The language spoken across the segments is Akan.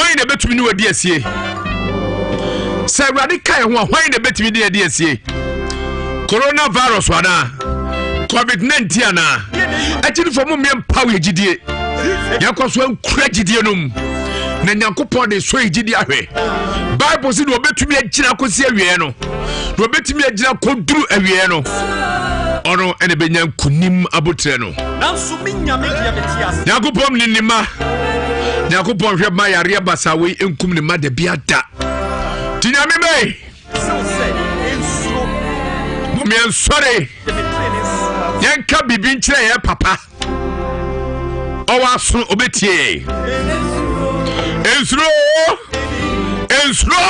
Hwan na ɛbɛtumi ne wadi asie? Sɛ Awurade ka yɛn ho a, hwan na ɛbɛtumi de adi asie? Coronavirus anaa? COVID-19 anaa? Akyirifoɔ mo mmea mpaw yɛ gyidie. Yɛnkɔ so nkura gyidie no mu. Na Nyankopɔn de sɔ yɛ gyidie ahwɛ. Bible sɛ deɛ ɔbɛtumi agyina akɔsi awieɛ no, deɛ ɔbɛtumi agyina kɔduru awieɛ no, ɔno ɛna ɛbɛnya nkonim abotrɛ no. Nanso me Nyame deɛ mete ase. Nyankopɔn ne ne ma. Nyankopɔn hwɛ ma yareɛ basaa wei nkum ne ma da bi ada. Ti Nyame mɛyi. Mom yɛnsɔre. Yɛnka biribi nkyerɛ yɛn papa. Ɔwɔ aso ɔbɛtie yɛn. Nsuro. Nsuro.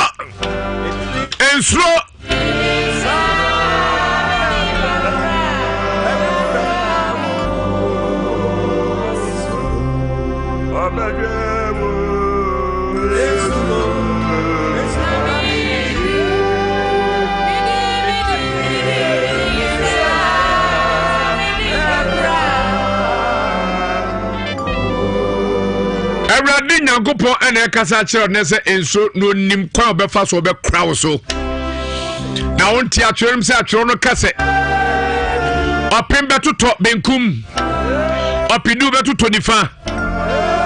Nsuro. Awurade Nyankopɔn ɛna ɛkasa kyerɛ ɔnɛ sɛ nso na onim kwan a ɔbɛfa so ɔbɛkora wo so na wonte atwerɛ no sɛ atwerɛ no ka sɛ ɔpem bɛtotɔ benkum ɔpedu bɛtotɔ nifa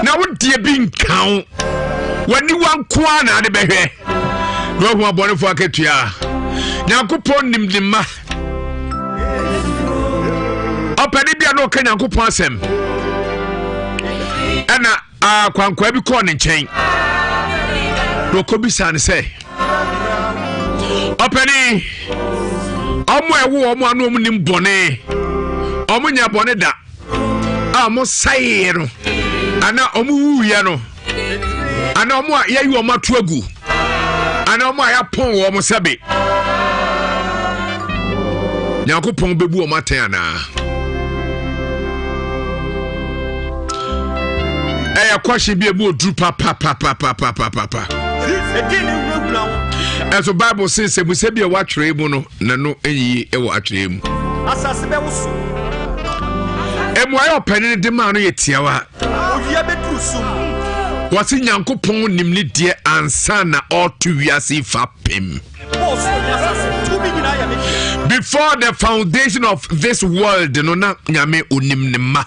na wodeɛ bi nka wo w'aniwa nko ara na ade bɛhwɛ na wahu abɔnefoɔ akatua. Nyankopɔn nim ne mma. Ɔpɛne bi a na ɔka Nyankopɔn asɛm ɛna akwankwaa bi kɔɔ ne nkyɛn na ɔkɔbisaa no sɛ, ɔpɛne, ɔmo a ɛwo ɔmo ano ɔmo nim bɔne, ɔmo nyɛ bɔne da a ɔmo saeɛ no anaa ɔmo wuiɛ no anaa ɔmo a yɛyi ɔmo ato agu anaa ɔmo a yɛapɔn wɔn sɛbe Nyankopɔn bɛbu ɔmo atɛn anaa? Ɛyɛ kɔhye bi emu oduru papapapapapapa. Ɛso Bible se sɛ musɛ bi a ɛwɔ atwerɛ mu no na no nyiyi wɔ atwerɛ mu. Asase bɛwoso. Mmuaeɛ ɔpanin de maa no yɛ tiawa. Owia bɛduru sum. Wɔse Nyankopɔn nim ne deɛ ansa na ɔreto wiase fa pem. Before the foundation of this world no na Nyame onim ne mma.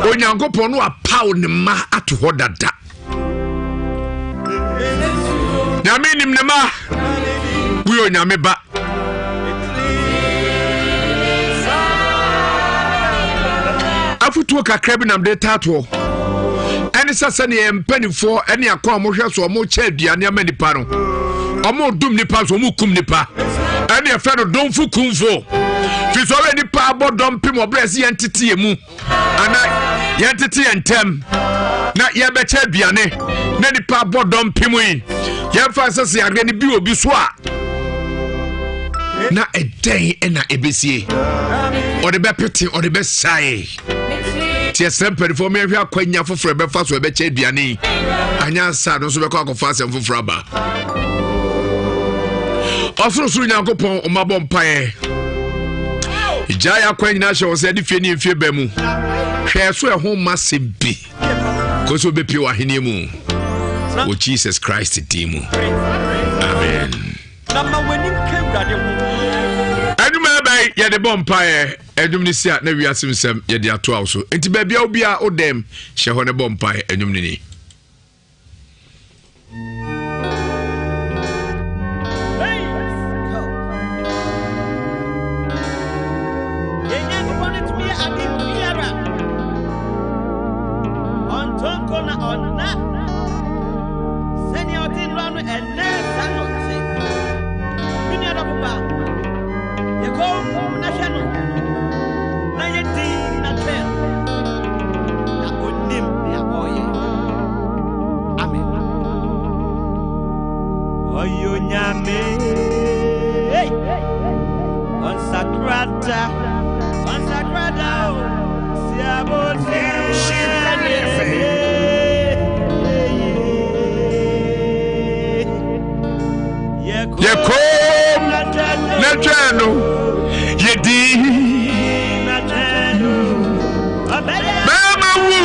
Onyankopɔn no apaw ne mma ato hɔ dada. Nyame nim ne mma. Woyɛ Onyame ba. Afotuo kakra bi nam de taatoɔ ɛne sɛ sɛdeɛ yɛn mpanimfoɔ ne akɔ a wɔhwɛ so wɔkyɛ aduane ama nipa no wɔdom nipa so wɔkum nipa ɛne ɛfɛ no domfo kumfo fi sɛ ɔbɛ nipa abɔ dɔm pem ɔbrɛ sɛ yɛn tete yɛ mu ana yɛn tete yɛn ntɛm na yɛbɛkyɛ aduane na nipa abɔ dɔm pem yi yɛmfa sɛ sɛ yareɛ no bi wɔ bi so a na ɛdɛn ɛna ɛbɛsie ɔde bɛpete ɔde bɛsae nti ɛsrɛ mpanimfoɔ mehwɛ akwanya foforɔ ɛbɛfa so ɛbɛkyɛ aduane anyɛ ansa no nso bɛkɔ akɔfa asɛm foforɔ aba. Ɔsorosoro Nyankopɔn ɔmabɔ mpaeɛ gyae akwan nyinaa hyɛ wɔ sɛ ɛde fie ne mfie ba mu hwɛ so ɛho ma sɛm bi kɔ sɛ wobɛpie wɔ ahenniɛ mu wɔ Jesus Christ din mu, amen. Ɛnwuma ɛbɛn yɛde bɔ mpaeɛ ɛnwom no si a na wiase nsɛm yɛde ato awo so nti baabi a wobia wodɛm hyɛ hɔ ne bɔ mpaeɛ ɛnwom no ni. Yɛkɔm na twɛn no yɛdi bɛrima wu.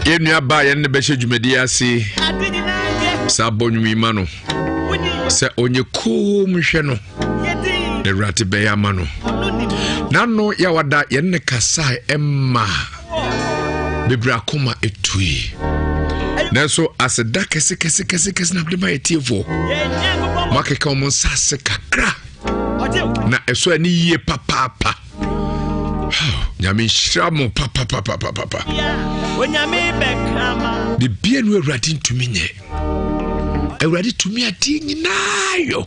Yɛn nua baa yɛn ne bɛhyɛ dwumadi ase saa bɔ nnwom yi ma no sɛ ɔnyɛ koom hwɛ no na awurade bɛyɛ ama no. N'ano yɛwada yɛn ne kasae ɛma bebree akoma etui, nanso aseda kɛse kɛse kɛse kɛse na de ma yɛ tiefoɔ. Moakeka wɔn nsa ase kakra na ɛsɔ ani yie papaapa. Nyame nhyira mo papapapapapa. Bibia no Awurade ntumi nyɛ. Awurade tumi adeɛ nyinaa yɔ.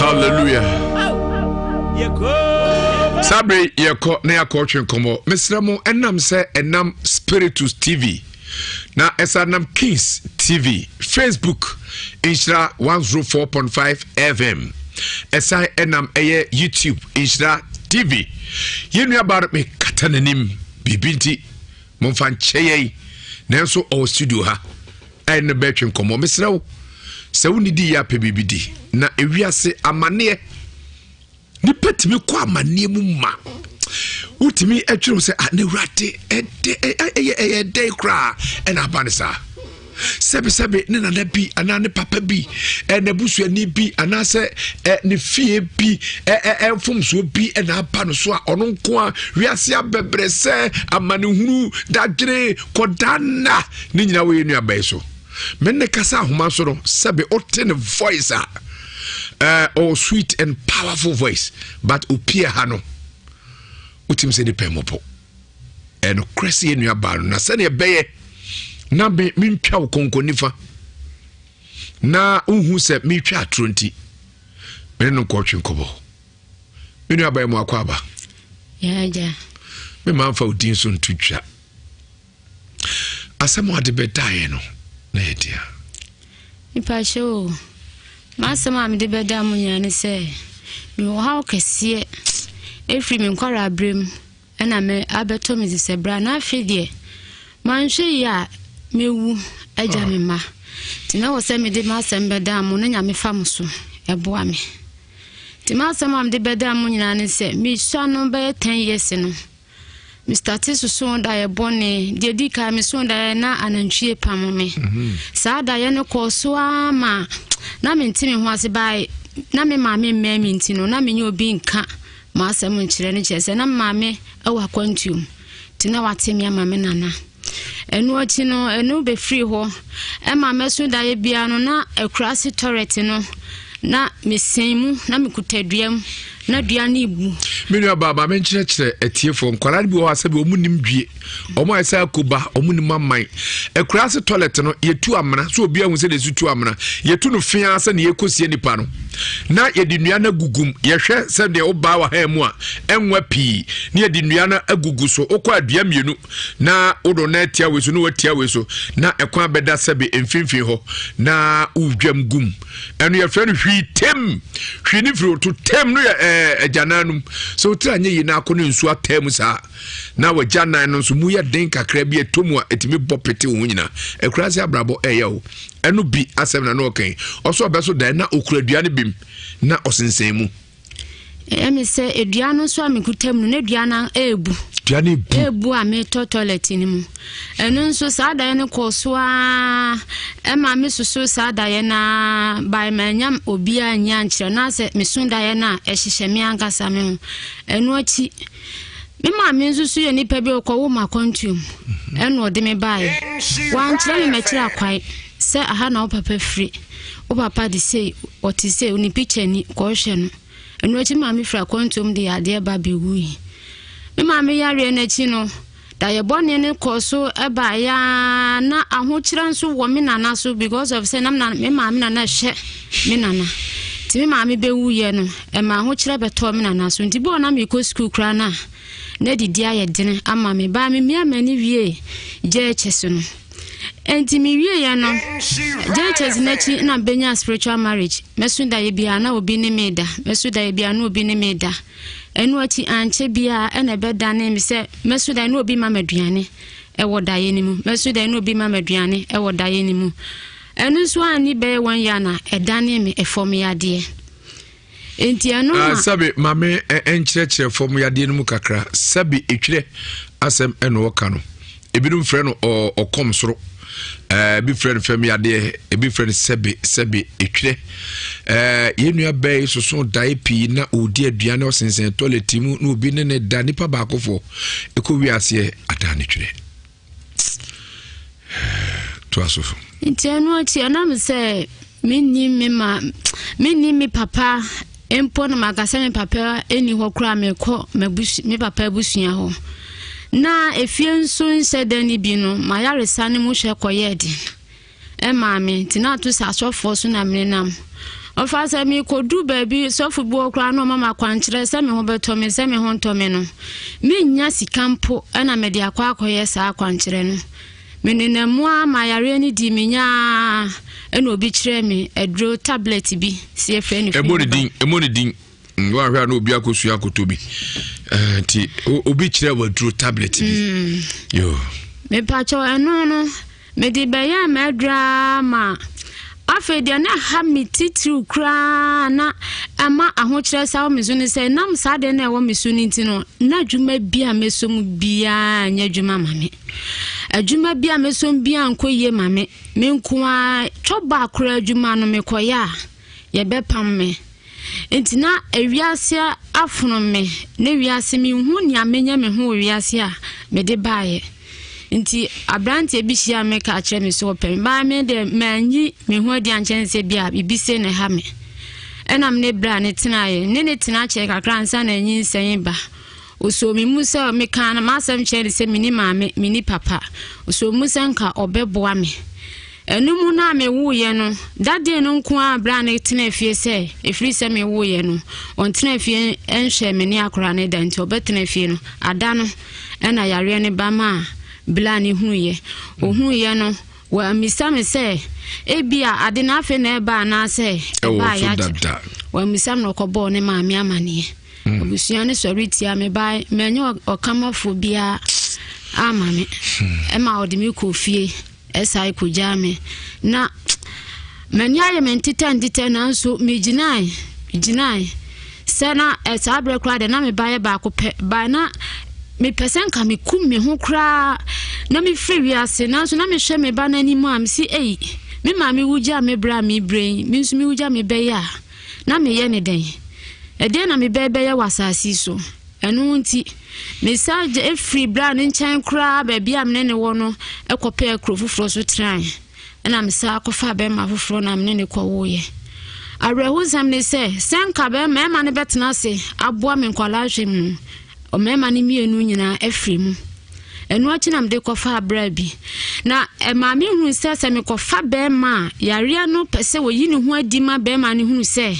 Hallelujah. Saa bere yɛkɔ na yɛakɔ twe nkɔmmɔ. Mesrɛ mo, ɛnam sɛ ɛnam Spiritus TV na ɛsa nam Kings TV, Facebook Nhyira 104.5 FM, ɛsan ɛnam ɛyɛ YouTube Nhyira TV. Yɛn nuabaa no mekata n'anim biribi nti momfa nkyɛ yɛn, nanso ɔwɔ studio ha ɛne no bɛtwe nkɔmmɔ. Mesrɛ wo sɛ wonnidi yɛ apɛ biribi di na ewiase amanneɛ nipa tumi kɔ amanneɛ mu ma wotumi atwerɛ sɛ ah, na awurade ɛdɛ ɛyɛ ɛyɛ dɛn koraa ɛna aba ne saa. Sɛbesɛbe ne nana bi anaa ne papa bi, n'abusuani bi anaasɛ ne fie bi mfomsoɔ bi na aba no so a ɔno nko a wiase abɛbrɛ sɛ amanehunu dadwene kɔdaa nna ne nyinaa wɔyɛ nuaba yi so. Me ne kasa ahoma so no, sɛbe wote ne voice a uh, sweet and powerful voice, but opie ha no wotim sɛ nipa mmɔbɔ. Ɛnokorɛ sɛ yɛn nuabaa no, na sɛdeɛ ɛbɛyɛ na me mentwa wo kɔnkɔn nifa na wohu sɛ metwa atoro nti, mene no nkɔtwe nkɔbɔ. Me nuabaa mu akɔ aba me ma mfa wo din so nto twa. Asɛm a ɔde bɛdaeɛ no na yɛ dea. Mepakyɛ o, m'asɛm a mede bɛda mo nyinaa ne sɛ mewɔ haw kɛseɛ ɛfiri me nkwadaa berɛ mu ɛna me abɛtɔ me sisɛ berɛ a na afei deɛ manhwɛ yie a mɛwu agya me mma, nti na wɔ sɛ mede m'asɛm bɛda mo na Nyame fa mo so ɛboa me. Nti m'asɛm a mede bɛda mo nyinaa ne sɛ mesua no bɛyɛ 10 years no, me starte sosoo daeɛ bɔne. Deɛ di kan mesoo daeɛ na anantwie pamo me. Saa daeɛ no kɔɔ so ara ma na mente me ho ase bae. Na me maame mmɛn me nti no na menye obi nka m'asɛm nkyerɛ no, kyerɛ sɛ na me maame wɔ akwantuo mu nti na wate me ama me nana. Ɛno akyi no ɛno bɛfiri hɔ ɛma mɛso daeɛ biara no na akuraase tɔrɛt no na mesɛn mu na mekuta dua mu na dua no ebu. Me nua baa, maame nkyerɛkyerɛ atiefoɔ. Nkwadaa no bi wɔ hɔ a sɛbi wɔn nim dwie, wɔn ayɛ sɛ akoba, wɔn nim aman. Akuraase tɔlɛt no yɛtu amena so obi ahu sɛ de tu amena, yɛtu no fia sɛ ne yɛkɔsie nipa no na yɛde nnua no agugum. Yɛhwɛ sɛ deɛ wobaa wɔ ha mu a ɛnwa pii ne yɛde nnua no agugu so. Wokɔ adua mmienu na wodɔ na atia wei so na watia wei so na ɛkwan bɛda sɛbe mfimfini hɔ na wodwam gum. Ɛno yɛfrɛ no hwii tem. Hwii ne firi woto tem no yɛ ɛɛ agyanan no mu. Sɛ wotiri anyɛ yie na akɔ ne nsuo ataa mu saa na wagyanan no nso mu yɛ den kakra bi ɛtɔ mu a ɛtumi bɔ pete wo ho nyinaa. Akura sɛ abrabɔ ɛyɛ o. Ɛno bi asɛm na na ɔkɛn ɔsɔ ɔbɛ so dan na okura dua no bim na ɔsensɛn mu. Ɛyɛ me sɛ dua no nso a mekuta mu no, na dua no ɛrebu. Dua no ebu. Ɛrebu a metɔ toilet no mu. Ɛno nso saa daeɛ no kɔɔ so ara ɛma me soso saa daeɛ no ara by manya obiara nyi ankyerɛ na sɛ meso daeɛ no a ɛhyehyɛ me ankasa me ho. Ɛno akyi me maame nso so yɛ nipa bi ɔkɔwo m'akwantuo mu ɛna ɔde me baeɛ. Wankyerɛ me m'akyiri akwae sɛ aha na wo papa firi. Wo papa de sei ɔte sei ne picture ni kɔhwɛ no. Ɛno akyi me maame firi akwantuo mu de yadeɛ ba bɛwui. Me maame yareɛ no akyi no Daeɛ bɔne no kɔɔ so baeɛ ara na ahokyerɛ nso wɔ me nana so because of sɛ na me maame na na ɛhwɛ me nana. Nti me maame bɛwuiɛ no, ɛma ahokyerɛ bɛtɔɔ me nana so. Nti bɔɔ na mekɔ sukuu koraa no a, na didi ayɛ dene ama me. Baa memia m'ani wie JHS no. Nti mewieɛ no, JHS no akyi na bɛnya spiritual marriage. Mɛso daeɛ biara na obi ne me da. Mɛso daeɛ biara na obi ne me da. Ɛno akyi, ankyɛ biara ɛna ɛbɛdanee me sɛ mɛso daeɛ na obi ma me aduane ɛwɔ daeɛ no mu. Mɛso daeɛ na obi ma me aduane ɛwɔ daeɛ no mu. Ɛno nso anni bɛyɛ one year na ɛdanee me ɛfam yadeɛ. Enti ɛno ah, ma. Sɛbe maame nkyerɛkyerɛ fam yadeɛ no mu kakra. Sɛbe etwerɛ asɛm ɛna ɔka no. Ebinom frɛ no ɔkɔm soro, ebi frɛ no fam yadeɛ, ebi frɛ no sɛbe sɛbe etwerɛ. Yɛn nua bɛɛ yi soso dae pii na ɔredi aduane ɔsensɛn tɔlɛt mu na obi ne ne da nipa baakofoɔ ɛkɔ wiaseɛ adaa ne twerɛ. Toa so. Nti ɛno akyi ɛnam sɛ menni me ma menni me papa mpo na maka sɛ me papa nni hɔ koraa mekɔ me papa abusua hɔ na efie nso nhyɛ da no bi no mayaresa no mu hwɛ kɔyɛɛ den ɛmaa me nti na ato sɛ asɔfoɔ so na menenam ɔfa sɛ mekɔdu baabi sɔfo bi wɔ koraa na ɔma ma akwankyerɛ sɛ me ho bɛtɔ me sɛ me ho ntɔ me no mennya sika mpo ɛna mede akɔ akɔyɛ saa akwankyerɛ no Menenam mu ara ma yareɛ no dii me nya ara ɛna obi kyerɛɛ me aduro tablet bi sɛ yɛfrɛ no ɛmɔ ne din ɛmɔ ne din mm, woahwɛ a na obi akɔsua akɔtɔ bi eh, nti obi kyerɛ wɔ aduro tablet bi mm. yo mepakyɛw ɛno no mede bɛyɛɛ m'aduro ara ma Afei deɛ na ɛha me titiriw koraa na ɛma ahokyerɛ sa wɔ me so ne sɛ nam saa deɛ na ɛwɔ me so no nti no, na adwuma bi a mɛsɔ mu biara nyɛ adwuma ma me. Adwuma bi a mɛsɔ mu biara nkɔ yie ma me. Me nko ara twɔba koraa adwuma no mekɔyɛ a, yɛbɛpam me. Nti na ewiase afono me, na wiase menhu nea menyɛ me ho wɔ wiase a mede baeɛ. Nti aberanteɛ bi hyiaa me kaa kyerɛ me sɛ ɔpɛ me. Baa me deɛ manyi me ho adi ankyerɛ no sɛ bi a biribi sei na ɛha me. Ɛna me ne bra no tenaeɛ. Ne ne tena kyɛɛ kakra ansa na anyinsɛn ba. Ɔsɔɔ me mu sɛ mekaa no m'asɛm kyerɛ no sɛ menni maame, menni papa. Ɔsɔɔ mu sɛ nka ɔbɛboa me. Ɛno mu no a mewoeɛ no, dadeen no nko ara bra no tenaa fie sɛ ɛfiri sɛ mewoeɛ no, ɔntena fie nhwɛ me ne akwadaa no da nti ɔbɛtena fie no. Ada no, Ɛnna yareɛ no ba maa Bilhah no hunuiɛ. Ɔhunuiɛ no, wammisa me sɛ ebia ade no afei na ɛreba anaasɛ ɛbaeɛ akyɛ. Wammisa me na ɔkɔbɔɔ ne maame amaneɛ. Hmm. Abusua no sɔre tia me bae, manyɛ ɔkamafoɔ biara ama me. Hmm. Ɛma ɔde me kɔɔ fie. Ɛsae kogyaa me. Na m'ani ayɛ me ntetɛ-ntetɛ nanso migyinae, gyinae. Sɛ na saa berɛ koraa deɛ na me ba yɛ baako pɛ. Ba na mepɛ sɛ nka mekum me ho koraa na mefiri wiase nanso na mehwɛ me ba no anim a mese ei me maame wu gyaa me berɛ a mebrɛ yi me nso mewu gya me bɛyɛ a na meyɛ ne dɛn? Ɛdeɛn na me bɛ bɛyɛ wɔ asase yi so? Ɛno nti, mesan gye firii bra no nkyɛn koraa baabi a me ne no wɔ no kɔpɛɛ kuro foforɔ so tenae. Ɛna mesan kɔfaa bɛrima foforɔ na me ne no kɔwoeɛ. Awerɛhosɛm ne sɛ, sɛ nka mmarima no bɛtena ase aboa me nkwadaa hwɛ mu no, mmarima no mmienu nyinaa afiri mu. Ɛno akyi na mede kɔfaa bra bi. Na ɛmaa mehunu sɛ sɛ mekɔfa bɛrima a, yareɛ no pɛ sɛ wɔyi ne ho adi ma bɛrima no hunu sɛ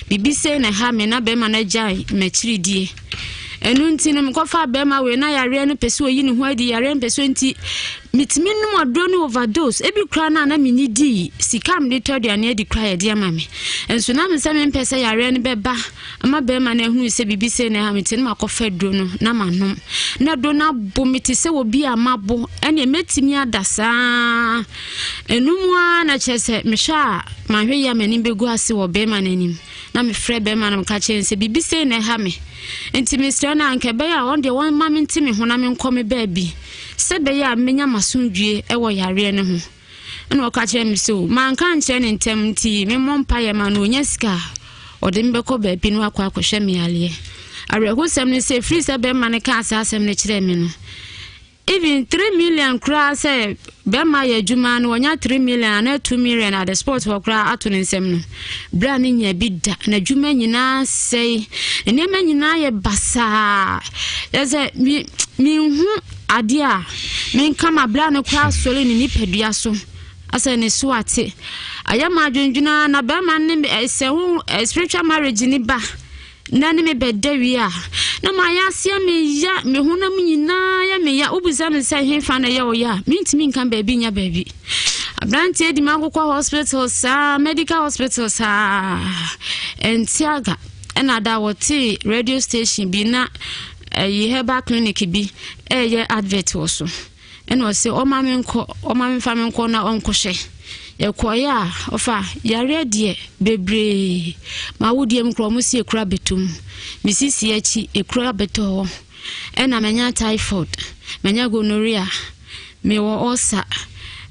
biribi sei na ɛha me na bɛrima no agyae m'akyiridie. Ɛno nti no mekɔfaa bɛrima wei na yareɛ no pɛ sɛ ɔyi ne ho adi, yareɛ no pɛ sɛ nti. Metumi nom aduro no overdose. Ebi koraa no a na menni dii. Sika a mede tɔ aduane adi koraa yɛde ama me. Nso na me sɛ mempɛ sɛ yareɛ no bɛba ama barima no ahunu sɛ biribi sei na ɛha me nti na makɔfa aduro no na manom. Na aduro no abo me te sɛ obi a mabo. Ɛneɛ mɛtumi ada saa. Ɛno mu ara na kyerɛ sɛ mehwɛ a manhwɛ yie a m'anim bɛgu ase wɔ barima no anim. Na mefrɛ barima no meka kyerɛ no sɛ biribi sei na ɛha me. Nti mesrɛ no a anka ɛbɛyɛ a ɔno deɛ wɔmma mente me ho na menkɔ me baabi. Sɛ ɛbɛyɛ a menya m'asomdwoeɛ wɔ yareɛ no ho. Ɛna ɔka kyerɛɛ me sɛ, o, manka ankyerɛ no ntɛm nti memmɔ mpaeɛ ma no, ɔnya sika a, ɔde me bɛkɔ baabi na wakɔ akɔhwɛ me yareɛ. Awerɛhosɛm ne sɛ, ɛfiri sɛ bɛrima no kaa saa asɛm no kyerɛɛ me no, even 3 million koraa sɛ bɛrima yɛ adwuma no wɔnya 3 million anaa 2 million at the spot hɔ koraa ato ne nsam no, berɛ a ne nya bi da, n'adwuma nyinaa sɛe, ne nneɛma nyinaa yɛ basaa. Yɛ sɛ me menhu adeɛ a menka ma berɛ a no koraa sɔre ne nipadua so asɛ ne so ate. Ayɛ ma adwendwene ara na bɛrima ne sɛ ho spiritual marriage ni ba na ne me bɛda wie a, na mayɛ aseɛ meya, me honam nyinaa yɛ meya. Wobisa me sɛ hefa na ɛyɛ wo ya a, mentumi nka baabi nya baabi. Aberanteɛ di m'akokɔ hospital saa, medical hospital saa, ɛnte aga. Ɛna da wɔtee radio station bi na ɛyi herbal clinic bi ɛyɛ advert wɔ so. Ɛna ɔse ɔma me nkɔ, ɔma me mfa me nkɔ na ɔnkɔhwɛ. Yɛkɔeɛ a, ɔfa yareɛ deɛ bebree. M'awodeɛ mu koraa ɔmo si ekuro abɛtɔ mu. Me sisi akyi ekuro abɛtɔ hɔ. Ɛna manya typhoid, manya gonorrhea, mewɔ ulcer.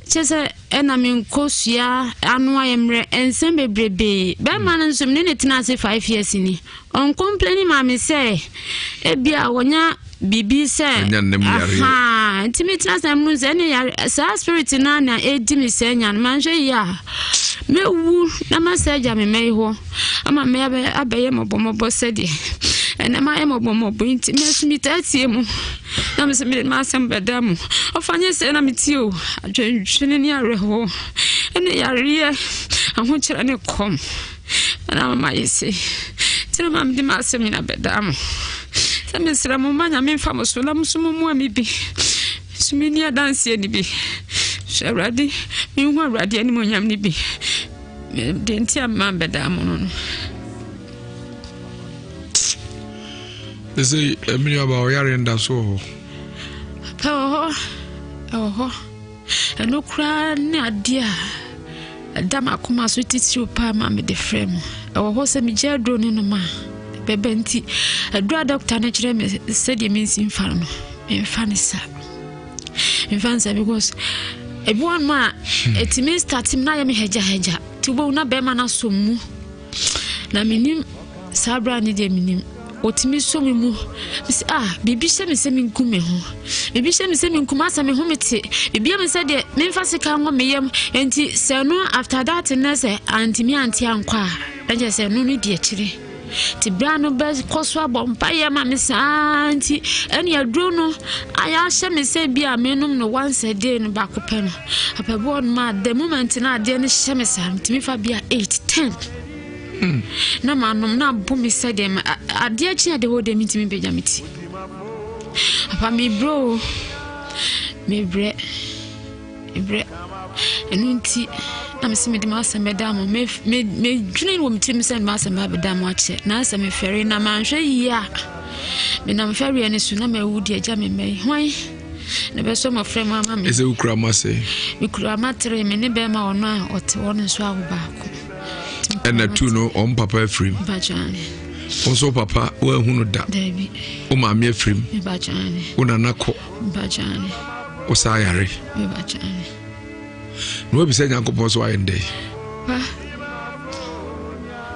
Kyɛ sɛ ɛna me nkosua ano ayɛ mmerɛ, nsɛm bebrebee. Bɛrima no nso me ne no tena ase 5 years ni. Ɔncomplaini maa me sɛ ebia wɔnya biribi sɛ ahaa nti metena sɛ mu sɛ ɛne yare saa spirit no na ɛdi me sɛ nya no manhwɛ yie a mɛwu na masɛ agya me mma yi hɔ ama me abɛyɛ mmɔbɔmmɔbɔ sɛdeɛ ɛnɛ mayɛ mmɔbɔmmɔbɔ nti mɛso metaa tie mu na mesɛ mede m'asɛm bɛda mu ɔfa nyɛ sɛ na metie o adwendwene ne awerɛhoɔ ɛne yareɛ ahokyerɛ ne kɔm Ɛna mama yɛ sei. Nti na ma mede m'asɛm nyina bɛdaa mo. Sɛ mesrɛ mo ma Nyame mfa mo so na mo so mommoa me bi. So menni adanseɛ no bi. Hwɛ Awurade, menhu Awurade animuonyam no bi. Deɛ nti a mema bɛdaa mo no no. Ɛsɛ me nuaba ɔyare nda so wɔ hɔ. Pɛ wɔ hɔ, ɛwɔ hɔ. Ɛno koraa ne adeɛ a ɛda m'akoma so titiriw paa ma mede frɛ mo. Ɛwɔ hɔ sɛ megye aduro no nom a, ɛbɛba nti, aduro a dɔkta no kyerɛ me sɛdeɛ mensi mfa no no, memfa no saa. Memfa no saa because ebi wɔ nom a ɛtumi start mu na ayɛ me hagyahagya. Nti wobɛhu na bɛrima no asɔ mu. Na menim saa berɛ a ne deɛ menim ɔtumi sɔ me mu mesɛ ah biribi hyɛ me sɛ menku me ho biribi hyɛ me sɛ menku me asɛ me ho mete biribi me sɛ deɛ memfa sika ngɔ me yam nti sɛ no after that nnɛ sɛ antumi ante ankɔ a na kyerɛ sɛ no no di akyire nti berɛ a no bɛkɔ so abɔ mpayɛ ma me saa nti ɛne aduro no ayɛ ahyɛ me sɛ bi a menom no once a day no baako pɛ no Apɛboɔ no ma the moment na adeɛ no hyɛ me saa metumi fa bi a 8 10 hmm. na manom na abo me sɛdeɛ adeɛ kye adeɛ hɔ deɛ mentumi bɛgya me ti apa mebrɛ o mebrɛ mebrɛ ɛno nti na mesɛ mede m'asɛm bɛda mo medwene wɔ me tirim sɛ mede m'asɛm bɛda mo akyɛ na asɛ mefɛre na manhwɛ yie a menam fɛreɛ no so na mawu de agya me mma yi hwan Na bɛsɔ mmɔfra mu ama me. Ɛsɛ wokura ma sɛ? Mekura ma tere, me ne bɛrima ɔno a ɔte hɔ no nso awo baako. Ɛna tu no ɔn papa afirim. Mpakyane. Wo nso papa woahu no da. Daabi. Wo maame afirim. Mpakyane. Wo nana kɔ. Mpakyane. Wo saa yare. Mpakyane. Na wabisa Nyankopɔn sɛ wayɛ ndɛ. Pa.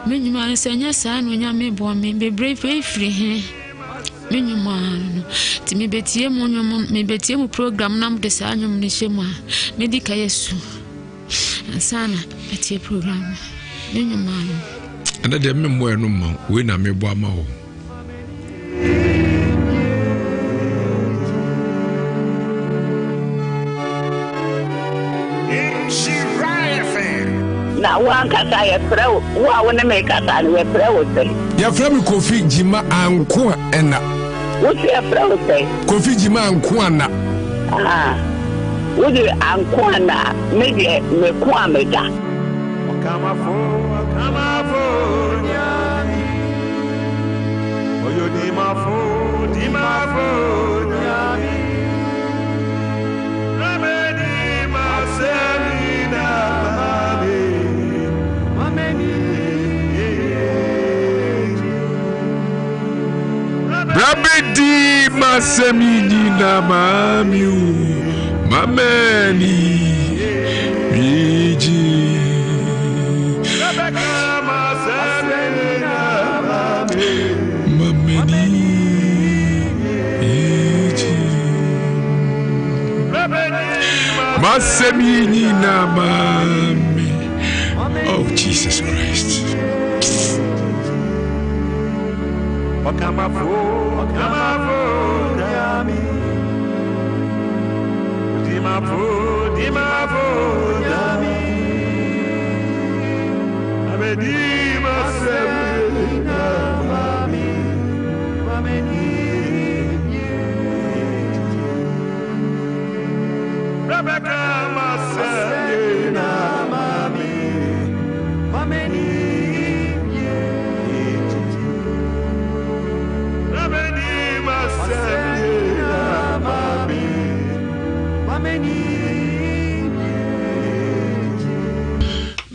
Me nnwuma no sɛ nyɛ saa na Onyame boa me bebree firi he. Me nnwom ara no no. Nti mebetie mo nnwom, mebetie mo program na mode saa nnwom no hyɛ mu a, medi ka yɛ su ansa na matie program no. Me nnwom ara no. Ɛnɛ deɛ memmɔ ɛno mma wo, wei na mebɔ ama wo. Na wo ankasa yɛfrɛ wo, wo a wo ne me kasa no, yɛfrɛ wo sɛn? Yɛfrɛ me Kofi Gyima Anko Ɛna. Wo se yɛfrɛ wo sɛn? Kofi Gyima Anko Ana. Ah. Wode anko anaa? Me deɛ meko a meda. Ɔkamafo, ɔkamafo nyame. Ɔyɛ odimafo, dimafo nyame. Ramani masemi na mame. Mameni. Bra bɛdi m'asɛm yi nyina maa me o mamani bigye. Mamani bigye. M'asɛm yi nyina maa me. Oh Jesus Christ.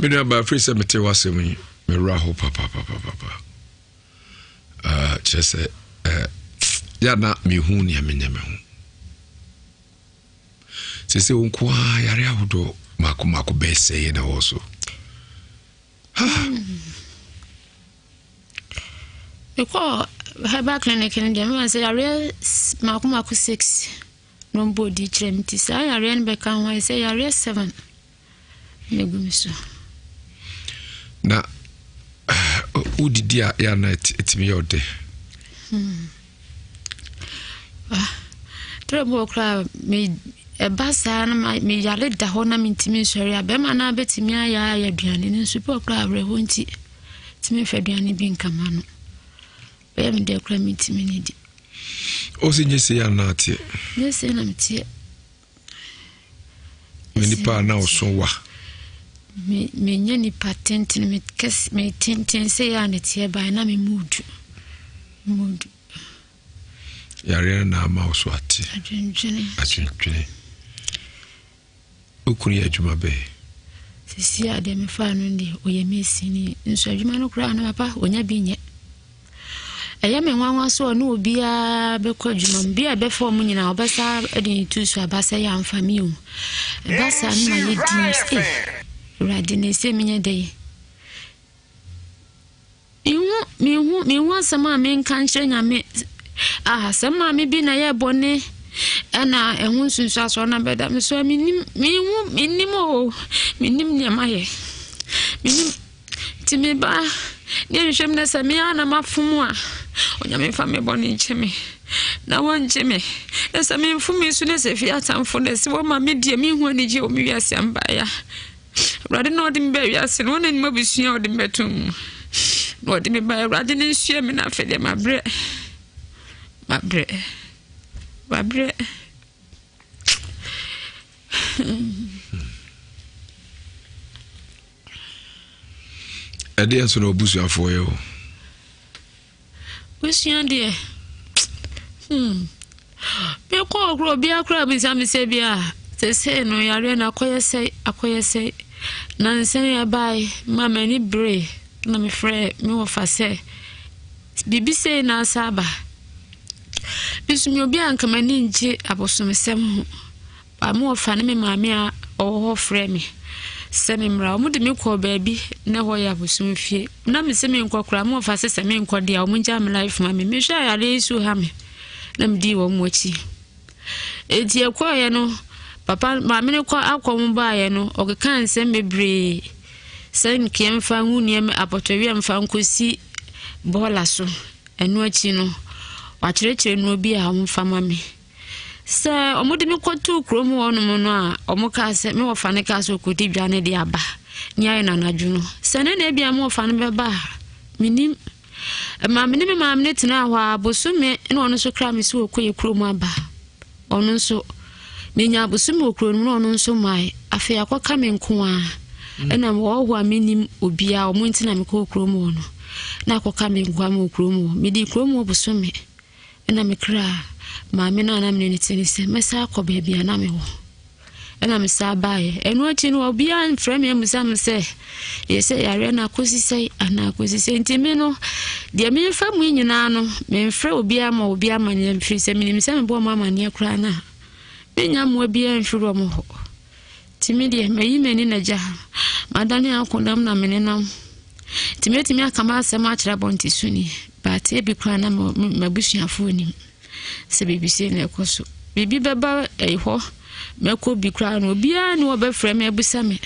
Me nua baa firi sɛ mete w'asɛm yi mewerɛ ho papapapapa ah, kyerɛ sɛ eh, yɛ na mehu nea menyɛ me ho sɛ sɛ wo nko ara yare ahodoɔ mako mako bɛɛ sɛeɛ na wɔ so. Mekɔɔ herbal clinic no deɛ mema sɛ yareɛ mako mako six na ɔmbɔ di kyerɛ me nti saa yareɛ no bɛka ho ayɛ sɛ yareɛ seven na ɛgu me so. Na wodidi a yɛ ana ɛtumi yɛ ɔdɛ? Hmm. Ah, twerɛ bi wɔ koraa me ɛba saa na meyare da hɔ na mentumi nsɔre a bɛrima no bɛtumi ayɛ ayɛ aduane no nso bi wɔ koraa awerɛhɔ nti tumi mfa aduane bi nkama no bɛyɛ me deɛ koraa mentumi ne di. Ɔsɛ nyɛ sei anaa teɛ? Nyɛ sei na meteɛ. Me nipa a na ɔso wa. Me menyɛ nipa tenten me kɛse me tenten sɛ yɛ a ne teɛ ban na me mu du mu du. Yareɛ no na ama wo so ate. Adwendwene. Adwendwene. Wo kunu yɛ adwuma bɛɛ? Sisi a deɛ mefaa no deɛ ɔyɛ mesini nso adwuma no koraa no papa ɔnya bi nyɛ. Ɛyɛ me nwanwa sɛ ɔne obiara bɛkɔ adwuma mu. Bi a ɛbɛfa wɔn nyinaa, ɔbɛsa de ne tu so aba sɛ yɛ amfa me o. Ɛba saa no ma yɛ din sɛ, Awurade na ɛsɛ menyɛ dɛ yi. Mehu, mehu, mehu asɛm a menka nkyerɛ Nyame. Ah, sɛ maame bi na yɛ bɔne ɛna ɛho nsunsuasoɔ na bɛda me so a menim, mehu, menim o, menim nea mayɛ. Menim. Nti me ba, ne nhwɛ mu na sɛ me ara na mafom a, Onyame mfa me bɔne nkyɛ me, na wɔngye me. Na sɛ memfom nso na sɛ fie atamfo na sɛ wɔma me deɛ menhu anigye wɔ me wiase a mbaeɛ a, Awurade na ɔde me baa wiase no, ɔna nim abusua a ɔde me bɛto mu. Na ɔde me baa Awurade ne nsoɛ me na afei deɛ mabrɛ, mabrɛ, mabrɛ. Ɛdeɛ nso na ɔbusuafoɔ yɛ o. Busua deɛ hmm mekɔ ɔkorɔ obiara koraa bisa me sɛ bi a sesei no yareɛ no akɔyɛ sɛ akɔyɛ sɛ nansa yi ɛbae ma m'ani bere na mefrɛ me wɔfa sɛ biribi sei na asa aba. Me nso meyɛ obi a anka m'ani ngye abosomsɛm ho. Ba me wɔfa ne me maame a ɔwɔ hɔ frɛ me sɛ me mmra. Wɔn de me kɔɔ baabi na ɛhɔ yɛ abosomfie. Na me se menkɔ koraa, me wɔfa se sɛ menkɔ deɛ a wɔn ngyaa me life ma me. Mehwɛ a yareɛ yi so ha me na medii wɔn akyi. Enti ɛkɔɔeɛ no, papa maame no kɔ akɔ wɔn baeɛ no, ɔkeka nsɛm bebree sɛ nkeɛ mfa ngu nneɛma apɔtɔwia mfa nkɔsi bɔɔla so. Ɛno akyi no, wɔakyerɛkyerɛ nnuro bi a wɔmfa ma me. Sɛ wɔde me kɔtoo kurom hɔnom no a, wɔkaa sɛ me wɔfa no kaa sɛ ɔkɔdi dwa no de aba ne ayɛ no anadwo no. Sɛ ne na ebia me wɔfa no bɛba a, menim. Ɛma me ne me maame no tenaa hɔ a bosome na ɔno nso kra me sɛ ɔkɔ yɛ kurom aba. Ɔno nso. Menya abosom wɔ kuro no mu na ɔno nso mmae. Afei akɔka me nko ara. Mm. Ɛna mewɔ hɔ a mennim obiara, ɔmo nti na mekɔɔ kurom hɔ no. Na akɔka me nko ara wɔ kurom hɔ. Medi kurom hɔ bosome. Ɛna me kra maame no a na mene ne te ne sɛ mɛsan akɔ baabi a na mewɔ. Ɛna mesan baeɛ. Ɛno akyi no obiara mfrɛ me ammisa me sɛ yɛ sɛ yareɛ no akɔsi sɛe anaa akɔsi sɛ nti me no deɛ memfa mu nyinaa no memfrɛ obiara ma obi amanneɛ mfiri sɛ menim sɛ mebɔ ɔmo amanneɛ koraa no a menya mmoa biara mfiri ɔmo hɔ. Nti me deɛ mayi m'ani na gya madane akonam na menenam. Nti mɛtumi aka m'asɛm akyerɛ abɔntesoni but ebi koraa na m'abusuafoɔ nim sɛ biribi sei na ɛkɔ so. Biribi bɛba hɔ mɛkɔ bi koraa no obiara ne wɔbɛfrɛ me abusa me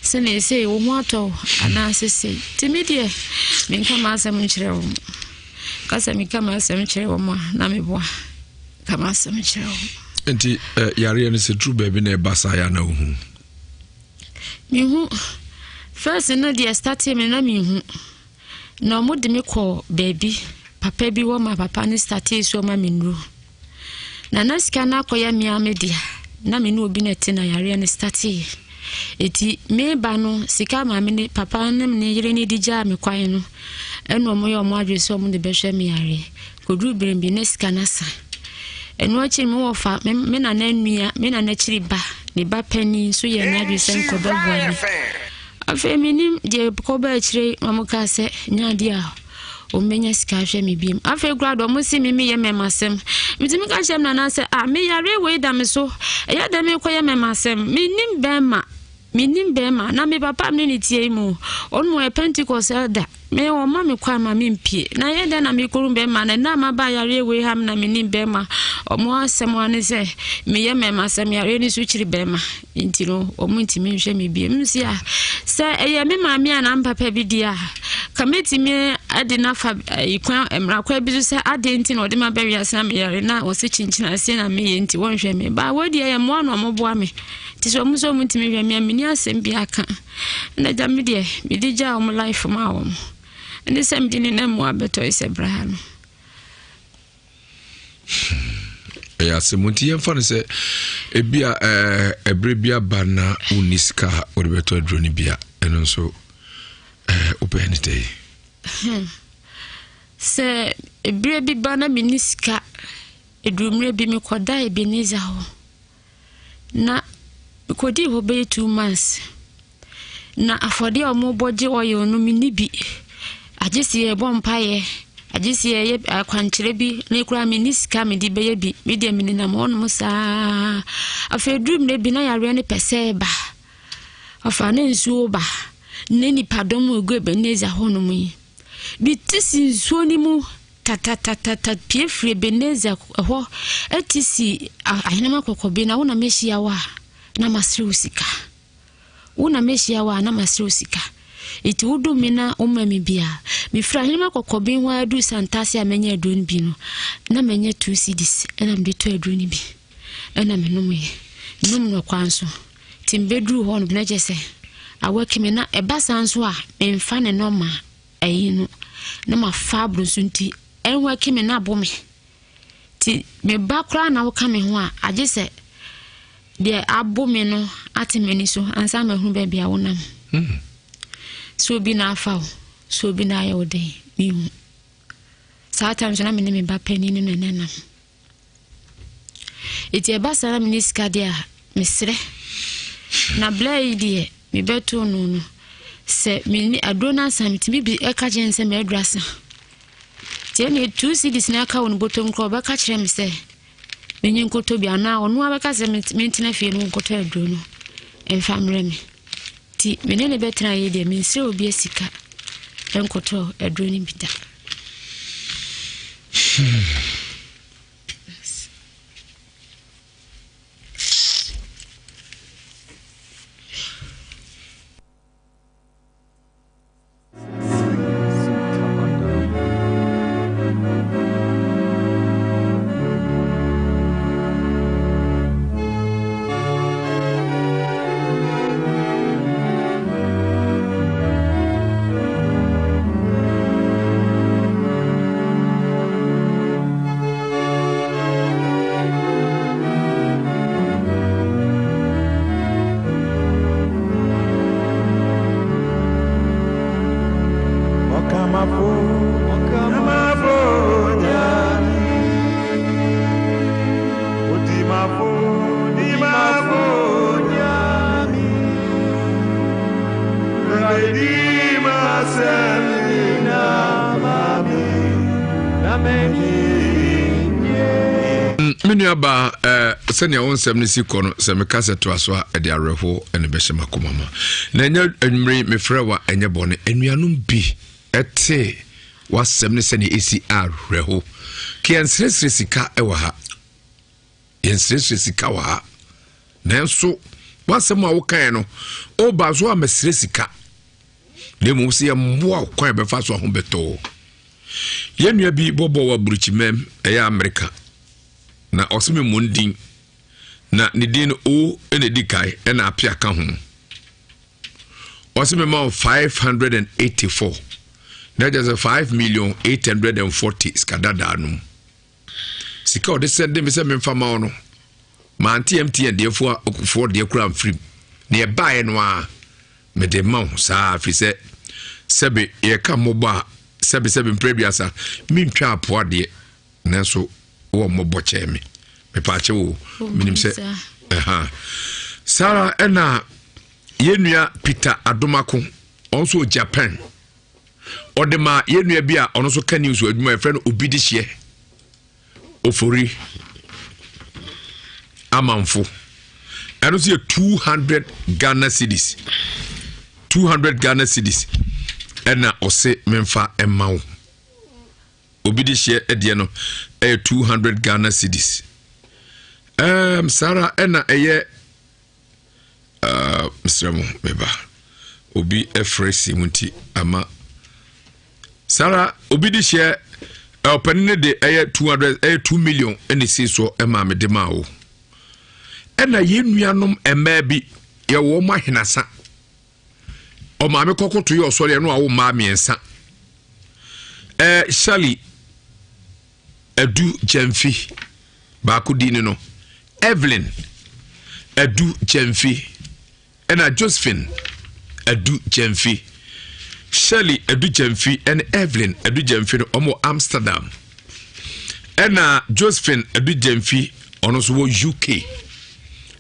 sɛ na ɛsei wo ho atɔ wo anaasɛ sei. Nti me deɛ menka m'asɛm nkyerɛ wɔn. Ka sɛ meka m'asɛm kyerɛ wɔn a na meboa. Ka m'asɛm kyerɛ wɔn. Nti eh, yareɛ no sɛ duru baabi na ɛba saa yɛ ana wohu? Mehu. First no deɛ startee me na mehu. Na wɔn de me kɔ baabi papa bi hɔ ma papa no startee so ɔma me nnuro. Na na sika no akɔyɛ me ara me dea. Na me ne obi na ɛte na yareɛ no startee. Eti meba no sika maame ne papa ne ne yere ne de gyaa me kwan no ɛna wɔn yɛ wɔn adwene sɛ wɔn de bɛhwɛ me yareɛ. Kɔduruu berɛ bi na sika no asa. Ɛno akyi no, me wɔfa, me, me nana nua, me nana akyiri ba, ne ba panin nso yɛɛ n'adwene sɛ nkɔbɛboa me. Afei menim deɛ kɔba akyire yi, wɔn kaa sɛ nyɛ adeɛ a wɔbɛnya sika ahwɛ me biom. Afei koraa deɛ wɔn si me meyɛ mɛmasɛm. Metumi ka kyerɛ me nana sɛ, ah, me yareɛ wei da me so, ɛyɛ dɛ mekɔyɛ mɛmasɛm. Menim bɛrima. Mennim bɛɛma, na me papa a me ne no tie yi mu, ɔno ɔyɛ Pentecost elder. Me, ɔmma me kwan ma mempie. Na ɛyɛ dɛn na mekɔhu bɛɛma no? Ɛnnɛ a maba yareɛ wei ha me na mennim bɛɛma. Ɔmo asɛm ara ne sɛ, meyɛ mɛɛma sɛ me yareɛ no so kyiri bɛɛma. Nti no, ɔmo ntumi nhwɛ me bio. Mese a, sɛ ɛyɛ me maame anaa me papa bi deɛ a, ka mɛtumi de no afa kwan, mmara kwan bi so sɛ adeɛ nti na ɔde me aba wiase na meyare na ɔse kyinkyin aseɛ na meyɛ nti wɔnhwɛ me. Baa wei deɛ ɛyɛ mmoa na ɔmo boa me. Nti sɛ ɔmo sɛ ɔmo ntumi hwɛ me a menni asɛm bi aka. Ɛna agya me deɛ mede gyaa ɔmo life maa wɔn. Ɛne sɛ mede ne nam mu abɛtɔ yi sɛ bra ha no. Ɛyɛ asɛm nti yɛmfa no sɛ ebi a ɛberɛ bi aba na wonni sika a wode bɛtɔ aduro no bi a ɛno nso wobɛyɛ ne dɛ yi. Sɛ ɛberɛ bi ba na menni sika ɛduru mmerɛ bi mekɔda Ebenezer hɔ. Na mekɔdii hɔ bɛyɛ 2 months. Na afɔdeɛ a wɔbɔ gye oil no menni bi. Agye sɛ yɛbɔ mpaeɛ, agye sɛ yɛyɛ akwankyerɛ bi na koraa menni sika mede bɛyɛ bi. Me deɛ menenam hɔnom saa. Afei duru mmerɛ bi na yareɛ no pɛ sɛ ɛba. Ɔfa ne nsuo ba ne nipadɔm a ɛgu Ebenezer hɔnom yi. Bi te si nsuo no mu Tatatata pue firi Ebenezer hɔ ti si ahenema kɔkɔbe na wo na mɛhyia wo a na masrɛ wo sika. Wo na mɛhyia wo a na masrɛ wo sika. Nti wodom me na woma me bi a, mefiri ahenema kɔkɔbe hɔ ara duru Santase a manya aduro no bi no, na manya 2 cedis ɛna mede tɔ aduro no bi ɛna menomyɛ. Menom no kwan so. Nti mebɛduru hɔ no na kyerɛ sɛ awɔke me na ɛba saa nso a memfa ne nɔma. Ayi no na mafa aboro so nti ɛnwɛke me na abo me nti me ba koraa na woka me ho a agye sɛ deɛ abo me no ate m'ani so ansa mahunu baabi a wonam. Sɛ obi na afa wo, sɛ obi na ayɛ wo den, mehu. Saa time so na me ne me ba panin no na ɛnenam. Eti ɛba saa na menni sika deɛ a, mesrɛ. Na berɛ yi deɛ mebɛtoo no no, sɛ menni aduro no asa metumi bi ɛka kyerɛ no sɛ m'aduro asa. Nti ɛne 2 cedis na aka wɔ no bɔtɔm koraa ɔbɛka kyerɛ me sɛ menye nkɔtɔ bi anaa ɔno abɛka sɛ mentena fie no nkɔtɔ aduro no mfa mmerɛ me. Nti me ne no bɛtena yɛ deɛ mensrɛ obi sika nkɔtɔ aduro no bi da. Me nua baa eh, sɛnea wo nsɛm no si kɔ no sɛ meka sɛ toa so a ɛde awerɛhoɔ ne bɛhyɛ m'akoma ma na ɛnyɛ anwummere mefrɛ wa ɛnyɛ bɔne anuanom bi ɛte w'asɛm ne sɛnea ɛsi awerɛho ke yɛnsrɛsrɛ sika wɔ ha Yɛnsrɛsrɛ sika wɔ ha. Nanso w'asɛm a wokae no, woba so a mɛsrɛ sika. Na mmom sɛ yɛmmoa wo kwan a bɛfa so a ho bɛtɔ wo. Yɛn nua bi bɔbɔ wɔ aburokyimam, ɛyɛ Amerika. Na ɔsɛ me mmɔ ne din. Na ne din no O na ɛdi kae ɛna apea ka ho. Ɔsɛ me ma wo 584. Na ɛkyɛ sɛ 5 million 840 sika dadaa no mu. Sika a ɔde sɛnde me sɛ memfa ma wo no, mante MTN deɛ foɔ deɛ koraa mfirim. Na ɛbaeɛ no ara, mede ma wo saa firi sɛ sɛbe yɛka mmɔbɔ a sɛbe sɛbe mprɛ aduasa mentwa apoa deɛ nanso wɔ mmɔbɔ kyɛɛ me. Mepaakyɛ wo, menim sɛ ɛha. Saa ɛna yɛn nua Peter Adomako, ɔno nso wɔ Japan. Ɔde ma yɛn nua bi a ɔno nso ka news adwuma yɛfrɛ no obi de hyeɛ ofori amanfo ɛno nso yɛ 200 Ghana cedis 200 Ghana cedis ɛna ɔse memfa ɛma wo obi de hyeɛ ɛdeɛ no ɛyɛ 200 Ghana cedis ɛɛm saa ara ɛna ɛyɛ Uh, mesrɛ mo meba obi frɛ si mu nti ama sara obi de hyɛ ɔpanin no de ɛyɛ 200 ɛyɛ 2 million ɛna esi so ɛma me de maa wo ɛna yɛn nuanom mmaa bi yɛwɔ wɔn ahenasa ɔmaame kɔkoto yɛ ɔsɔre ɛno awo mmaa mmiɛnsa ɛɛ Shirley Adu Gyamfi, baako din ne no, Evelyn Adu Gyamfi, ɛna Josephine Adu Gyamfi. Shirley Adu Gyamfi ɛne Evelyn Adu Gyamfi no wɔn wɔ Amsterdam. Ɛna Josephine Adu Gyamfi ɔno nso wɔ UK.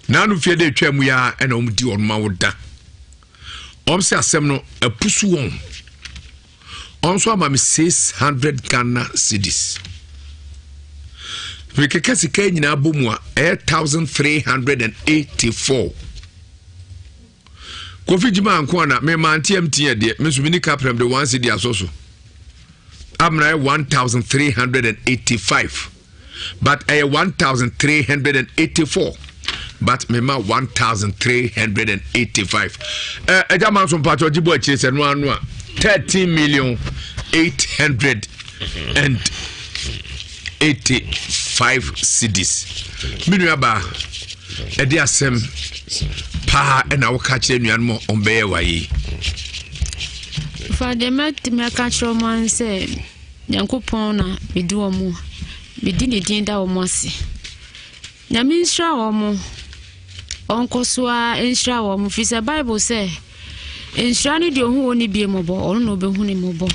N'ano fie de atwa mu ya ɛna wɔn di wɔn awoda. Wɔn sɛ asɛm no apusu wɔn. Ɔno nso ama me 600 Ghana cedis. Mekeka sika nyinaa bɔ mu a ɛyɛ 1384. Kofi Jima anko ana me mante MTN deɛ me nso me ni kaprɛm de 1 cedi asɔ so. Amena yɛ 1385. but ɛyɛ 1384 but mema 1385 ɛgya ma nso mpakyɛ ɔgye bɔ akyire sɛ no ano a 13 million 800 and 85 cedis me nuabaa ɛde asɛm paa ɛna woka kyerɛ nuanom a ɔmbɛyɛ waye fa deɛ mɛtumi aka kyerɛ ɔmo an sɛ Nyankopɔn na medi wɔn, medi ne din da wɔn ase. Nyame nhyira wɔn, ɔnkɔ so ara nhyira wɔn, firi sɛ Bible sɛ, nhyira ne deɛ ɔhu wɔn ne bie mmɔbɔ, ɔno na ɔbɛhu ne mmɔbɔ.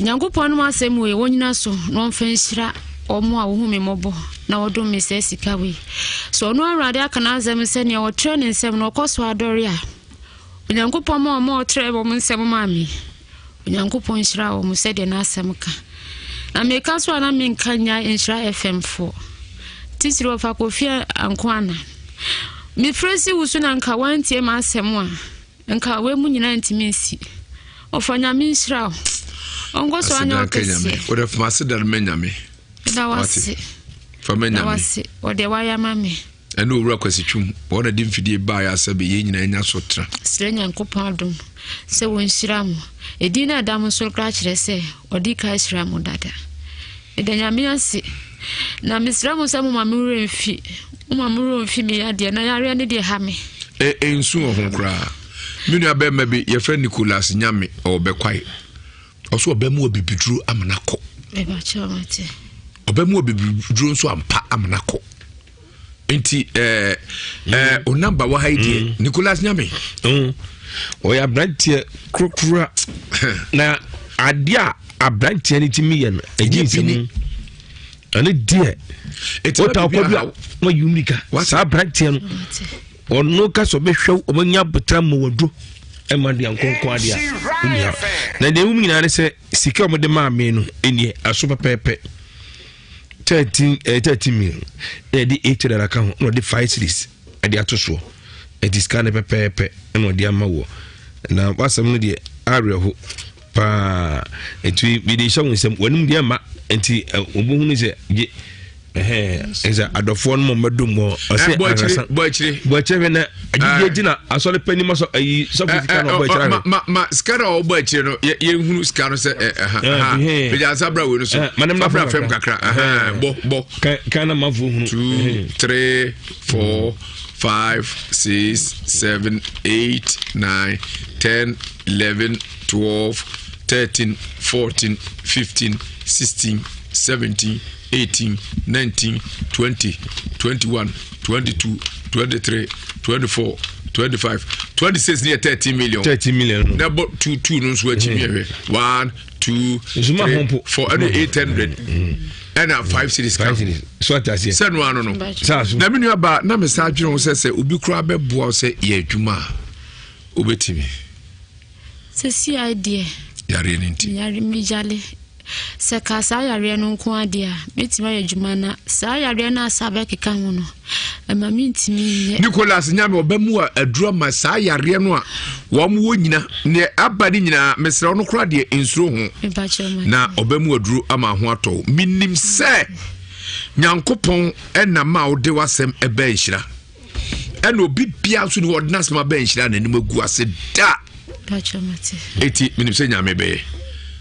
Nyankopɔn nom asɛm wei, wɔnyina so na ɔmfa nhyira wɔn a wɔhu me mmɔbɔ na wɔdom me sɛ sika wei. So ɔno Awurade aka n'asɛm sɛ nea ɔtrɛ ne nsam na ɔkɔ so adɔre a, Onyankopɔn ma wɔn a ɔtrɛ wɔn nsam maa me. Onyankopɔn nhyira wɔn sɛdeɛ n'asɛm ka. Na meka so a na menka nya Nhyira FM foɔ. Titiri wɔfa Kofi Ankoana. Mefrɛ si wo so na nka wantie m'asɛm a, nka wei mu nyinaa ntumi nsi. Ɔfa Nyame nhyira wo. Ɔnkɔ so anyɛ ɔkɛseɛ. Wode fama ase da no ma Nyame. Meda wase. Fa ma Nyame. Wase. Ɔdeɛ wayɛ ama me. Ɛne Owura Kwasi Twum, wɔn na de mfidie baeɛ a sɛbe yɛn nyinaa nya so tena. Srɛ Nyankopɔn adom sɛ wɔnhyira mo. Edin no a ɛda mo so no koraa kyerɛ sɛ ɔde ka ahyira mo dada. Meda Nyame ase. Na mesrɛ mo sɛ moma me werɛ mfi. Moma me werɛ mfi me yadeɛ na yareɛ no deɛ ha me. Ɛ ɛnsu wɔ ho koraa. Me nua bɛrima bi yɛfrɛ Nicholas Nyame ɔwɔ Bɛkwae. Ɔso ɔbɛmu wɔ bibiduro amena kɔ. Ɔbɛmu wɔ bibiduro nso ampa amena kɔ. Nti ɛɛ ɛɛ o namba wɔ ha yi deɛ mm. Nicholas Nyame. Mm. Ɔyɛ aberanteɛ korokora na adeɛ a aberanteɛ no tumi yɛ no ɛgye nsɛm ɛne deɛ wota wokɔ bi a wayi mmirika saa aberanteɛ no ɔno ka sɛ ɔbɛhwɛ ɔbɛnya abotra ma waduro. ɛma deɛ nkonko adeɛ a wonni ha. Na deɛ ɛwom nyinaa ne sɛ sika a wɔde maa me no ɛnie aso pɛpɛɛpɛ. 13 eh, 13 million ɛna ɛde 800 aka ho na ɔde 5 series ɛde ato soɔ ɛti sika no pɛpɛɛpɛ ɛna ɔde ama woɔ na wasɛm no deɛ awerɛho paa nti mede hyɛ wo nsɛm w'anim deɛ ma nti wɔbɛhunu sɛ gye ɛsɛ adɔfoɔ no mɔ mɛdom wɔ ɔsɛ ankasa bɔ akyire bɔ akyire hwɛ na agyigye gyina asɔre panyin ma sɔ ayi sɔfo sika na ɔbɔ akyire ahwɛ ma ma sika na ɔbɔ akyire no yɛ yɛnhunu sika no sɛ ɛ ɛha ha bɛgya nsa bra wei no so fa bra fam kakra bɔ bɔ kan na manfo hunu 2 3 4 5 6 7 8 9 10 11 12 13 14 15 16 17 18 19 20 21 22 23 24 25 26 ne yɛ 13 million. 13 million no. Na bɔ 2 2 no nso akyi mi hwɛ 1 2 3 4 ɛne 800 ɛna 5 series ka. So ate aseɛ. Sɛ no ano no. Na me nua ba na me sa adwene ho sɛ sɛ obi koraa bɛboa wo sɛ yɛ adwuma a wobɛtumi. Sɛsi ai deɛ. Yareɛ no nti. Yare megyale. Sɛ ka saa yareɛ no nko ara deɛ a, mɛtumi ayɛ adwuma na saa yareɛ no asa bɛkeka ho no, ɛma mentumi nyɛ. Nicholas Nyame ɔbɛ mu a aduru ama saa yareɛ no a wɔn wɔ nyina neɛ aba ne nyinaa mesrɛ wo no koraa deɛ nsuro ho na ɔbɛ mu aduru ama ho atɔ wo menim sɛ Nyankopɔn ɛna ma wode w'asɛm ɛbɛ nhyira ɛna obi bia nso ne wɔde n'asɛm abɛ nhyira n'anim agu ase da eti menim sɛ Nyame bɛyɛ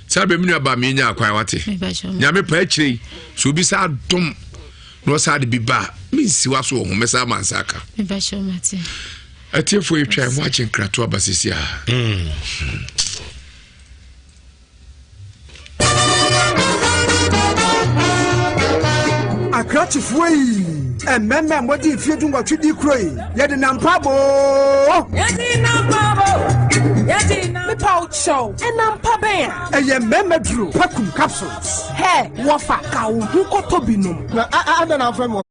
saa bɛ me nua ba menya akwan wate Nyame pa akyire yi so obi sa adom na ɔsa de bi ba a mensi wa so wɔ ho mɛsa ama nsa aka atiefoɔ yɛtwa ɛho akye nkrato aba sisi a mm. Akrakyefoɔ yi, mmarima a wɔde mfeɛ dunwɔtwe di kuro yi, yɛde nampa boo. Yɛde nampa boo. Yɛde nampa. Mepa wo kyɛw, ɛnampa bɛn a? Ɛyɛ mmarima duro, Pakum capsules. Hɛ, wɔfa ka wo ho kɔtɔ bi nom. Na adɛn na wofrɛ me wɔ.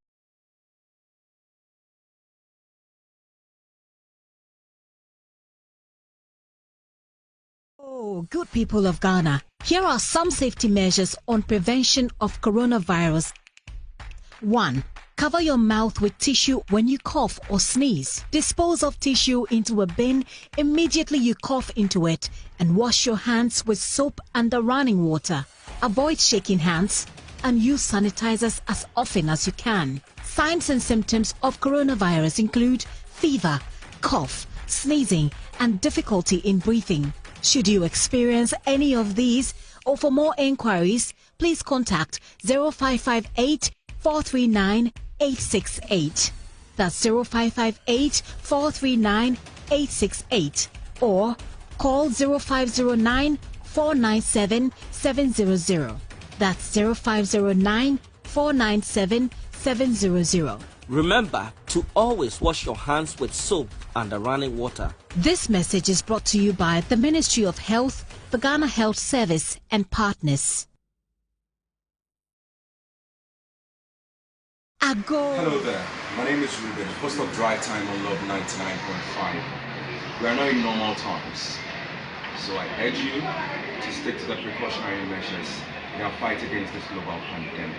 Oh, good people of Ghana, here are some safety measures on prevention of coronavirus. 1. Cover your mouth with tissue when you cough or sneeze. Dispose of tissue into a bin immediately you cough into it and wash your hands with soap and the running water. Avoid shaking hands and use sanitizers as often as you can. Signs and symptoms of coronavirus include fever, cough, sneezing, and difficulty in breathing. Should you experience any of these or for more inquiries, please contact 0558 439 868. That's 0558 439 868 or call 0509 497 700. That's 0509 497 700. Remember to always wash your hands with soap and the running water. This message is brought to you by the Ministry of Health, the Ghana Health Service, and partners. Ago. Hello there, my name is Ruben, host of Drive Time on Love 99.5. We are now in normal times, so I urge you to stick to the precautionary measures in our fight against this global pandemic.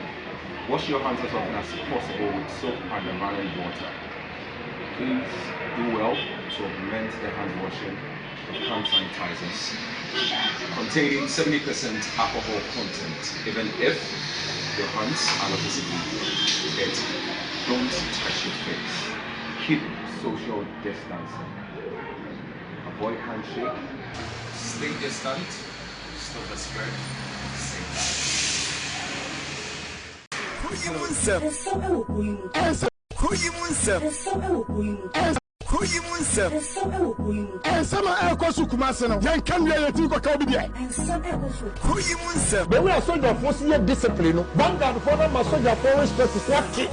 Wash your hands as often as possible with soap and running water. Please do well to augment the hand washing with hand sanitizers containing 70% alcohol content, even if your hands are not visibly dirty. Don't touch your face. Keep social distancing. Avoid handshake. Stay distant. Stop the spread. Save lives. Nsɛm a ɛrekɔ so Kumase no, yɛnka nwie a yɛtumi kɔka obi deɛ. The way a sogyafoɔ si yɛ discipline no, Vanguard foɔ no ama sogyafoɔ respect so ate.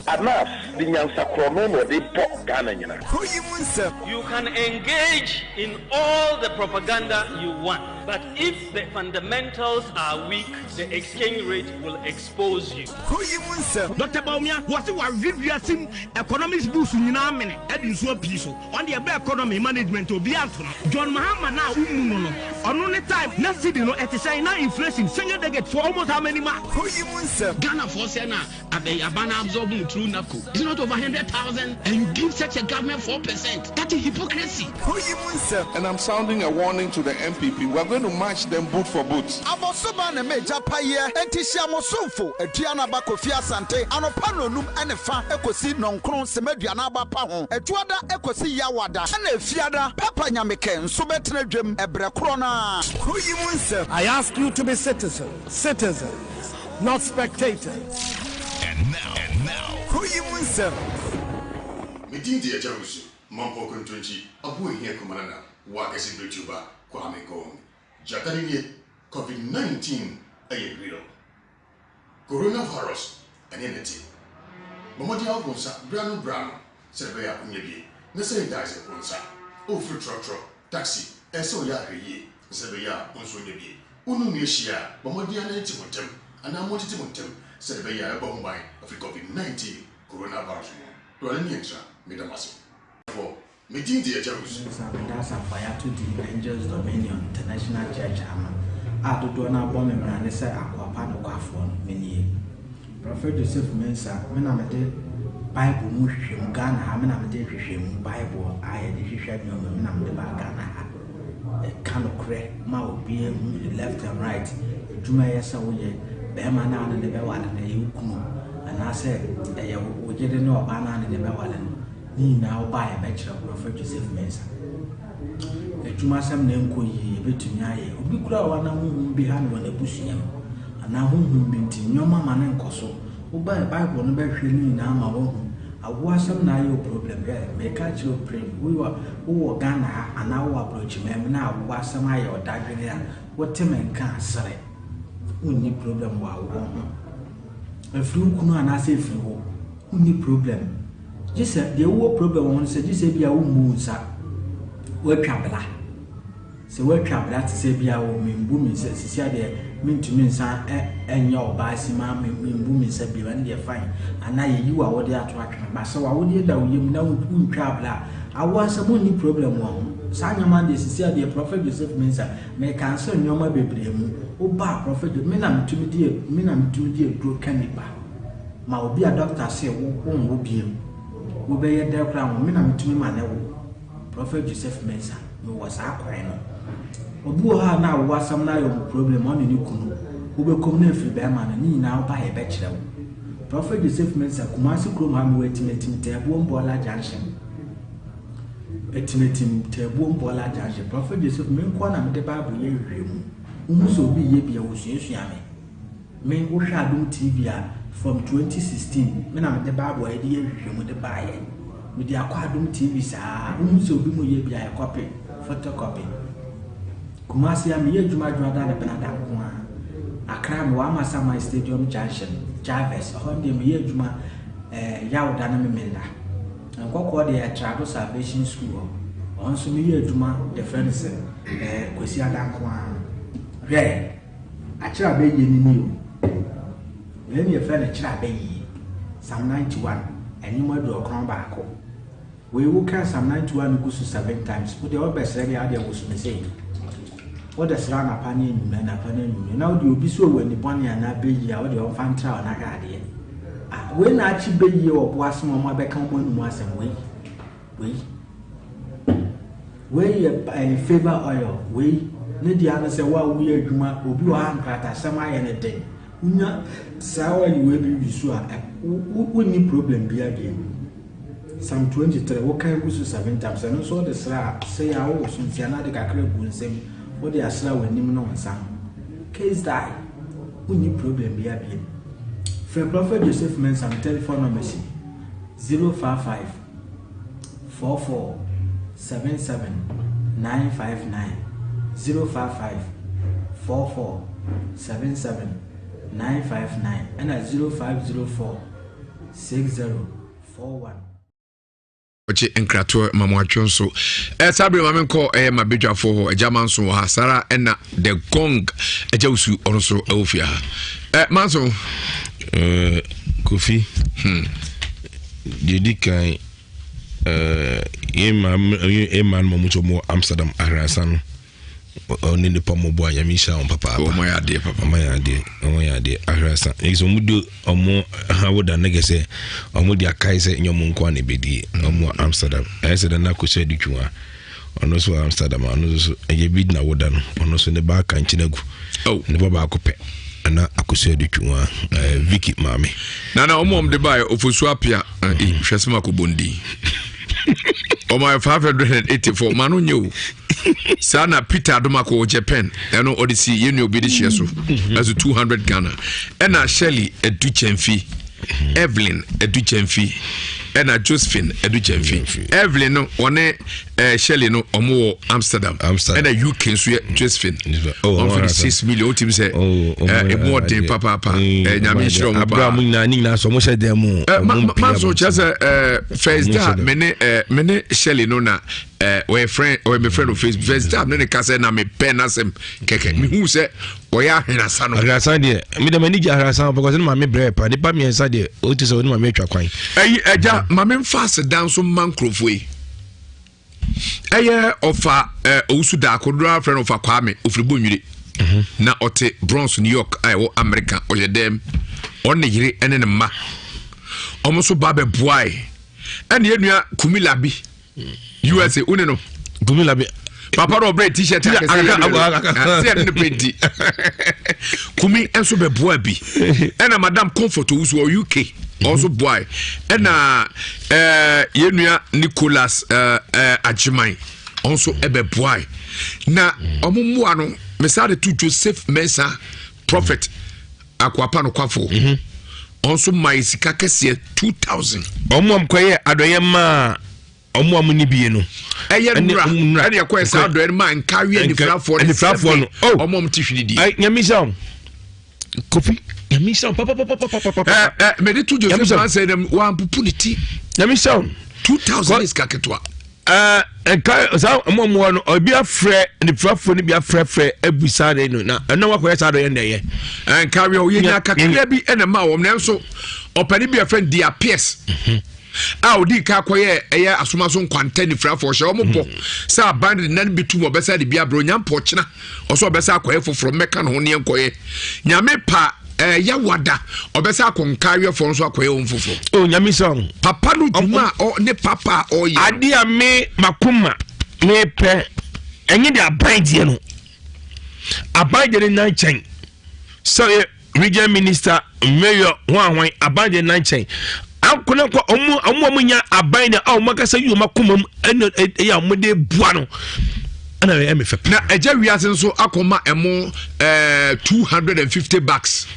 Anas de nyansa korɔno na ɔde bɔ Ghana nyina. You can engage in all the propaganda you want, but if the fundamentals are weak, the exchange rate will expose you. Dr. Bawumia, wɔse wawe wiase mu economics books nyinaa mene ɛde nsuo pii so. Ɔno deɛ ɛbɛ economy management obiara nto no. John Mahama no a wo mmu no no ɔno ne time na cedi no ɛte sɛn na inflation single digit for almost how many months. Kuro yi mu nsɛm. Ghana foɔ sɛ na aban no absorb mu through NABCO is it not over 100,000 and you give such a government 4% that is hypocrisy. Kuro yi mu nsɛm. And I'm sounding a warning to the NPP, we are going to match them boot for boot. Abɔsoba na m'agya payeɛ, enti hyia mo somfo, Aduanaba Kofi Asante, anɔpa nnɔnum ne fa kɔsi nnɔnkron sema aduanaba pa ho, Adwoada kɔsi Yawada, ɛna Efiada, Papa Nyamekɛ nso bɛtena dwam ɛberɛ korɔ no ara. Kuro yi mu nsɛm. I ask you to be citizens, citizens, not spectators. And now, and now. Kuro yi mu nsɛm. Me din de Agya Wusu, Mampɔn Kontonkyi, Aboahia Kumanana, wɔ Akɛse Biretuba, Kwame Gong. Gyata no nie, Covid 19 yɛ real. Corona virus ɛne na ɛte. Bɔ mmɔden ara wo nsa berɛ ano berɛ ano sɛdeɛ ɛbɛyɛ a wonyɛ bie na sanitize wo nsa. Wofiri trɔtrɔ, taxi, ɛsɛ sɛ woyɛ ahwɛyie na sɛdeɛ ɛbɛyɛ a wo nso wonyɛ bie. Wo ne onua hyia a, bɔ mmɔden ara na te mo ntam anaa montete mo ntam sɛdeɛ ɛbɛyɛ a ɛbɛbɔ ho ban afiri covid 19 Corona virus ho. Awurade ne yɛn ntra. Meda mo ase. Foɔ, Me din de Agya Wusu. Me nsa meda asafo a yɛato din Angels Dominion International Church ano a dodoɔ no ara bɔ me mmrane sɛ akoa pa nokwafoɔ no, me nie. Prɔfɛt Joseph Mensah, me na mede Bible mu nhwehwɛmu, Ghana ha me na mede nhwehwɛmu Bible a yɛde hwehwɛ nneɛma me na mede baa Ghana ha. Ɛka nokorɛ ma obiara hu left and right, adwuma ɛyɛ sɛ woyɛ, bɛrima no a ne ne bɛware no ɛyɛ wo kunu anaasɛ ɛyɛ wo yere ne ɔbaa no a ne ne bɛware no. Ne nyinaa wo ba a yɛbɛkyerɛ wo Prɔfɛt Joseph Mensah. Adwumasɛm na ɛnkɔ yie yɛbɛtumi ayɛ. Obi koraa wɔ hɔ na honhom bi ha no wɔ n'abusua mu anaa honhom bi nti nneɛma ma no nkɔ so. Wo ba a Bible no bɛhwehwɛ ne nyinaa ma woahu. Awoɔ asɛm na ayɛ wo problem. Hwɛ meka akyerɛ wo pren wowɔ wowɔ Ghana ha anaa wowɔ aborɔkyiman mu na awoɔ asɛm ayɛ wo dadwene a wote me nka a sere. Wonni problem wɔ awoɔ ho. Ɛfiri wo kunu anaasɛ ɛfiri wo. Wonni problem. Gye sɛ deɛ wowɔ problem wɔ ho no sɛ gye sɛ ebia wommu wo nsa, woatwa bra. Sɛ woatwa bra te sɛ ebia wɔ membu me nsa sisi adeɛ mentumi nsa ɛnyɛ ɔbaa si ma membu me nsa bio ɛno deɛ fine. Anaa yɛyi wo awodeɛ ato atwene ba sɛ w'awodeɛ da wo yam na wontwa bra a awoɔ asɛm wonni problem wɔ ho. Saa nneɛma no deɛ sisi adeɛ Prophet Joseph Mensah mekanso nneɛma bebree mu. Woba a Prophet me na metumi di me na metumi di aduro ka nipa. Ma obi a doctor se wo wo nwo biem wo bɛyɛ dɛ koraa nwo me na metumi ma ne wo Prophet Joseph Mensah me wɔ saa kwan no obi wɔ hɔ a na awo asɛm no ayɛ ɔmo problem ɔne ne kunu wo bɛ kɔm na efiri bɛrima no ne nyinaa wo ba yɛ bɛ kyerɛ wo Prophet Joseph Mensah Kumasi kurom ha me wɔ Atimatim Tɛɛbuom Bɔɔla Junction Atimatim Tɛɛbuom Bɔɔla Junction Prophet Joseph me nkoa na mede Bible yɛ nhwehwɛmu wo hu sɛ obi yɛ bi a wɔsuasua me Me wo hwɛ adom TV a from 2016 me na mede bible a yɛde yɛ nhwehwɛmu de baayɛ mede akɔ adom TV saa wo hu sɛ obi mu yɛ bi a yɛ copy photocopy Kumasi a meyɛ adwuma adwuma da ne benada nko a Accra me wɔ Amasaman Stadium Junction Jarvis ɛhɔ deɛ meyɛ adwuma eh, Yawda ne Memenda Nkɔkɔɔ deɛ yɛ Trado Salvation School hɔ ɔno nso meyɛ adwuma yɛfrɛ no sɛ eh, Kwasi Ada nko a hwɛ Akyerɛ abɛyie no nie o. Wei ne yɛfrɛ no kyerɛ abɛyie. Psalm 91, ɛnwom 91. Wei woka Psalm 91 no gu so seven times. Wo deɛ wobɛsrɛ deɛ adeɛ woso me sei. Wode srɛ anapa ne anwummerɛ, anapa ne anwummerɛ. Na wode obi so wɔ ani bɔne anaa bɛyie a wode ɔmfa ntra wo na hwɛ adeɛ. Ah, wei na akye bɛyie wɔ bo ase ma ɔmo abɛka ɔmo anum asɛm wei. Wei. Wei yɛ ɛyɛ favour oil. Wei ne deɛ ano sɛ wo a woyɛ adwuma obi wɔ ha nkratasɛm ayɛ ne den. Wonya saa oil wei bi wi so a wonni problem bi adwene. Psalm 23 wokan gu so seven times ɛno nso wode sra a sɛ yɛ a wowɔ so nsia na ade kakra gu nsam wode asra w'anim ne wo nsa ho. Case die. Wonni problem bi abiem. Frɛ Prophet Joseph Mensah me telephone number si 055 44 77 959 055 44 77 959 ɛna 0504 60 41. ɔkye nkratoɔ ma mo atwe nso ɛsa bere ma menkɔ ɛyɛ ma badwafoɔ hɔ agya manso wɔ ha saa ɛna the gong agya wusu ɔno nso ɛwɔ fie ha ɛ manso kofi hmm. Deɛ ɛdi kan, Eh, yɛn mmaa no ma mu nso wɔ Amsterdam ahransa no ɔne nipa mmɔbɔ a nyame nhyira wɔn papaapa. Wɔn ayɛ adeɛ papa. Wɔn ayɛ adeɛ, wɔn ayɛ adeɛ ahransa. Ɛyɛ sɛ wɔn de wɔn awoda ne kɛsɛ wɔn de akae sɛ nyɛ wɔn nko na ebedie. Wɔn wɔ Amsterdam. Ɛyɛ sɛ dana akosua adi twuma. Ɔno nso wɔ Amsterdam. Ɔno nso so ɛyɛ bi na woda no. Ɔno nso ne ba aka nkyɛn agu. Oh. Ne ba baako pɛ. Ɛna akosua adi twuma. Ɛɛ Vicky maame. Nana wɔn a wɔn de ba yɛ ofosu apia. Hwɛ sɛ ma ko bondi. Wɔn ayɛ 584 ma no nye o. Saa na Peter Adomako wɔ Japan. Ɛno ɔde si yɛn nua obi de hyɛ so. Ɛso 200 Ghana. Ɛna Shirley Adu Kyɛnfi. Evelyn Adu Kyɛnfi. Ɛna Josephine Adu Kyɛnfi. Evelyn no ɔne eh, Shirley no ɔmo wɔ Amsterdam. Amsterdam. Ɛna UK nso yɛ Josephine. Oh, Ɔmo fi 6 million. Wotumi sɛ Oh, ɔmo eh, emu ayɛ ɔden adeɛ. papaapa. Mm, Eh, Nyame ɔmo ayɛ nhyira adeɛ. ɔmo Abra paa. mo nyinaa ne nyinaa so ɔmo hyɛ dan mu. Eh, Ɔmo ma mpia ma nso abɔnten. kyerɛ sɛ eh, first Ɔmo da hyɛ dan. me ne eh, me ne Shirley no na eh, ɔyɛ friend ɔyɛ me friend on Facebook first da me ne ne ka sɛ na me pɛ n'asɛm kɛkɛ mehu sɛ ɔyɛ ahenasa no. Ahrasa deɛ me dɛm ani gye ahrasa because ne maame brɛ pa nipa mmiɛnsa deɛ o ti sɛ o ne maame atwa kwan. Ɛyi ɛgya maame nfa aseda nso mma nkurɔfoɔ yi ɛyɛ ɔfa ɛɛ owusu daako dodo afrɛ no ɔfa kwame ofiri bonwire na ɔte Bronx New York a ɛwɔ America ɔyɛ dɛm ɔne yere ɛne ne mma wɔn nso ba bɛboae ɛne yɛn nua Kumi Labi USA wone no Kumi Labi papa no ɔbrɛ t-shirt akɛse yɛ ne penti Kumi nso bɛboa bi ɛna madam Comfort Owusu wɔ UK ɔnso boae ɛna ɛɛ yɛn nua Nicholas ɛɛ ɛɛ Agyeman ɔnso ɛbɛboae na ɔmo mmoa no mesaa de to Joseph Mensah prophet akoapa nokwafo ɔnso maa yɛ sika kɛseɛ 2000. Ɔmo a mkɔyɛ adɔyɛ maa ɔmo a mo ni bie no. Ɛyɛ nnura ɛna ɛkɔyɛ saa adɔyɛ no maa nkaweɛ anifirafoɔ ne anifirafoɔ no oh ɔmo a ɔmo te hwene die. Ayi nyame nhyira wo Kofi nyame nhyira wo papapapapapa. Ɛ ɛ mɛde to Joseph Mansa ɛnam wampupu ne ti. Nyame nhyira wo. 2000 ne sika ketewa. Ɛɛ nka saa ɔmo ɔmo no ebi afrɛ nifurafoɔ no bi afrɛfrɛ abusa de no na ɛna wakɔyɛ saa dɔyɛ nnɛyɛ. Nka wia oyɛ nya kakra bi ɛna ma wɔn nanso ɔpanin bi afrɛ no Dia Pierce a odi ka akɔyɛ ɛyɛ asomaso nkwanta nifurafoɔ hyɛ wɔn bɔ sɛ aban de nan bi tum ɔbɛsa de bi abrɛ onya mpɔkyena ɔsɛ ɔbɛsa akɔyɛ foforɔ mmɛka ne ho ne nkɔyɛ nyame pa ɛɛ yawada ɔbɛsa akɔ nkaawɛfoɔ nso akɔyɛ wɔn foforɔ. o nyame sɛ ɔn. Papa no dwuma a ɔ ne papa a ɔyɛ. Adeɛ a me makoma mepɛ ɛnyɛ de aban deɛ no aban deɛ no nan kyɛn sɛ ɔyɛ region minister mayor ho ahwan aban deɛ nan kyɛn ankonankɔ ɔmo ɔmo ɔmo nya aban deɛ a ɔmo akasa yi ɔmo akoma mu ɛna ɛyɛ a ɔmo de boa no ɛna ɛyɛ me fɛ paa. Na ɛgya wiase nso akɔma ɛmo ɛɛ 250 bucks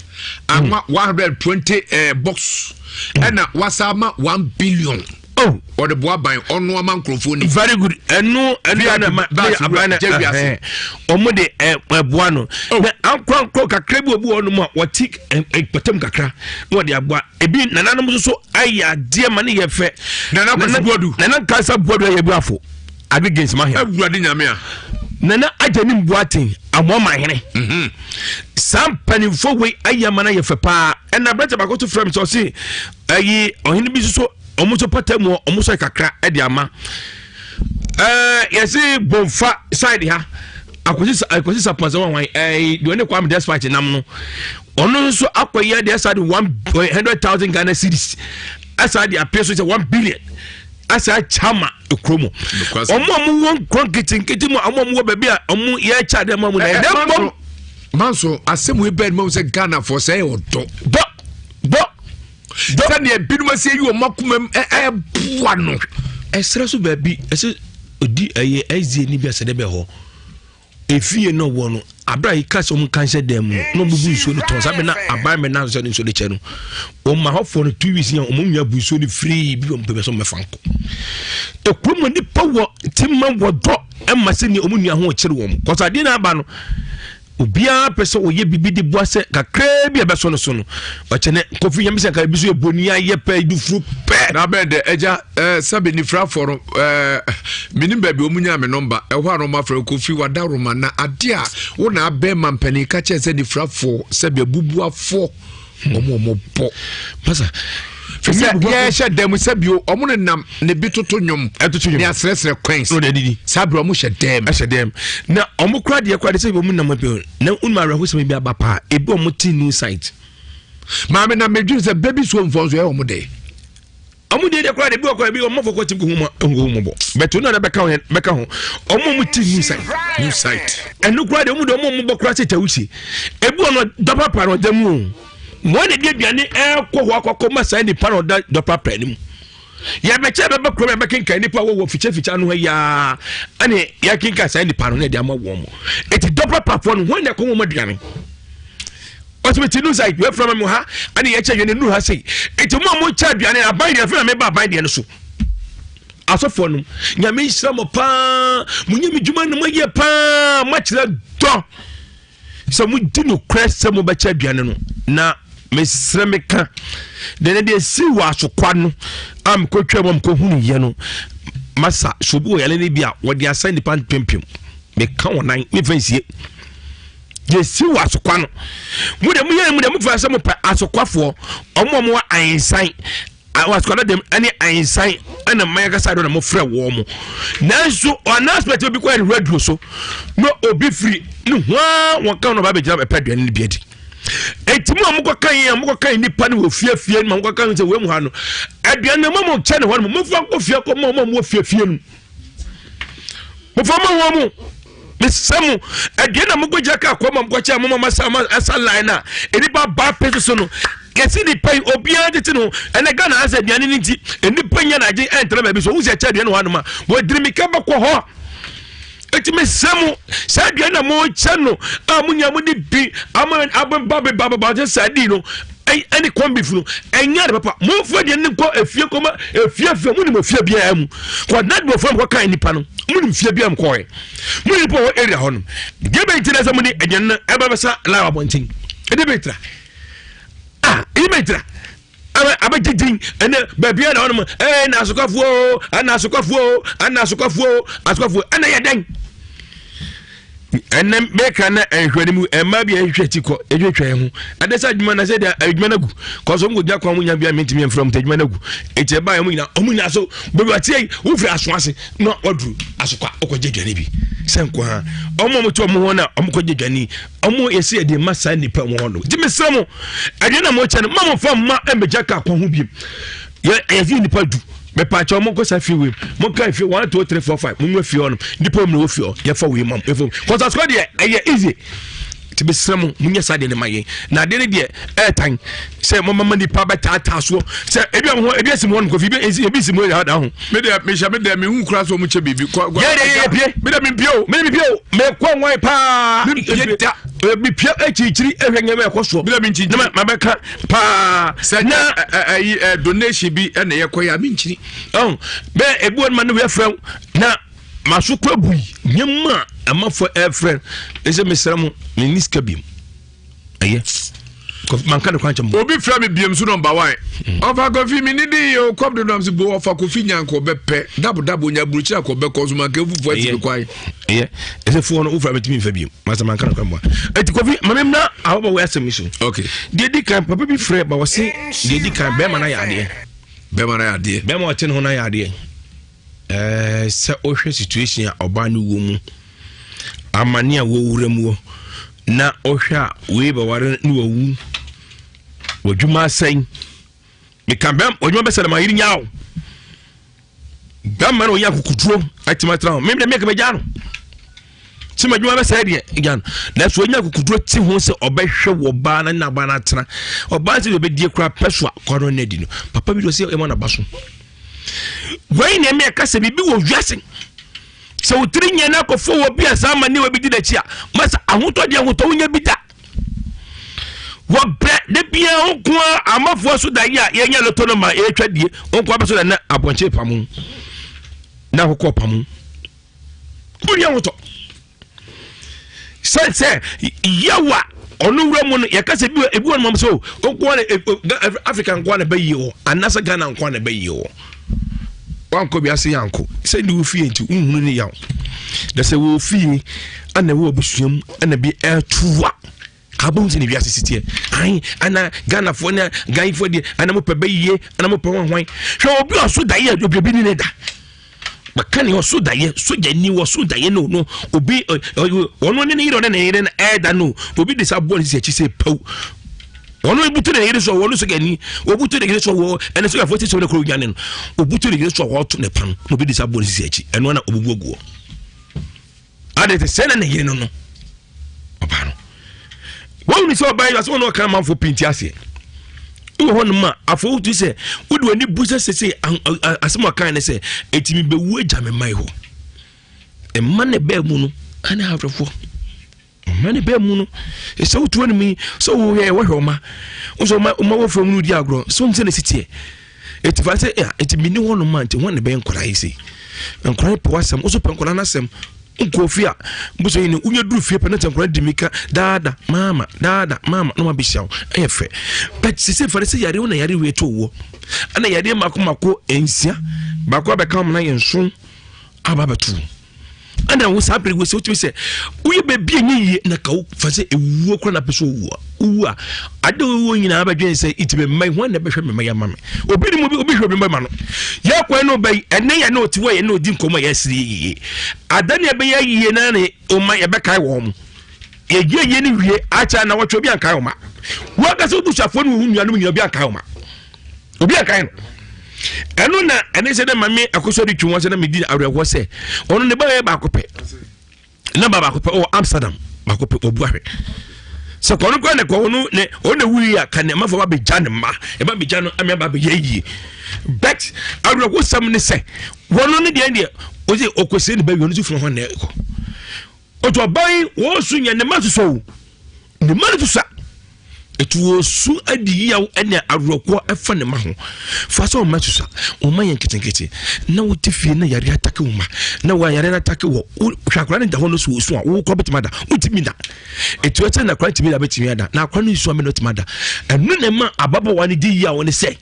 ama 120 ɛɛ box ɛna wasa ama 1 billion. Oh. Ɔde boa ban ɔno ama nkurɔfoɔ ni. Very good ɛno ɛno VIP ɛna ma bags ne aban na gya wiase. ɛhɛn ɔmo de ɛ ɛboa no na ankorankoro kakra bi obi wɔ hɔnom a wɔte ɛ ɛ pɔtɛm kakra na wɔde aboa ebi nananom nso so ayɛ adeɛ ma ne yɛ fɛ. Nana Kwasi Buadu. Nana Nkasa Buadu yɛ ebuafo ade gens ma hɛn. Awurade nyame a. Nana Agyanim Boateng amoama hene. Saa mpanimfoɔ wei ayɛ ama no ayɛ fɛ paa ɛna aberante baako to frɛ me sɛ ɔse ɛyi ɔhene bi nso so ɔmo nso pata mu ɔmo nso ayɛ kakra ɛde ama ɛɛ yɛse bomfa side ha akwasi akwasi sapɔn sɛ wɔn wɔn ɛɛ deɛ ɔne Kwame Despite nam no ɔno nso akɔyɛ deɛ ɛsa de 100,000 Ghana cedis ɛsa de apɛ so sɛ 1 billion asa akyɛ ama ekuro mu ɔmo a ɔmo wɔ nkuro nketenkete mu a ɔmo a ɔmo wɔ baabi a ɔmo yɛ kyɛ adeɛ ma mu na ɛdɛ mbom. Manso asɛm wei bɛn mu sɛ Ghanafoɔ sɛ ɛyɛ ɔdɔ. Dɔ dɔ dɔ. Sɛdeɛ binom asi ayi wɔn akoma mu ɛɛboa no. Ɛsrɛ so baabi ɛsɛ odi ɛyɛ ɛzie ni bi asɛ dɛ bɛ hɔ efie na ɔwɔ no abira yi kasi ɔmo nka nhyɛ dan mu no na ɔmo bu nsuo no tɔn saa bɛ na aban bɛ na sɛ nsuo no kyɛ no ɔmo ahɔfoɔ no 2 weeks yɛn ɔmo nua bu nsuo no firii bi ɔmo pɛ bɛ sɛ ɔmo bɛfa nkɔ ekuro mu nipa wɔ ti ma wɔ dɔ ɛma sɛ ni ɔmo nua ho kyerɛ wɔn kɔsɔ adeɛ na aba no obiara pɛ sɛ ɔyɛ biribi de boa sɛ kakraa bi a ɛbɛsɔ no so no ɔkyɛ ne kofi nyame sɛ nka ebi so yɛ boni ayɛ pɛ dufuru pɛ. Na bɛn dɛ agya ɛɛ sɛbi nifirafoɔ no ɛɛ menim baabi wɔn nyaa me nɔmba ɛhɔ a na wɔn afrɛ kofi wadaroma na adeɛ a wo na abɛn ma mpanin ka kyerɛ sɛ nifirafoɔ sɛbi abubuafoɔ wɔn a wɔn bɔ. Pasa. Fi sɛ yɛhyɛ dɛm sɛ bio ɔmo ne nam ne bi toto nnwom ɛtoto nnwom ne asrɛsrɛ coins na ɔde adidi saa bere ɔmo hyɛ dɛm ɛhyɛ dɛm na ɔmo kora deɛ kora de sɛ ɔmo nam bi na ɔmo awerɛhosɛm bi aba paa ebi ɔmo te new site. Maame na medwene sɛ baby so mfɔ nso ɛyɛ ɔmo dɛ. Ɔmo deɛ deɛ kora de bi wɔ kora bi ɔmo fɔ kɔ tim ko ho ma ho mo bɔ bɛtɛ ɔno na bɛka ho bɛka ho ɔmo ɔmo te new site new site ɛno kora deɛ ɔmo deɛ ɔmo ɔmo bɔ kora sɛ tawusi ebi wɔ no dɔpapa na ɔda mu o wɔn na de aduane ɛkɔ hɔ akɔkɔ ma saa nipa na ɔda dɔpapa no mu yɛbɛkyɛ bɛbɛ kurom yɛbɛkenkan nipa wɔ wɔ fikyɛfikyɛ ano ha yaa ɛne yɛkenkan saa nipa no na ɛde ama wɔn mo eti dɔpapafoɔ no wɔn na ɛkɔ wɔn aduane. Ɔsɛ ti nu side wɛfra mu ha ɛne yɛkyɛ aduane nu ha sei eti mo a mo kyɛ aduane aban deɛ afei na meba aban deɛ no so asɔfoɔ no nyame nhyira mo paa mo nyɛ me dwuma no mo yɛ paa mo akyerɛ dɔ sɛ mo di no korɛ sɛ mo bɛkyɛ aduane no na mesrɛ meka deɛ ne deɛ si wɔ asokwa no a mekɔtwa mu a mekɔhunu yɛ no masa so obi wɔ yale no bi a wɔde asa nnipa mpempem meka wɔn nan mefa nsie Yɛsi wɔ asokwa no mo deɛ moyɛ mu deɛ mofa sɛ mopɛ asokwafoɔ ɔmo ɔmo wɔ ahensan asokwa no dɛm ɛne ahensan ɛna mmayɛ kasa do na mofrɛ wɔn mo nanso announcement obi kɔ yɛ radio so na obi firi ne hoa wɔn kan na ɔba abɛgyina ɛpɛ aduane no bi adi eti mu a mokɔ kan yɛn mokɔ kan nipa no wɔ fiefie no ma mokɔ kan sɛ wɔn mu ha no aduane no mo mo kyɛ ne hɔ no mo fa nkɔ fie kɔ mo mo wɔ fiefie no mofa ma wɔn mu mesɛ mo aduane na mokɔgya ka kɔ ma mokɔkyɛ mo ma masa asa line a nnipa ba pɛ so no kɛse nipa yi obiara tete no ɛnɛ Ghana asɛ aduane no nti nnipa nya na agye ɛntena baabi so wosi ɛkyɛ aduane wɔ hanom a wɔdiri mika bɛkɔ hɔ eti mesɛ mo saa aduane na mokyɛ no a mo nyinaa mode bi ama abeba beba beba sɛ saa di no ɛne corn beef no ɛnyɛ ade papa momfa aduane no nkɔ efie kɔma efie fie mo nim efie biara mu kɔ na duofo mu kɔka nipa no mo nim fie biara mu kɔɛ mo nipa wɔ area hɔ no deɛ bɛn ti na sɛ mo de aduane no ɛba bɛsa line abɔnten ɛde bɛn tira ah ɛde bɛn tira abɛgye din ɛnɛ baabi a na hɔnom ɛɛ na asokwafoɔ ɛna asokwafoɔ ɛna asokwafoɔ asokwafoɔ ɛna yɛ dɛn ɛnɛ mɛka na nhwɛ no mu ɛma bi a ɛhwehwɛ ti kɔ ɛhwehwɛ ho ɛdɛ sɛ adwuma na sɛ deɛ adwuma no agu kɔsɔ mu kɔgyina kwan mu nya bia mentumi mfrɛ mu sɛ adwuma no agu ɛti ɛbaa ɔmo nyina ɔmo nyina so baabi ateɛ yi wofiri aso ase na waduru asokwa ɔkɔgye aduane bi sɛ nko ha ɔmo ɔmo te ɔmo ho na ɔmo kɔgye aduane ɔmo yɛsɛ yɛde ma saa nnipa ɔmo hɔ no nti mesrɛ mo aduane na mokyɛ no ma mo fa mma mmɛgya ka kwan ho biem yɛ yɛfi nnipa du mepaakyɛ ɔmo nkɔ saa fie wei mo nka fie one two three four five mo nwura fie hɔ no nnipa mu na wɔ fie hɔ yɛfa wei ma mo yɛfa kɔsɔ asokɔ deɛ ɛyɛ easy nti mesrɛ mo monyɛ saa deɛ no ma yɛn na adeɛ no deɛ ɛɛtan sɛ mɔmama nipa bɛtaataa soɔ sɛ ebi a ho ebi asi mu hɔ nom kofi ebi ebi si mu yɛ da ho. Me deɛ mehyɛ me deɛ mehu kura sɛ ɔmo kyɛ biribi kɔ yɛ deɛ yɛ pie me deɛ mempie o me deɛ mepie o mekɔ nwan paa yɛ da mepie akyirikyiri ehwɛ nneɛma ɛkɔ soɔ me deɛ menkyinkyiri na ma bɛka paa sɛ na ɛyi ɛ donation bi ɛna yɛkɔ yɛ a menkyiri ɔn bɛ ebi wɔn ma ne wia frɛ na maso kɔ abui nneɛma a amafo ɛfrɛ ɛsɛ mesrɛ mo menni sika bi mu ɛyɛ manka ne kwan kyɛ mo obi frɛ me biem so nɔmba wan hmm. ɔfa kofi me ne din yɛ okɔm de nam se bo ɔfa kofi nya nkɔ bɛpɛ dabo dabo nya burukyira kɔ bɛkɔ so manka fufuo ati me kwan ɛyɛ ɛsɛ fuo no wofra metumi mfa biem masa manka ne kwan mmoa ɛti kofi ma memmra ahɔbɔ wɔ asɛm yi so okay deɛ di kan papa bi frɛ ma wɔse deɛ di kan bɛrima no ayɛ adeɛ bɛrima no ayɛ adeɛ bɛrima ɔte ne ho no ayɛ adeɛ Ɛɛ sɛ wohwɛ situation a ɔbaa no wɔ mu, amane a wɔwura mu wɔ, na wohwɛ a wei bɛware ne wawu, w'adwuma asɛn. Meka bɛm w'adwuma bɛsɛ na ma yere nyaa wo. Bɛmma na ɔyɛ akokoduro atumi atena ho. Mem deɛ meka bɛgya no. Sɛ m'adwuma bɛsɛe deɛ gya no. Nanso ɔnya akokoduro te ho sɛ ɔbɛhwɛ wɔ baa na ne abaa no atena. Ɔbaa sɛ deɛ ɔbɛdie koraa pɛ so a kɔ no na adi no. Papa bi deɛ ɔsɛ ɛma n'aba so. Wei na ɛma ɛka sɛ biribi wɔ wiase sɛ wo tiri nyɛ no akɔfo wɔ bi a saa ma ne wɔ bi di n'akyi a masa ahotɔ deɛ ahotɔ wonya bi da wɔbrɛ da biara wo nko a amafoɔ so da yi a yɛnya lotto no ma yɛtwa die wo nko abɛso da na abɔnkye pamo na akokɔ pamo wonni ahotɔ sɛ sɛ yawa ɔno wura mu no yɛka sɛ ebi wɔ no mam sɛ o nkoa na e, africa nkoa na ɛbɛyie hɔ anaasɛ ghana nkoa na ɛbɛyie hɔ wankɔ wiase yanko sɛ ne wo fie nti wohunu ne yaw na sɛ wɔ fie ana ɛwɔ abusua mu ɛna bi ɛtoa. Abom sɛ ne wiase si teɛ. Ae, ana Ghanafoɔ ne Ghanaifoɔ deɛ, ana mopɛ bɛyie, ana mopɛ hwanhwan. Hwɛ obi a ɔso daeɛ a obi obi ne ne da. Bɛka ne ɔso daeɛ, sogyani wɔso daeɛ no no, obi ɔno ne ne yere ɔne ne yere no ɛɛda no, obi de sa bɔ ne sisi akyi sɛ paw. Ɔno ebutu ne yere so ɔno sogyani, obutu ne yere so wɔ ɛne sogyafoɔ sisi wɔn kuro dwane no, obutu ne yere so a wɔto ne pan na obi de sa bɔ ne sisi akyi, ɛno na obubu aguɔ. Ade te sɛ na ne yere no no. Ɔbaa no. Wɔn ni sɛ ɔbaa yi asɛm na ɔka amanfoɔ pii nti aseɛ. Wɔ hɔ nom a afɔ wotu sɛ wode w'ani bu sɛ sese asɛm ɔka ne sɛ ɛtumi bɛwu agya me mma yi hɔ. Mma ne bɛɛ mu no ɛne awerɛfoɔ. Mma ne bɛɛ mu no ɛsɛ wotu anim yi sɛ woyɛ wɔhwɛ ɔma. Wo sɛ ɔma ɔma wɔ fam no di agorɔ sɛ wɔn sɛ ne si teɛ. Ɛti fa sɛ ɛti menni hɔ nom a nti wɔn ne bɛyɛ nkwadaa yi sei. Nkwadaa yi pɛ w'asɛm wo so pɛ nkwadaa n'asɛm. Nkɔ fie a mbusua yi no wonya duru fie pɛ na kyɛ nkwadaa di mika daada maama daada maama na wɔabɛhyia wo ɛyɛ fɛ but sese fa sɛ yareɛ wo na yareɛ wei to woɔ ɛna yareɛ mako mako nsia baako abɛka wɔn na yɛ nson aba abɛto wo ɛna wo saa bere wo sɛ wotumi sɛ woyɛ baabi a ɛnyɛ yie na ka wo fa sɛ ewuo kora na pɛ sɛ owu a wowu a ade owuo nyinaa bɛdwen sɛ nti me mma yi hwan na ɛbɛhwɛ me mma yi ama me obi ne mu bi obi hwɛ obi mma no yɛ kwan no bɛyi ɛne yɛ ne ɔte hɔ yɛ ne ɔdi nkɔmmɔ yɛ asiri yie ada ne ɛbɛyɛ yie na ne ɔma yɛbɛkae wɔn mo yɛyɛ yie ne wie akyɛ na wɔtwe obi ankae wɔn ma wɔn akasɛ obusuafoɔ ne wɔn nuanom nyinaa obi ankae wɔn ma obi ankae no ɛno na ɛne sɛ dɛ maame akosua de twi wɔn sɛ na medi awerɛhoɔ sɛ ɔno ne ba yɛ baako pɛ na ba baako pɛ ɔwɔ amsterdam baako pɛ ɔbu ahwɛ sɛ kɔno kora ne kɔno ne ɔno na wui a ka ne amafo ba bɛgya ne mma ɛba bɛgya no ama ba bɛyɛ yie but awerɛhosɛm ne sɛ wɔno ne deɛ deɛ ɔsɛ ɔkɔsie ne ba wie ɔno nso funu hɔ na ɛkɔ ɔtɔ ɔban wɔn so nyɛ ne mma soso o ne mma no sosa Etu osu adi yaw ne awerɛhoɔ ɛfa ne ma ho. Fa sɛ ɔma susa, ɔma yɛ nketenkete na wote fie na yare atake wo ma na wa yare atake wɔ hwɛ akora no da hɔ no so osu a wokɔ bɛtumi ada wontumi da. Etu ɛsɛ na akora ntumi da bɛtumi ada na akora no nsu a mɛ na ɔtumi ada. Ɛno na ɛma ababaawa no di yaw ne sɛ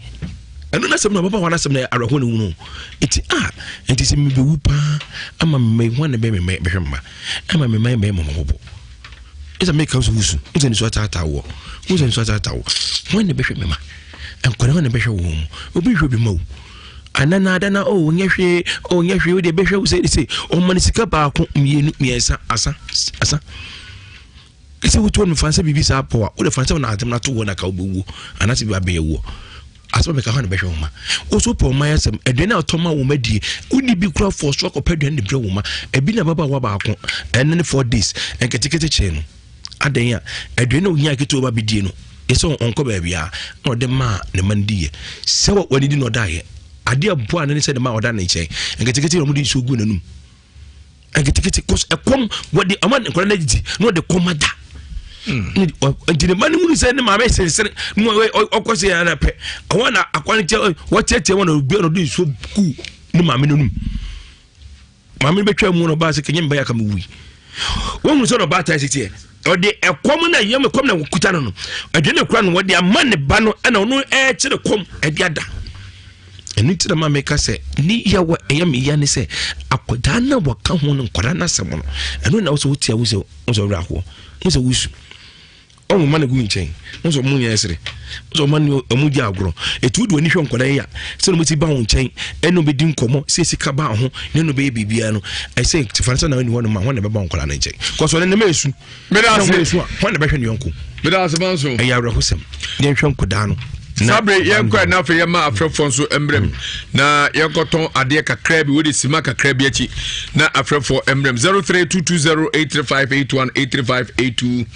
ɛno na asɛm na ababaawa no asɛm na awerɛhoɔ ne wunu. Eti a nti sɛ mebɛwu paa ama mma yi hwan na bɛhwɛ mma ama me mma yi bɛyɛ mmɔbɔ. Ɛsɛ meka nso wusu wosɛ nsuo ataataa woɔ wosɛ nsuo ataataa wo wɔn na bɛhwɛ me ma nkwadaa wɔn na bɛhwɛ wɔn mu obi hwɛ obi ma wo anana adana o oh, nyɛ hwee o oh, nyɛ hwee o deɛ bɛhwɛ wo sɛ sɛ ɔma no sika baako mmienu mmiɛnsa asa asa ɛsɛ wotu ɔno fansa biribi saa pɔ a wode fansa wɔn adem no ato wɔ na ka wobɛwuo anaasɛ bi abɛyɛ wuo Asɛm a meka hɔ na bɛhwɛ wo ma. Wo so pɛ ɔman asɛm. Aduane a ɔtɔ ma wo ma die. Wonni bi kura fɔ so akɔpɛ aduane de brɛ wo ma. Ebi na ababaawa baako ɛne ne 4 days nketekete kyee no. Adɛn a aduane a ohia ketewa ba bɛdie no yɛ sɛ ɔnkɔ baabi a na ɔde maa ne ma no diiɛ. Sɛ wɔadidi na ɔdaeɛ. Adeɛ a ɛboa no ne sɛ ne ma ɔda ne nkyɛn. Nketekete na wɔde nsuo gu n'anum. Nketekete kɔs ɛkɔm wɔde ama nkwadaa no adidi na ɔde kɔm ada. Nti ne ba no hunu sɛ ne maame sensene na ɔkɔ sɛ yɛn pɛ ɛhɔ na akwa no kyɛ wɔkyerɛkyerɛ wɔn na obi na ɔde nsuo gu ne maame no num. Maame no bɛtwa mu na ɔbaa sɛ kɛnyɛ mbɛyɛ aka me wui. Wɔn hunu sɛ na ɔbaa taa si teɛ ɔde ɛkɔm na yɛm ɛkɔm na wɔkuta no no aduane kura no wɔde ama ne ba no ɛna ɔno ɛkyerɛ kɔm ɛde ada. Ɛno nti na ma meka sɛ ne yaw a ɛyɛ me ya ne sɛ akwadaa no a wɔka ho no nkwadaa no asɛm no ɛno na wosɛ wotia wo sɛ wo sɛ ɔwerɛ ahoɔ wo sɛ wosu ɔmo ma no gu nkyɛn wo sɛ ɔmo nyɛ ɛsere wo sɛ ɔmo ne ɔmo di agorɔ ɛtu wode w'ani hwɛ nkwadaa yi a sɛ na ɔmo ti ba wo nkyɛn ɛna ɔbɛdi nkɔmmɔ sɛ sika ba ho ne na ɔbɛyɛ biribiara no ɛsɛ fa no sɛ na wani hɔ no ma hɔ na ɛbɛba nkwadaa no nkyɛn kɔsɔ ne ne ma ɛsu Meda ase. Na wɔn hwan na bɛhwɛ ne yɔnko. Meda ase manso. Ɛyɛ awerɛhosɛm. Yɛnhwɛ nkɔdaa no. Saa bere yɛnkɔ ɛ na afei yɛma afrɛfoɔ nso mmerɛm mm. na yɛnkɔtɔn adeɛ kakra bi wode sima kakra bi akyi na afrɛfoɔ mmerɛm 0322083581 83582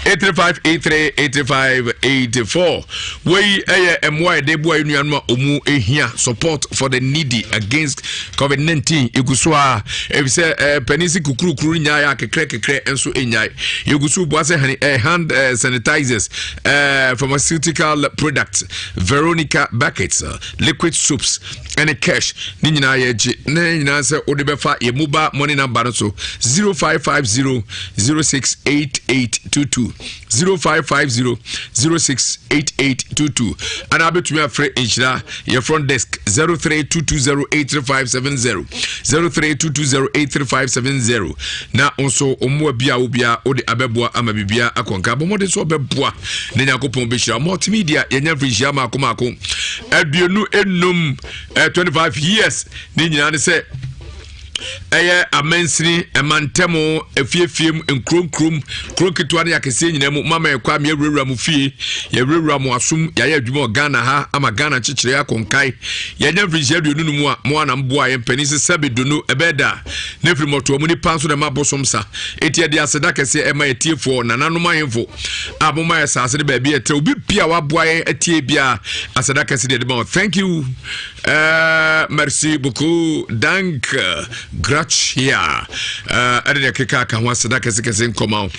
83583 83584 wei ɛyɛ mmoa yɛde boa yɛ nuanom a ɔmu ɛhia support for the needy against Covid-19 egu so a efisɛ eh, panin si kukurukuru nyae a kekrɛ kekrɛ nso nyae. Yegu so bua sɛ hani eh, hand eh, sanitizers, eh, pharmaceutical products, Veronica buckets, eh, liquid soaps ɛne cash ne nyinaa yɛgye ne nyinaa sɛ wode bɛfa yɛ mobile money number no so 0550 068822 0550 068822 anaa bɛtumi afrɛ nhyira yɛ front desk. 0322083570 0322083570 na nso mmoa bi a wobia wode abɛboa ama biribia akɔnka bɔ mmɔden sɛ ɔbɛboa na Nyankopɔn bɛhyira. Multimedia yɛnya mfirinhyia maako maako 25, 25 years. Ne nyinaa ne sɛ ɛyɛ amansini, ɛmantam, efiefie mu, nkuro nkurom, kuro nketewa ne akɛseɛ nyinaa mu. Mama ɛkɔ a yɛwurawura mu fie, yɛwurawura mu asom, yɛayɛ adwuma wɔ Ghana ha ama Ghana nkyekyere akɔnkae. Yɛnya mfirinhyia 20 mu a mo anam boa yɛn mpanin sɛ sɛbe dono ɛbɛyɛ da ne firi mmɔtoa mu nipa nso na ɛma bosom sa. Eti ɛde aseda kɛseɛ ɛma yɛtiefoɔ, nananom, ahemfo a moma yɛ saase ne baabi ɛtɛ obi bia waboa yɛn atie bia, aseda kɛse deɛ de ma. Thank you. Merci beaucoup, dank, gratia. Ɛde deɛ keka aka ho, aseda kɛsekɛse nkɔma wo.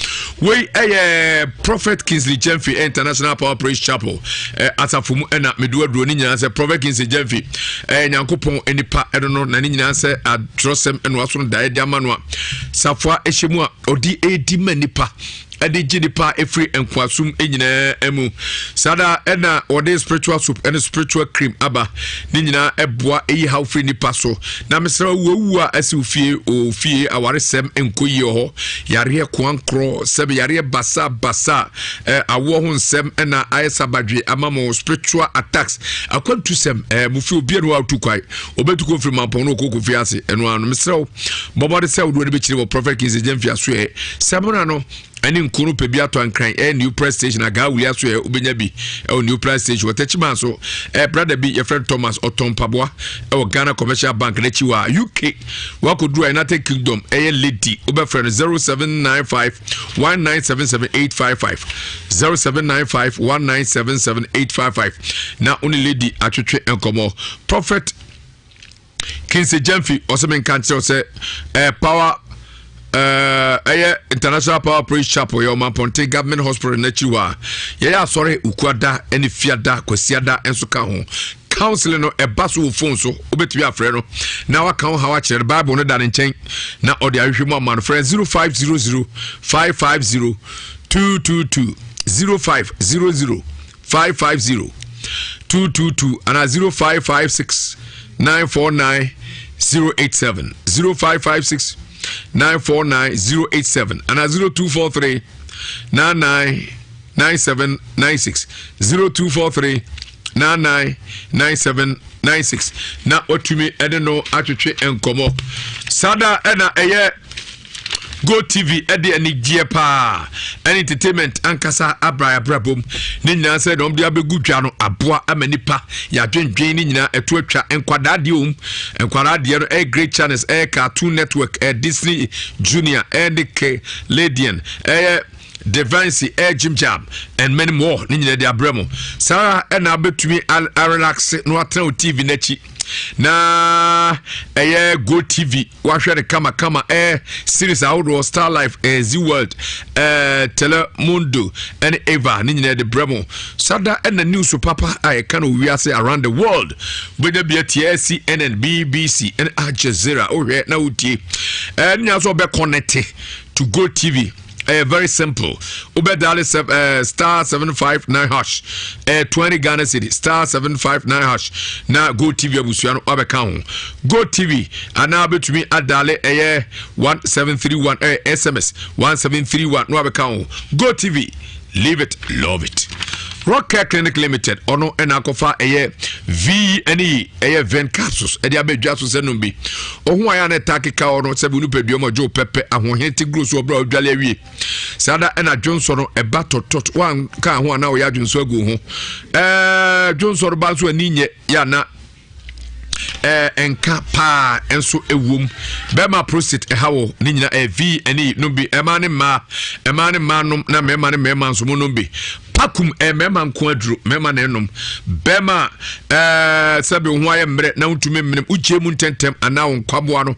Wei ɛyɛ Prophet Kingsley Gyamfi, International Power Praise Chapel asafo mu ɛna medu aduro ne nyinaa sɛ Prophet Kingsley Gyamfi ɛyɛ Nyankopɔn nipa ɛno no, na ne nyinaa sɛ atwerɛsɛm ɛno aso no daeɛ de ama no a safoa ɛhyɛ mu a ɔde ɛdi ma nipa, ɛde gye nipa efiri nkoasom nyinaa mu. Saa da ɛna wɔde spiritual soup ɛne spiritual cream aba. Ne nyinaa ɛboa ɛyi haw firi nipa so. Na mesrɛ, wuowu a ɛsi ofie ofie, awaresɛm nkɔ yie hɔ, yareɛ koankorɔ, sɛbi yareɛ basa basa, awoɔ ho nsɛm ɛna ayɛ sabadwe ama mo, spiritual attacks, akwantusɛm, mo fi obiara no a otu kwan obetu kɔ firi mampɔn no okoko fi ase ɛno ano. Mesrɛ wo, bɔbɔde sɛ wode wɔde bɛkyerɛ wɔ Prophet Kingsley Gyamfi aso ɛ sɛmona no ɛne nko no pɛ bi atɔ Ankran, ɛyɛ New Press Station agaa wuli aso ɛ wobɛnya bi ɛwɔ New Press Station. Wɔtɛkyi so ɛ brother bi yɛfrɛ no Thomas, ɔtɔn mpaboa ɛwɔ Ghana Commercial Bank n'akyi wɔ a UK. Wakɔduru a United Kingdom, ɛyɛ lady, wobɛfrɛ no 0795 1977 855, 0795 1977 855 na wo ne lady atwetwe nkɔmmɔ. Prophet Kingsley Gyamfi ɔsɛ menka nkyerɛ sɛ power ɛyɛ International Power Praise Chapel, yɛ Ɔmampɔnten Government Hospital n'akyi hɔ a yɛyɛ asɔre Ukuada ne Fiada, Kwasiada nso ka ho. Counseling no ɛba so wɔ phone so, wobɛtumi afrɛ no na waka wo haw akyerɛ no. Bible no da ne nkyɛn na ɔde ahwehwɛ mu ama no. Frɛ 0500 550 222, 0500 550 222 anaa 0556 949 087, 0556 949 087 anaa 0243 99 9796, 0243 99 9796 na watumi ɛde no atwetwe nkɔmmɔ. Saa da ɛna ɛyɛ Go TV ɛde anigyeɛ paa ɛne entertainment ankasa abra abrabom. Ne nyinaa sɛ na wɔde abɛgu dwa no aboa ama nipa yɛadwendwen ne nyinaa ɛto atwa. Nkwadaa deɛ om, nkwadaa deɛ no ɛyɛ Great Channels, ɛyɛ Cartoon Network, ɛyɛ Disney Junior, ɛyɛ Nickelodeon, ɛyɛ Divinity, ɛyɛ Jim Jam and many more. Ne nyinaa de abrɛ mo. Saa ɛna abɛtumi arelax na watena wo TV n'akyi na ɛyɛ Go TV, wahwɛ no kamakama. Ɛyɛ series ahodoɔ, Star Life, ɛyɛ Zee World, ɛɛ Telemundo ɛne Eva, ne nyinaa de brɛ mo. Sada ɛna news papa a yɛka no wiase, around the world, wobɛnya bi atie, CNN, BBC ɛne Al Jazeera. Wohwɛ na wotie ɛɛ ne nyinaa nso ɔbɛ connect to Go TV. Ɛyɛ very simple, wobɛdial *759 hash, ɛyɛ 20 Ghana cedi, *759 hash na Go TV abusua no wabɛka ho. Go TV anaa bɛtumi adial ɛyɛ 1731, ɛyɛ SMS 1731 na wabɛka ho. Go TV, live it, love it. Rock Care Clinic Limited, ɔno ɛna akɔfa ɛyɛ v ɛne yi ɛyɛ ven capsules ɛde abɛdwa so sɛ nom bi. Ɔho ayɛ a na ɛta keka hɔ no sɛ bi nipadua mu ɔgye wo pɛpɛ ahoɔhen te guro so ɔbrɛ a ɔdwale awie. Saa da ɛna dwonsɔ no ɛba tɔtɔt, wanka ho anaa ɔyɛ adwonsɔ agu ho, dwonsɔ no ba nso ani nyɛ yɛ ana nka paa nso ɛwom. Bɛrima prostate ɛha wɔ ne nyina ɛyɛ v ɛne nom bi. Ɛmaa ne mmaa, ɛmaa ne mmaa nom, na mmarima ne mmarima nso mo nom bi. Pakum ɛyɛ mmarima nko aduro, mmarima na ɛnom. Bɛrima sɛbi wo ho ayɛ mmerɛ na wontumi mmenem, wogye mu ntɛntɛm anaa wo nkwaboa no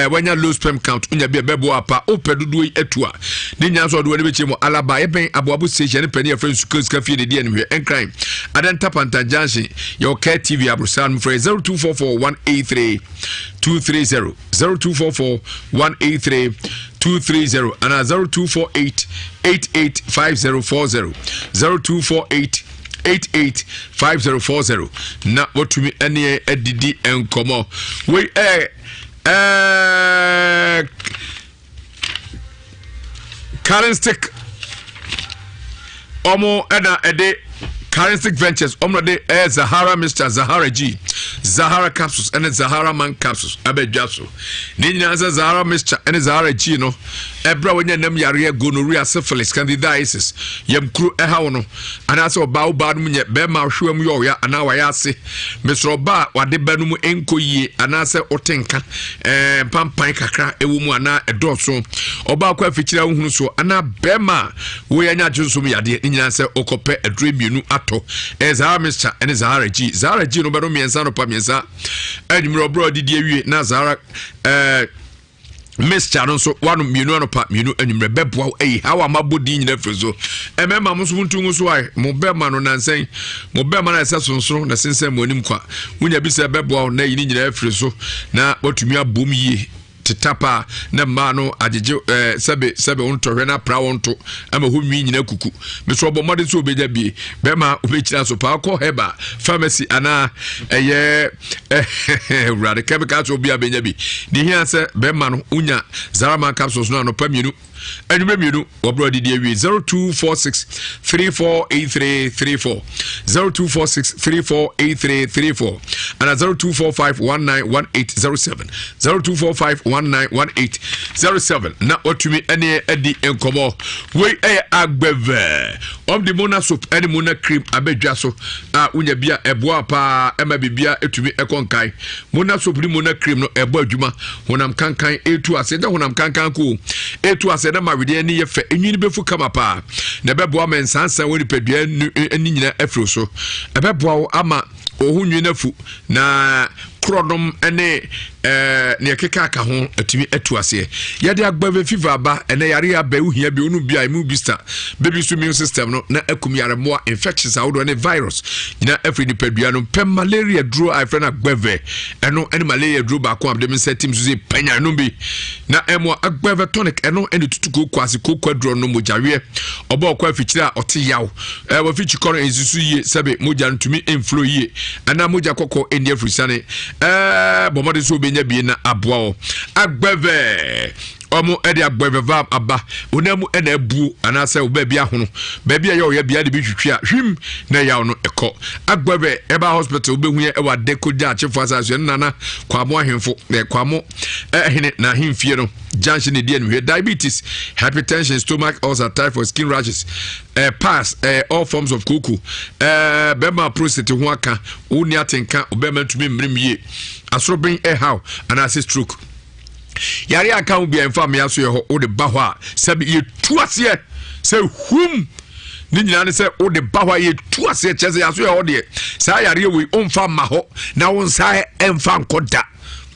wanya low sperm count, wonya bi a ɛbɛboa apa. Wopɛ dodoɔ yi atu a, ne nyinaa nso ɔde wɔne bɛkyerɛ mu. Alaba yɛbɛn Aboabo Station ne pani yɛfrɛ Nsuka Sika Fie ne di animhwɛ. Ɛnkran Adanta Pantan Junction yɛwɔ Care TV aborosaa no. Frɛ 0244 183 230, 0244 183 230 anaa 0248 885040, 0248. 88 5040 na watumi ɛne adidi nkɔmmɔ. Wei ɛɛ ɛɛ Karenstick ɔmo ɛna ɛde Karenstick Ventures ɔmo na de ɛyɛ Zahara Mr Zahara G Zahara capsules ɛne Zahara Man capsules abɛdwa so. Ne nyinaa sɛ Zahara Mixture ɛne Zahara G no ɛberɛ a wɔnya nam yareɛ gonorrhea syphilis candidiasis yamkuro ɛhaw no anaasɛ ɔbaa wo baa no mu nyɛ bɛrima ahwewa mu yɛ ɔya anaa wayɛ ase mesrɛ ɔbaa wade ba no mu nkɔ yie anaasɛ wote nka ɛɛ mpampan kakra ɛwɔ mu anaa ɛdɔɔso ɔbaa kɔ afikyiri a wohunu so anaa bɛrima a woyɛ anya adwonsom yadeɛ ne nyinaa sɛ wokɔpɛ aduro mmienu atɔ ɛyɛ Zahara Mixture ɛne Zahara G Zahara G no bɛno mmiɛnsa nɔpa mmiɛnsa anwummerɛ ɔberɛ a ɔdidi awie na Zahara ɛɛ mixture no nso wanom mmienu anɔpa mmienu anwummerɛ bɛboa wo ayi haw a mabɔ din nyina firi so. Mmarima mo nso montu ngu so ae mo bɛrima no nansɛn mo bɛrima no ɛsɛ sonsono na sensɛn mo anim kwa wonya bi sɛ bɛboa wo na ayi ne nyinaa afiri so na watumi abom yie teta paa na mmaa no agyegye ɛɛ sɛbe sɛbe wɔn tɔhwɛ na apra wɔn to ama hɔ nwi nyina kuku mesɛ ɔbɔ mmɔden sɛ obɛnya bie bɛrima wobɛkyira so paa kɔ hɛba pharmacy anaa ɛyɛ awurade chemical so obi a bɛnya bi ne hia sɛ bɛrima no wonya zaraman capsules no anɔpa mmienu anwummerɛ mmienu wɔberɛ adidi awie 0246 348334 0246 348334 ana 0245 191807 0245 191807 na watumi ɛne adi nkɔmmɔ. Wei ɛyɛ agbɛvɛ ɔm de mona soap ɛne mona cream abɛdwa so a wonya bi a ɛboa paa ɛma biribia ɛtumi ɛkɔ nkae. Mona soap ne mona cream no ɛbɔ adwuma honam kankan ɛtu ase ɛnyɛ honam kankan ko ɛtu ase na ma wedeɛ ani yɛ fɛ enwini bɛfu kama paa na ɛbɛboa ma nsansan wɔ nipadua ani nyinaa afiri so. Ɛbɛboa wo ama wo ho nwi no afu na korɔnom ne ɛɛ nea ɛkeka aka ho atumi atu aseɛ. Yɛde agbɛvɛ fever aba ɛnɛ yare abɛ wohia bi onu bi a emu bi sta bɛbi so immune system no na akum yare mmoa infections ahodoɔ ne virus nyinaa afiri nipadua no. Pɛ malaria duro a yɛfrɛ no agbɛvɛ ɛno ɛne malaria duro baako a mede me nsa tim so sɛ panya ɛno bi na ɛmoa agbɛvɛ tonic ɛno ɛne tutu kooko ase kooko aduro no mogyaweɛ ɔbɔ ɔkɔ afikyire a ɔte yaw ɛɛ wɔfi kyikɔ no nsusu yie sɛbe mogya no tumi mflo yie anaa mogya kɔkɔɔ ɛnni afirisane ɛɛ bɔ mmɔden sɛ wobɛnya bie na aboa wɔ agbɛvɛ ɔmo ɛde agbɛvɛ vam aba onam mu ɛna abuo anaasɛ wo baabi ahono baabi a ɛyɛ ɔyɛ bia de bi twitwi a hwim na ɛyaw no ɛkɔ agbɛvɛ ɛba hospital wobɛhu yɛ ɛwɔ adeko gya akyefo asase ɛno nana kwamo ahemfo ɛ kwamo ɛhene na ahemfie no junction ne di animhwɛ diabetes hypertension stomach ulcer typhoid skin rashes pass all forms of koko bɛrima prostate ho aka wonni atenka bɛrima ntumi mmerem yie asoroben ɛhaw anaasɛ stroke yare aka ho bia mfa mmea so yɛ hɔ wode ba hɔ a sɛbi yɛtu aseɛ sɛ hum ne nyinaa ne sɛ wode ba hɔ a yɛtu aseɛ kyerɛ sɛ yɛaso yɛ hɔ deɛ saa yareɛ wei womfa mma hɔ na wo nsa ɛmfa nkɔ da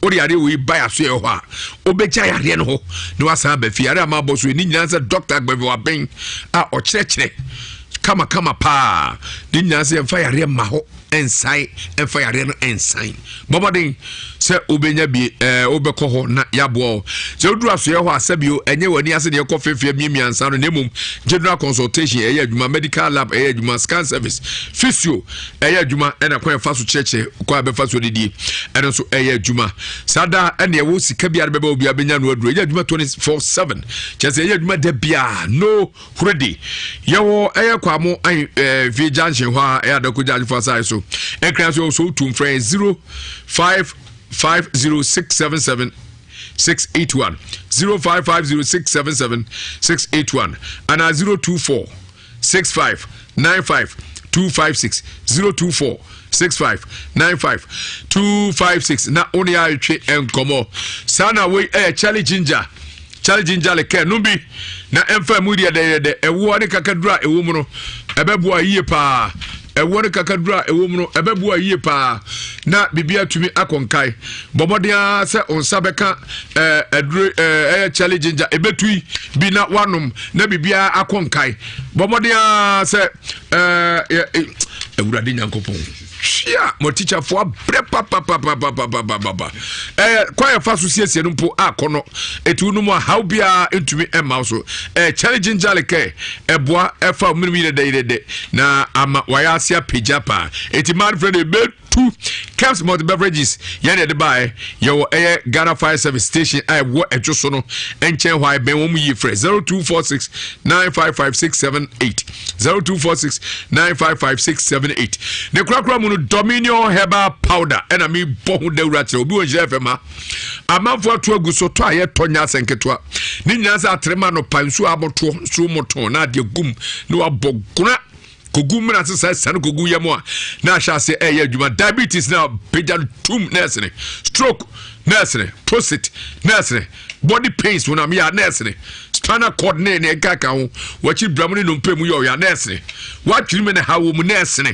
wode yareɛ wei ba yɛaso yɛ hɔ a wobɛgya yareɛ no hɔ na wasan aba fie yareɛ a maabɔ so ne nyinaa sɛ dɔkta agbɛvɛ waben a ɔkyerɛkyerɛ kamakama paa ne nyinaa sɛ yɛmfa yareɛ mma hɔ ɛnsae ɛmfa yareɛ no ɛnsan bɔmmɔden sɛ wobɛnya bi ɛɛ wobɛkɔ hɔ na yɛaboa wo sɛ woduru asoɛ hɔ a sɛbio ɛnyɛ w'ani ase deɛ ɛkɔ fefeɛ miamia nsa no na mmom general consultation ɛyɛ adwuma medical lab ɛyɛ adwuma scan service physio ɛyɛ adwuma ɛna kwan ɛfa so kyerɛkyerɛ kwan ɛbɛfa so didie ɛno nso ɛyɛ adwuma saa da ɛna ɛwɔ sika biara bɛbɛ obi abɛnya no aduro ɛyɛ adwuma 24/7 kyerɛ sɛ ɛyɛ adwuma da biara no holiday yɛwɔ ɛyɛ kwamo ayi ɛɛ fie junction hɔ a ɛyɛ adako junction fo asae so ɛkran so so tu mfrɛ 0550 677 681 0550 677 681 ana 024 65 95 256 024 65 95 256 na wo ne atwe nkɔmmɔ saa na wei ɛyɛ Charlie Ginger Charlie Ginger liqueur no bi na ɛmfa mu deɛ dɛdɛdɛ ɛwoɔ ne kakaduro a ɛwɔ mu no ɛbɛboa yie paa ɛwoɔ ne kakaduro a ɛwɔ mu no ɛbɛboa yie paa na biribi atumi akɔ nkae bɔ mmɔden ara sɛ wo nsa bɛka ɛɛ aduro ɛɛ ɛyɛ Charlie Ginger ɛbɛtui bi na wanom na biribiara akɔ nkae bɔ mmɔden ara sɛ ɛɛ. Awurade Nyankopɔn. Hwea mo tikyafoɔ abrɛ papapapapapapapa. Ɛɛ kwan yɛfa so siesie no mpo akɔ no. Etu no mu ahaw biara ntumi mma wo so. Ɛɛ kyɛre ginger liqueur ɛboa ɛfa omenom yerɛdɛ yerɛdɛ na ama wayɛ ase apagya paa. Eti mmaa no frɛ no ebe tu Kem's Malt Beverages yɛn na yɛde baeɛ. Yɛwɔ ɛyɛ Ghana Fire Service station a ɛwɔ ɛdwo so no nkyɛn hɔ a ɛbɛn wɔn yie frɛ 0246 955 678 0246 955 678 ne korakora mu no Dominion Herbal Powder ɛna mebɔ ho dawura kyerɛ obi wɔ nhyira fm ha amanfoɔ ato agu so tɔ a yɛtɔ nyɛ asɛ nketewa ne nyinaa sɛ aterema no pa nsuo abotoɔ nsuo motɔn na adeɛ gum na wabɔ gona kogu mmena ase saa sane kogu yam a na ahyɛ ase ɛyɛ adwuma diabetes na pagya no tum na ɛsene stroke na ɛsene prostate na ɛsene body pains wɔn am yɛ na ɛsene spinal cord ne ne ɛkaka ho wɔakyi bramu ne nnompe mu yɛ ɔyɛ na ɛsene wɔatwiri mu na ha wɔ mu na ɛsene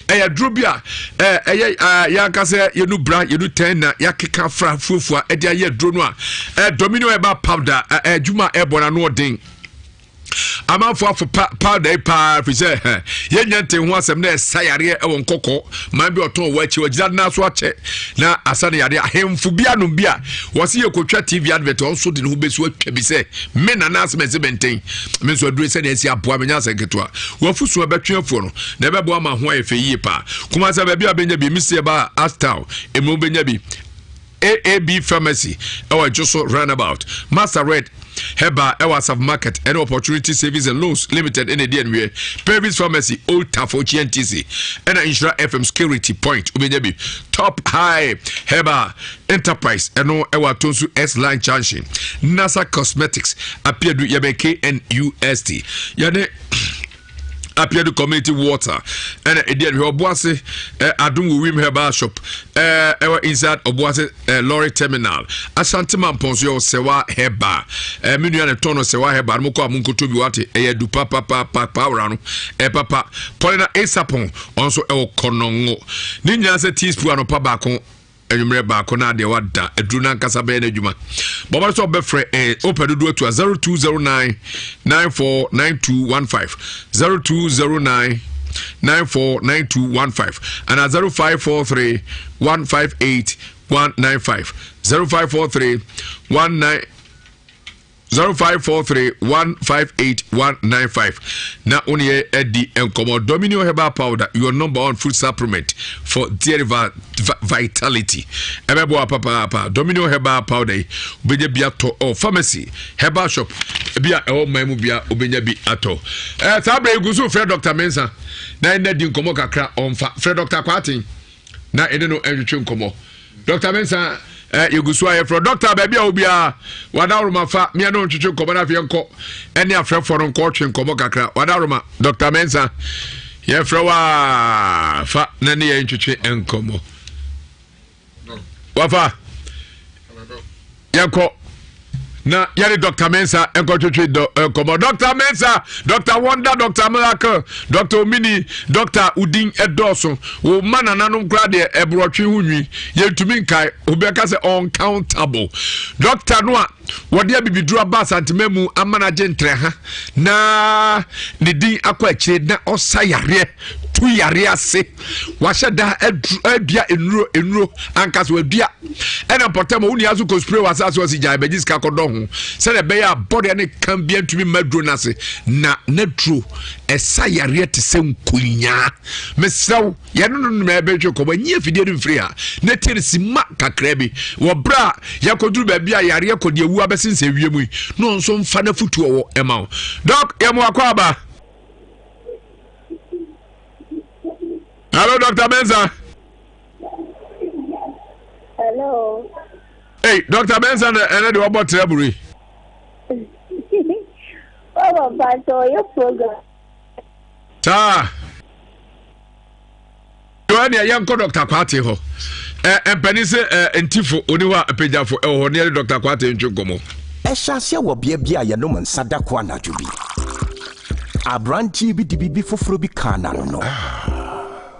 ɛyɛ duro bi a ɛyɛ yɛankasa yɛnu bra yɛnu tɛn na yɛakeka fra fuafua ɛde ayɛ duro no a ɛ dominion ɛba powder ɛdwuma ɛbɔ n'ano ɔden amanfo afo pa powder yi paa fi sɛ yɛnya nte ho asɛm na ɛsa yareɛ ɛwɔ nkɔkɔ man bi ɔtɔn wɔ akyi ɔgyina nan so akyɛ na asa ne yareɛ ahemfo bi anom bi a wɔsi yɛ kotwa tv advert wɔn nso de ne ho bɛsi atwa bi sɛ me nana asɛm ɛsɛ bɛntɛn me nso adure sɛ na ɛsi aboa me nya asɛ nketewa wɔafu so ɛbɛtwe afuo no na ɛbɛboa ma ho ayɛ fɛ yie paa kumasa baabi a bɛnya bi misi ɛba astown emu bɛnya bi AAB Pharmacy ɛwɔ Adwoso Runabout, Master Red Herbal ɛwɔ Asafo Market ɛne Opportunity Savings and Loans Limited ɛna ɛdi anwiɛ, Pervis Pharmacy Old Tafo GNTC ɛna Nhyira FM Security Point wobɛnya bi, Top High Herbal Enterprise ɛno ɛwɔ Atonsu S Line Junction, NASA Cosmetics Apiadu yɛbɛn KNUST yɛne Apiadu Community Water ɛna ɛdi ɛhwɛ Ɔboase ɛ Adum wɔ Wim Herbal Shop ɛ ɛwɔ inside Ɔboase ɛ lorry terminal Ashanti Mampɔn so yɛ Ɔsɛwa Herbal ɛ me nua ne tɔn no Ɔsɛwa Herbal no mo kɔ a mo nkoto bi wate ɛyɛ du papapapa pawura no ɛ papa Paulina Esapɔn ɔnso ɛwɔ Kɔnɔngo ne nyinaa sɛ teaspoon anɔpa baako anwummerɛ baako na adeɛ wada aduro no ankasa bɛyɛ no adwuma bɔbɔ sɛ ɔbɛfrɛ eh, wopɛ dodoɔ atu a 0209 949215 0209 949215 anaa 0543 158 195 0543 19 0543 158 195 na wo ne yɛ adi nkɔmmɔ. Dominion Herbal Powder, your number one food supplement for dear vitality. Ɛbɛboa papaapa. Dominion Herbal Powder yi, wobɛnya bi atɔ ɔ pharmacy, herbal shop, bi a ɛwɔ man mu bia wobɛnya bi atɔ. Eh, saa berɛ yi gu so frɛ Dr. Mensah na ɛnna di nkɔmmɔ kakra ɔmfa. Frɛ Dr. Kwaten na ɛne no ɛntwetwe nkɔmmɔ. Dɔkta Mensah eh, yɛgu so a yɛfrɛ dɔkta baabi a wobiara wadaworoma fa meɛ no ntwetwe nkɔmmɔ no afei yɛnkɔ ɛne afrɛfoɔ no nkɔ twe nkɔmmɔ kakra wadaworoma dɔkta Mensah yɛfrɛ wo a fa na ne yɛn ntwetwe nkɔmmɔ wafa yɛnkɔ na yɛne dr mensa nkɔtwetwe nkɔmmɔ dr mensa dr wonder dr miracle dr omini dr udin ɛdɔɔso wo ma nananom koraa deɛ ɛborɔtwe ho nwi yɛntumi nkae obiaka sɛ uncountable dr no a wɔde abibiduro aba asantema mu ama no agye ntrɛ ha na ne din akɔ akyire na ɔsa yareɛ tu yareɛ ase wahyɛ da adua nnuro nnuro ankasa wadua ɛna mpɔtam wo nua so kɔ spray wɔ asase ɔsi gyae bɛgye sika kɔdɔ ho sɛdeɛ ɛbɛyɛ a bɔdeɛ ne kan bia ntumi mma duro no ase na na duro ɛsa yareɛ te sɛ nkonyaa mesrɛ wo yɛne no nom ɛbɛtwe kɔmɔ nyi afidie no mfiri ha na tie no sima kakra bi wɔ berɛ a yɛkɔduru baabi a yareɛ kɔde awu abɛsensɛ wiem yi na ɔnso mfa no afotuo wɔ ɛma wo dɔk yɛmo akɔ aba Hello, Dr. Mensa. Hello. Hey, Dr. Mensa, ɛnɛ de wɔbɔ tẹrɛbù yi. Bàbá Bàtà ɔyɛ program. Saa. Yɔ ɛnna yɛn kɔ Dr. Kwate hɔ. Ɛ mpanin sɛ ɛ ntifo oni hɔ a mpanyafo ɛwɔ hɔ ne yɛde Dr. Kwate ntwe nkɔmɔ. Ɛhyɛ aseɛ wɔ bea bi a yɛnom nsa da ko anadwo bi. Aberanteɛ bi de biribi foforɔ bi kaa n'ano.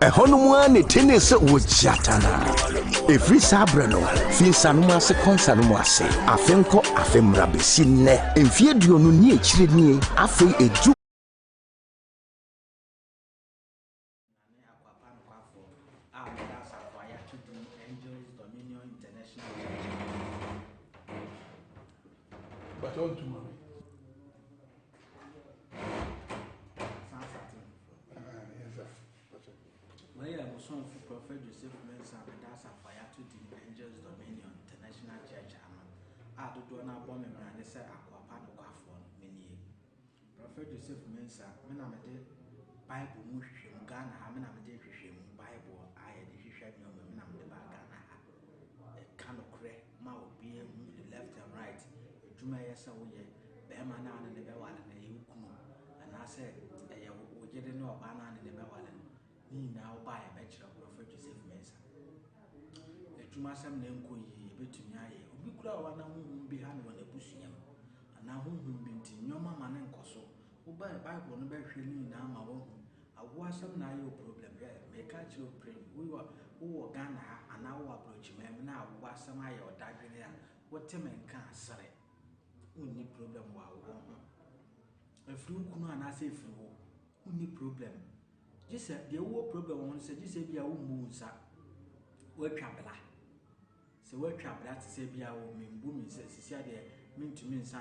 Ɛhɔ nom ara na ɛtenee sɛ wɔgyata no. Ɛfiri saa berɛ no, fi nsanom ase kɔ nsanom ase, afe nkɔ afe mmra bɛsi nnɛ, mfeɛ aduonu ne akyire nie, afei ɛdu. Nane Akwaaba. International Church. But on to mommy. Wei yɛ mo somfo Prɔfɛt Joseph Mensah a meda asafo a yɛato din Angels Dominion International Church ano a dodoɔ no ara bɔ me mmrane sɛ akoa pa nokwafoɔ no, me nie. Prɔfɛt Joseph Mensah, me na mede Bible mu nhwehwɛmu, Ghana ha me na mede nhwehwɛmu Bible a yɛde hwehwɛ nneɛma me na mede baa Ghana ha. Ɛka nokorɛ ma obiara hu the left and right, adwuma ɛyɛ sɛ woyɛ, bɛrima no a ne ne bɛware no ɛyɛ wo kunu anaasɛ ɛyɛ wo yere ne ɔbaa no a ne ne bɛware no, ne nyinaa wo ba a yɛbɛkyerɛ wo Prɔfɛt Joseph Mensah. Adwuma asɛm na ɛnkɔ yie, yɛbɛtumi ayɛ. Obi koraa wɔ hɔ a na honhom bi ha no wɔ n'abusua mu anaa honhom bi nti nneɛma ma no nkɔ so. Wobae Bible no bɛhwɛ ne nyinaa ma woahu. Awoɔ asɛm na ayɛ wo problem. Hwɛ, meka akyerɛ wo pren, wowɔ wowɔ Ghana ha anaa wowɔ aborɔkyiman mu na awoɔ asɛm ayɛ wo dadwene a, wote me nka a, sere. Wonni problem wɔ awoɔ ho. Ɛfiri wo kunu anaasɛ ɛfiri wo, wonni problem. Gye sɛ deɛ wowɔ problem wɔ ho no sɛ gye sɛ ebia wommu wo nsa, woatwa bra. Sɛ woatwa bra te sɛ ebia wo membu me nsa sisi adeɛ mentumi nsa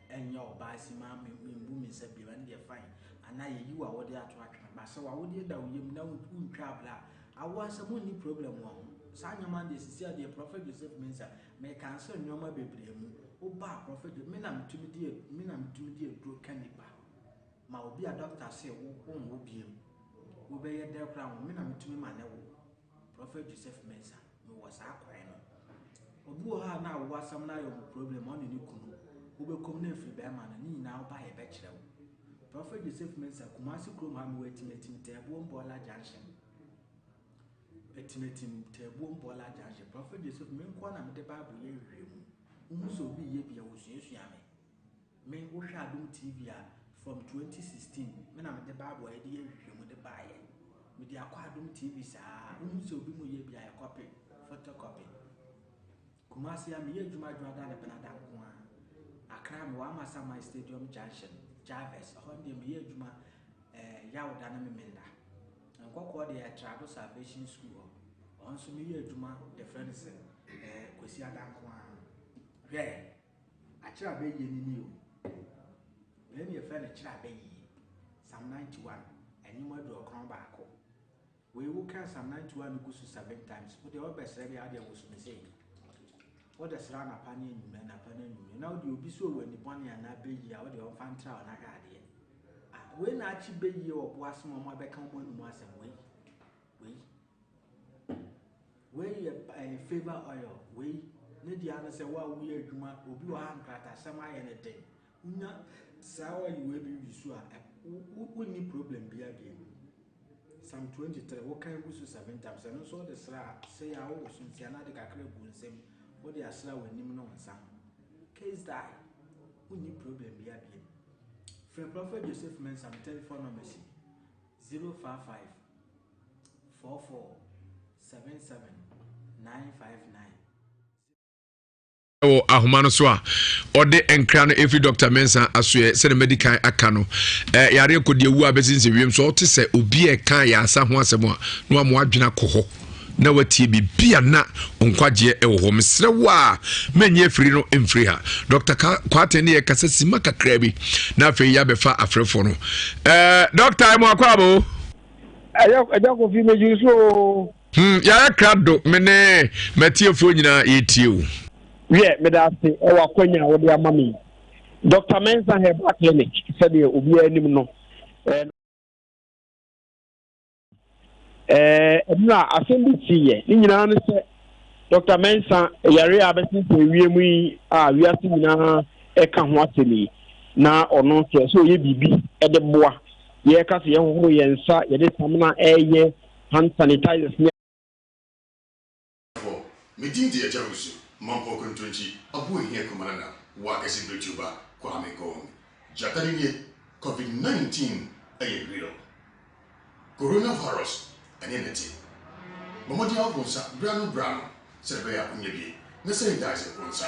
nyɛ ɔbaa si ma membu me nsa bio ɛno deɛ fine. Anaa yɛyi wo awodeɛ ato atwene. Ba sɛ w'awodeɛ da wo yam na wontwa bra a, awoɔ asɛm wonni problem wɔ ho. Saa nneɛma no deɛ sisi adeɛ Prophet Joseph Mensah mekanso nneɛma bebree mu. Woba a Prophet me na metumi di me na metumi di aduro ka nipa. Ma obi a doctor se wo wonwo biem. Wobɛyɛ dɛ koraa wo me na metumi ma ne wo. Prophet Joseph Mensah mewɔ saa kwan no. Obi wɔ hɔ a na awo asɛm no ayɛ ɔmo problem ɔne ne kunu. Wobɛkɔm na efiri bɛrima no ne nyinaa woba yɛbɛkyerɛ wo. Prophet Joseph Mensah Kumasi kurom ha mewɔ Atimatim Tɛɛboom Bɔɔla Junction. Atimatim Tɛɛboom Bɔɔla Junction. Prophet Joseph me nkoa na mede Bible yɛ nhwehwɛmu. Wohu sɛ obi yɛ bi a wosuasua me. Me wohwɛ Adom TV a from 2016 me na mede Bible a yɛde yɛ nhwehwɛmu de baeɛ. Mede akɔ Adom TV saa. Wohu sɛ obi mu yɛ bi a yɛkɔpe, photocopy. Kumasi a meyɛ adwuma adwuma ne benada nko ara. Accra mewɔ Amasaman Stadium Junction, Jarvis. Ɛhɔ deɛ meyɛ adwuma eh, Yawda ne Memenda. Nkɔkɔɔ deɛ Trado Salvation School hɔ. Ɔno nso meyɛ adwuma yɛfrɛ no sɛ eh, Kwasi Ada nko ara. Hwɛ, akyerɛ abɛyie ni ni o. Wei ne yɛfrɛ no kyerɛ abɛyie. Psalm 91, ɛnwom 91. Wei wo ka Psalm 91 no gu so seven times. Wo deɛ wobɛsrɛ deɛ adeɛ woso me sei. Wode srɛ anapa ne anwummerɛ anapa ne anwummerɛ. Na wode obi so wɔ ani bɔne anaa bɛyie a wode ɔmfa ntra wo na hwɛ adeɛ. Ah, wei na akye bɛyie wɔ bo ase ma ɔmo abɛka ɔmo anum asɛm wei. Wei. Wei yɛ ɛyɛ favour oil. Wei ne deɛ ano sɛ wo a woyɛ adwuma obi wɔ ha nkratasɛm ayɛ ne den. Wonya saa oil wei bi wi so a wonni problem biara bio. Psalm 23 wokan gu so seven times ɛno nso wode sra a sɛ yɛ a wowɔ so nti anaa de kakra gu nsam wode asra w'anim ne wo nsa ho. Case die. Wonni problem biara bio. Frɛ Prophet Joseph Mensah me telephone number si 055 44 77 959. Wɔ ahoma no so a ɔde nkra no ɛfiri Dr. Mensah asoɛ sɛdeɛ madi kan aka no eh, yareɛ kɔdi awu a bɛsi nsɛ wiem so ɔte sɛ obi a ɛka yɛasa ho asɛm a na wama wadwene akɔ hɔ na watie biribi a na nkwagyeɛ ɛwɔ hɔ mesrɛ wo a mɛnyɛ afiri no mfiri ha Dr. Kwaten ne yɛkasa sima kakra bi na afei yɛabɛfa afrɛfoɔ no eh, Dr. ɛmu akɔ abo ɛgya kofi megyiri so o Hmm, yɛayɛ krado, me ne m'atiefoɔ nyinaa yɛtie o. Wiɛ, meda ase wɔ akwanya a wode ama me yi. Dr. Mensah Herbal Clinic, sɛdeɛ obiara nim no, ɛno a asɛm bi siiɛ. Ne nyinaa ne sɛ Dr. Mensah yare a abɛsensɛn wiem yi a wiase nyinaa ɛka ho asɛm yi, na ɔno nso ɛsɛ ɔyɛ biribi de boa. Yɛka sɛ yɛhohoro yɛn nsa, yɛde samina ɛyɛ hand sanitizers ne. Fo, Me din de Agya Wusu, Mampɔw Kontonkyi, Aboahia Kumanana, Wakɛse Biretuba, Kwame Gong. Gyata no nie, Covid 19 yɛ real. Corona virus ɛne na ɛte. Bɔ mmɔden ara hohoro nsa berɛ ano berɛ ano sɛdeɛ ɛbɛyɛ a wonyɛ bi na sanitize wo nsa.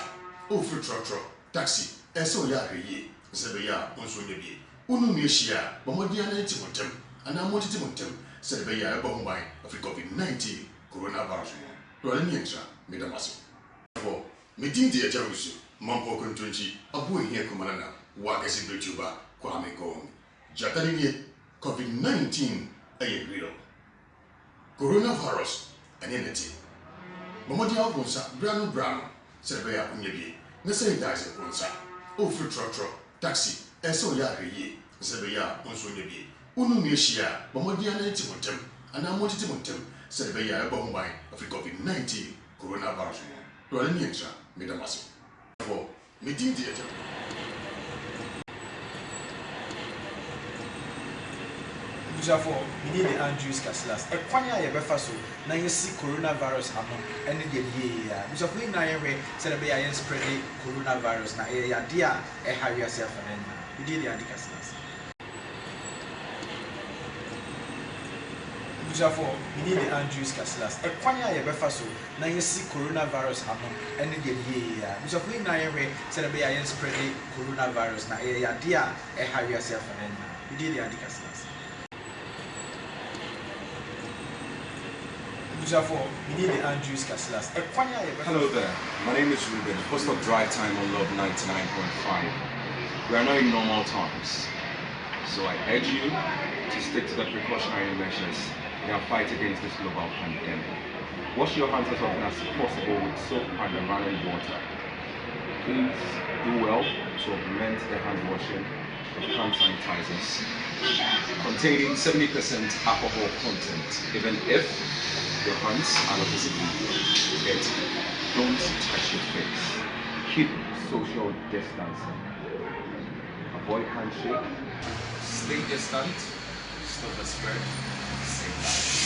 Wofiri trɔtrɔ, taxi, ɛsɛ sɛ woyɛ ahwɛyie sɛdeɛ ɛbɛyɛ a wo nso wonyɛ bi. Wo ne onua hyia a, bɔ mmɔden ara na te mo ntam anaa montete mo ntam sɛdeɛ ɛbɛyɛ a ɛbɛbɔ ho ban afiri Covid 19 Coronavirus ho. Awurade ne yɛn ntra. Meda mo ase. Abusuafoɔ, me din de Agya Wusu, Mampɔw Kontonkyi, Aboahia Kumanana, Wakɛse Biretuba, Kwame Gong. Gyata no nie, Covid 19 yɛ real. Corona virus ɛne nɛte. Bɔ mmɔden ara wo nsa berɛ ano berɛ ano sɛdeɛ ɛbɛyɛ a wonyɛ bi na sanitize wo nsa. Wofiri trɔtrɔ, taxi, ɛsɛ sɛ woyɛ ahwɛyie sɛdeɛ ɛbɛyɛ a wo nso wonyɛ bi. Wo ne onua hyia a, bɔ mmɔden ara na te mo ntam anaa montete mo ntam sɛdeɛ ɛbɛyɛ a ɛbɛbɔ ho ban afiri covid 19 corona virus ho. Awurade ne yɛn ntra. Meda mo ase. Me din de Agya. Abusuafoɔ, me din de Andrews Casillas. Ɛkwan a yɛbɛfa so na yɛasi coronavirus ano ne deɛ ɛyie yie ara. Abusuafoɔ yɛn nyinaa yɛnhwɛ sɛdeɛ ɛbɛyɛ a yɛn spreade coronavirus na ɛyɛ yadeɛ a ɛha wiase afanan nyinaa. Me din de Andy Casillas. Abusuafoɔ, me din de Andrews Casillas. Ɛkwan a yɛbɛfa so na yɛasi coronavirus ano ne deɛ ɛyie yie ara. Abusuafoɔ yɛn nyinaa yɛnhwɛ sɛdeɛ ɛbɛyɛ a yɛn spreade coronavirus na ɛyɛ yadeɛ a ɛha wiase afanan nyinaa. Me din de Andy Casillas. Abusuafoɔ, me din de Andrews Casillas. Ɛkwan a yɛbɛfa Hello there, my name is Ruben, host of Drive Time on Love 99.5. We are now in normal times, so I urge you to stick to the precautionary measures in our fight against this global pandemic. Wash your hands as often as possible with soap and running water. Please do well to augment the hand washing with hand sanitizers containing 70% alcohol content, even if your hands are not visibly dirty. Don't touch your face. Keep social distancing. Avoid handshake. Stay distant. Stop the spread. Save lives.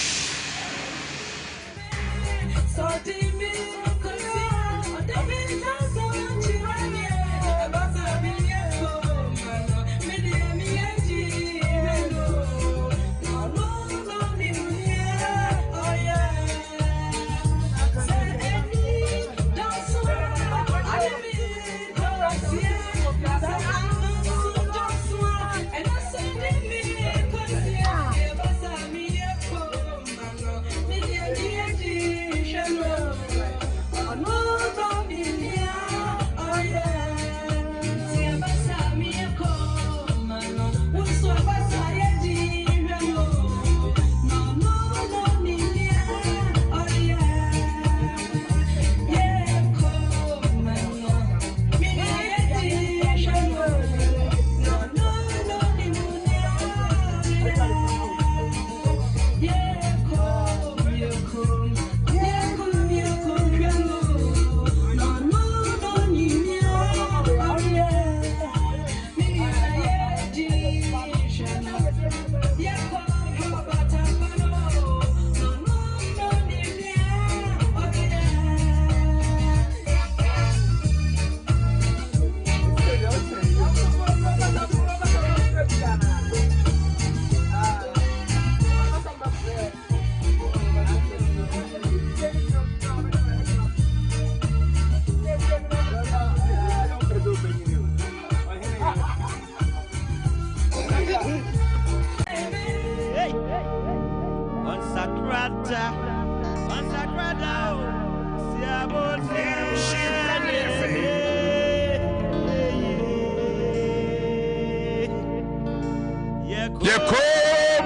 Yɛkom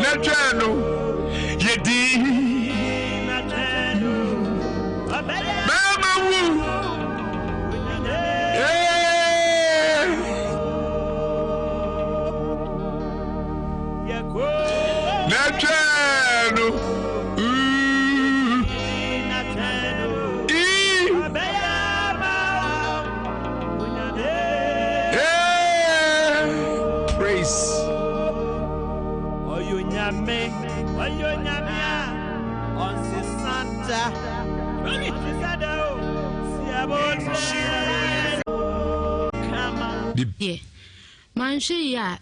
na twɛn no yɛdi bɛrima wu na twɛn no. Praise. Manhwɛ yie a.